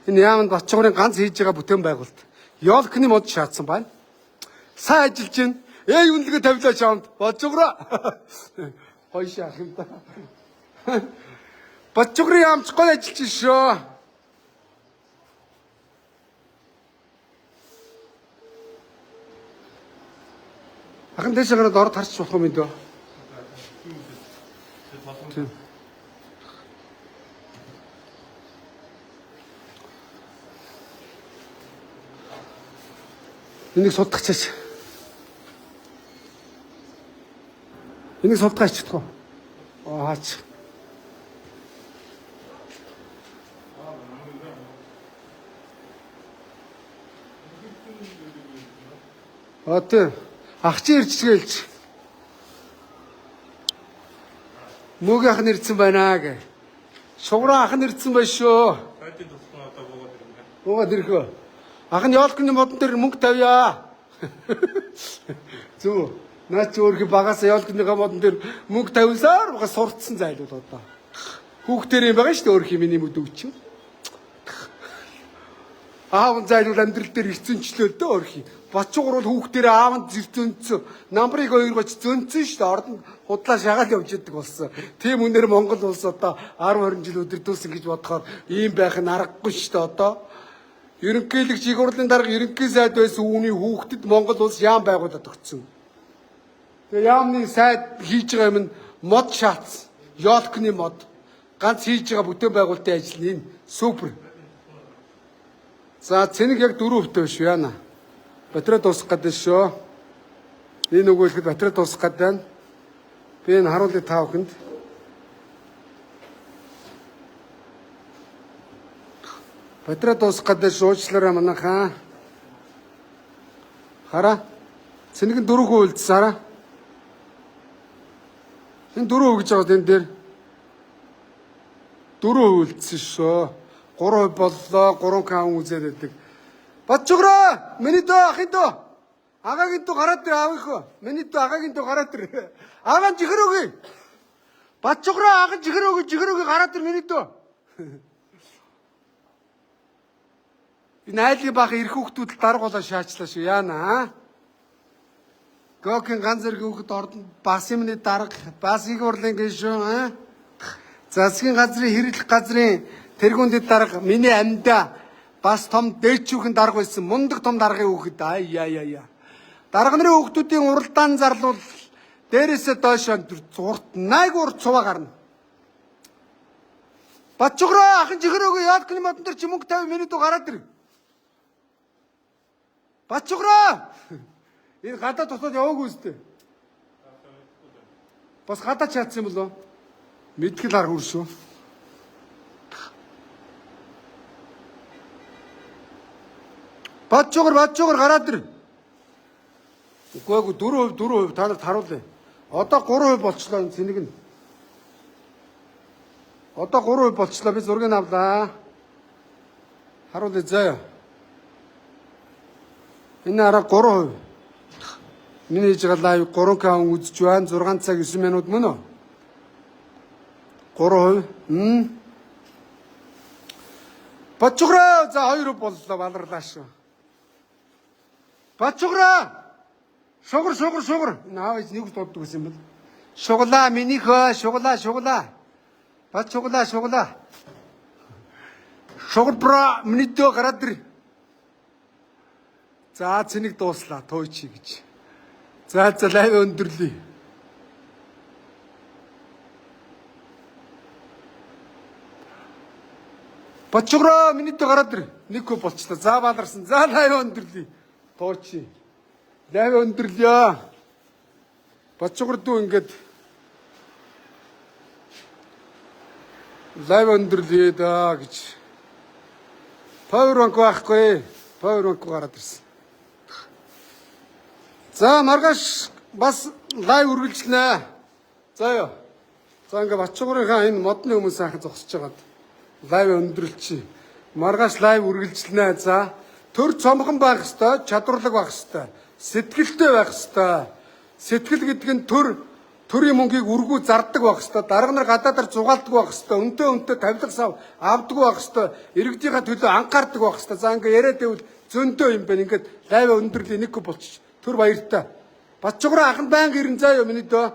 Энэ яамд Батчуугарын ганц хийж байгаа бүтээн байгуулалт. Ёлкны мод шаацсан байна. Сайн ажиллаж байна. Эй үнэлгээ тавилаа чамд. Батчуугараа. Гоё шаах юм да. Батчуугарын яамч гоё ажиллаж шүү. Ахан дэше гараад орд харч болох юм дөө. Тийм. Энийг сулдах чаач. Энийг сулдах чадах уу? Аач. А тийм. Ах чи ирж гэлж. Мөг ах нь ирсэн байна гэ. Шуграа ах нь ирсэн байна шүү. Сайдын тусган одоо буугаад ирнэ. Буугаад ирэх үү? Ах нь ёлкны модон дээр мөнгө тавья. Зүг. Наа чи өөрхий багасаа ёлкныхаа модон дээр мөнгө тавьсаар бага сурцсан зайлуул одоо. Хүүхдээр юм байгаа шүү дээ өөрхий миний мүд өгч. Аав нь зайлуул амьдрал дээр ирцэнчлөө л дөө өөрхий. Бачуугар бол хүүхдээр аав нь зөнцөн. Намрыг хоёр гоч зөнцөн шүү дээ. Ордонд худлаа шагаал явж идэг болсон. Тийм үнээр Монгол улс одоо 10 20 жил өдөрдөөсөн гэж бодохоор ийм байх нь аргагүй шүү дээ одоо. Ерөнхийлөгч их хурлын дарга ерөнхий сайд байсан үүний хүүхдэд Монгол улс яам байгуулад өгсөн. Тэгээ яамны сайд хийж байгаа юм нь мод шаац, ёлкны мод. Ганц хийж байгаа бүтээн байгуулалтын ажил нь энэ супер. За цэник яг 4% биш яана. Батарей дуусах гэдэг шүү. Энэ өгүүлэхэд батарей дуусах гэдэг байна. Би энэ харуулъя та бүхэнд. Батарей дуусах гэдэг шүү. Уучлаарай манайхаа. Хараа. Цэник нь 4% үлдсэн хараа. Энэ 4% гэж байгаа энэ дээр. 4% үлдсэн шүү. 3% боллоо. 3К хүн үзээд байдаг. Батчуграа! Миний дөө ахын дөө. Агагийн дөө гараад ир аавынхөө. Миний дөө агагийн дөө гараад ир. Ага чихэр өгье. Батчуграа ага чихэр өгье, чихэр өгье гараад ир миний дөө. Энэ айлын баах эрх хүүхдүүд л дарга болоо шаачлаа шүү. Яана аа? Гокин ганц зэрэг хүүхэд ордонд бас юмны дарга, бас их урлын гişүн аа? Засгийн газрын хэрэглэх газрын тэргүүн дэд дарга миний амьдаа бас том дээчүүхэн дарга байсан. Мундаг том даргын хүүхэд. Ай яа яа яа. Дарга нарын хүүхдүүдийн уралдаан зарлуул дээрээсээ доош зурт 80 урт цуваа гарна. Батчуграа ахын чихрөөгөө яаткны модон дээр чи мөнгө 50 минут гараад ир. Батчуграа. Энэ гадаа дотоод яваагүй үстэй. Бас гадаа чаадсан юм болоо? Мэдгэл арга үршүү. Батчугар Батчугар гараад ир. Үгүй ээ 4% 4% та нарт харуулъя. Одоо 3% болчлоо цэник нь. Одоо 3% болчлоо би зургийг авлаа. Харуулъя заяа. Энэ араа 3%. Миний хийж байгаа live 3К хүн үзэж байна. 6 цаг 9 минут мөн үү? 3%. Батчуграа за 2% боллоо баларлаа шүү. Батчуграа. Шугар шугар шугар. Энэ аав ээж нэг дууддаг гэсэн юм бол. Шуглаа минийхөө шуглаа шуглаа. Бат шуглаа шуглаа. Шугар бра миний дөө гараад ир. За цэник дууслаа тойчи гэж. За за live өндөрлөе. Батчуграа миний дөө гараад ир. Нэг хөө болчлоо. За баларсан. За live өндөрлөе. Туучи. Live өндөрлөё. Батчугар дүү ингээд live өндөрлөе да гэж. Power bank байхгүй. Power bank гараад ирсэн. За маргааш бас live үргэлжлэнэ. За ёо. За ингээ Батчугрынхаа энэ модны хүмүүс сайхан зогсож байгаад live өндөрлөчий. Маргааш live үргэлжлэнэ. За төр цомхон байх ёстой, чадварлаг байх ёстой, сэтгэлтэй байх ёстой. Сэтгэл гэдэг нь төрийн мөнгийг үргүү зардаг байх ёстой, дарга нар гадаадаар зугаалдаг байх ёстой, өнтөө тавилга сав авдаг байх ёстой, иргэдийнхаа төлөө анхаардаг байх ёстой. За ингээ яриад байвал зөндөө юм байна. Ингээд live өндөрлөе нэг болчих. Төр баяртай. Батчуграа аханд байнга ирэн заа юу миний дөө.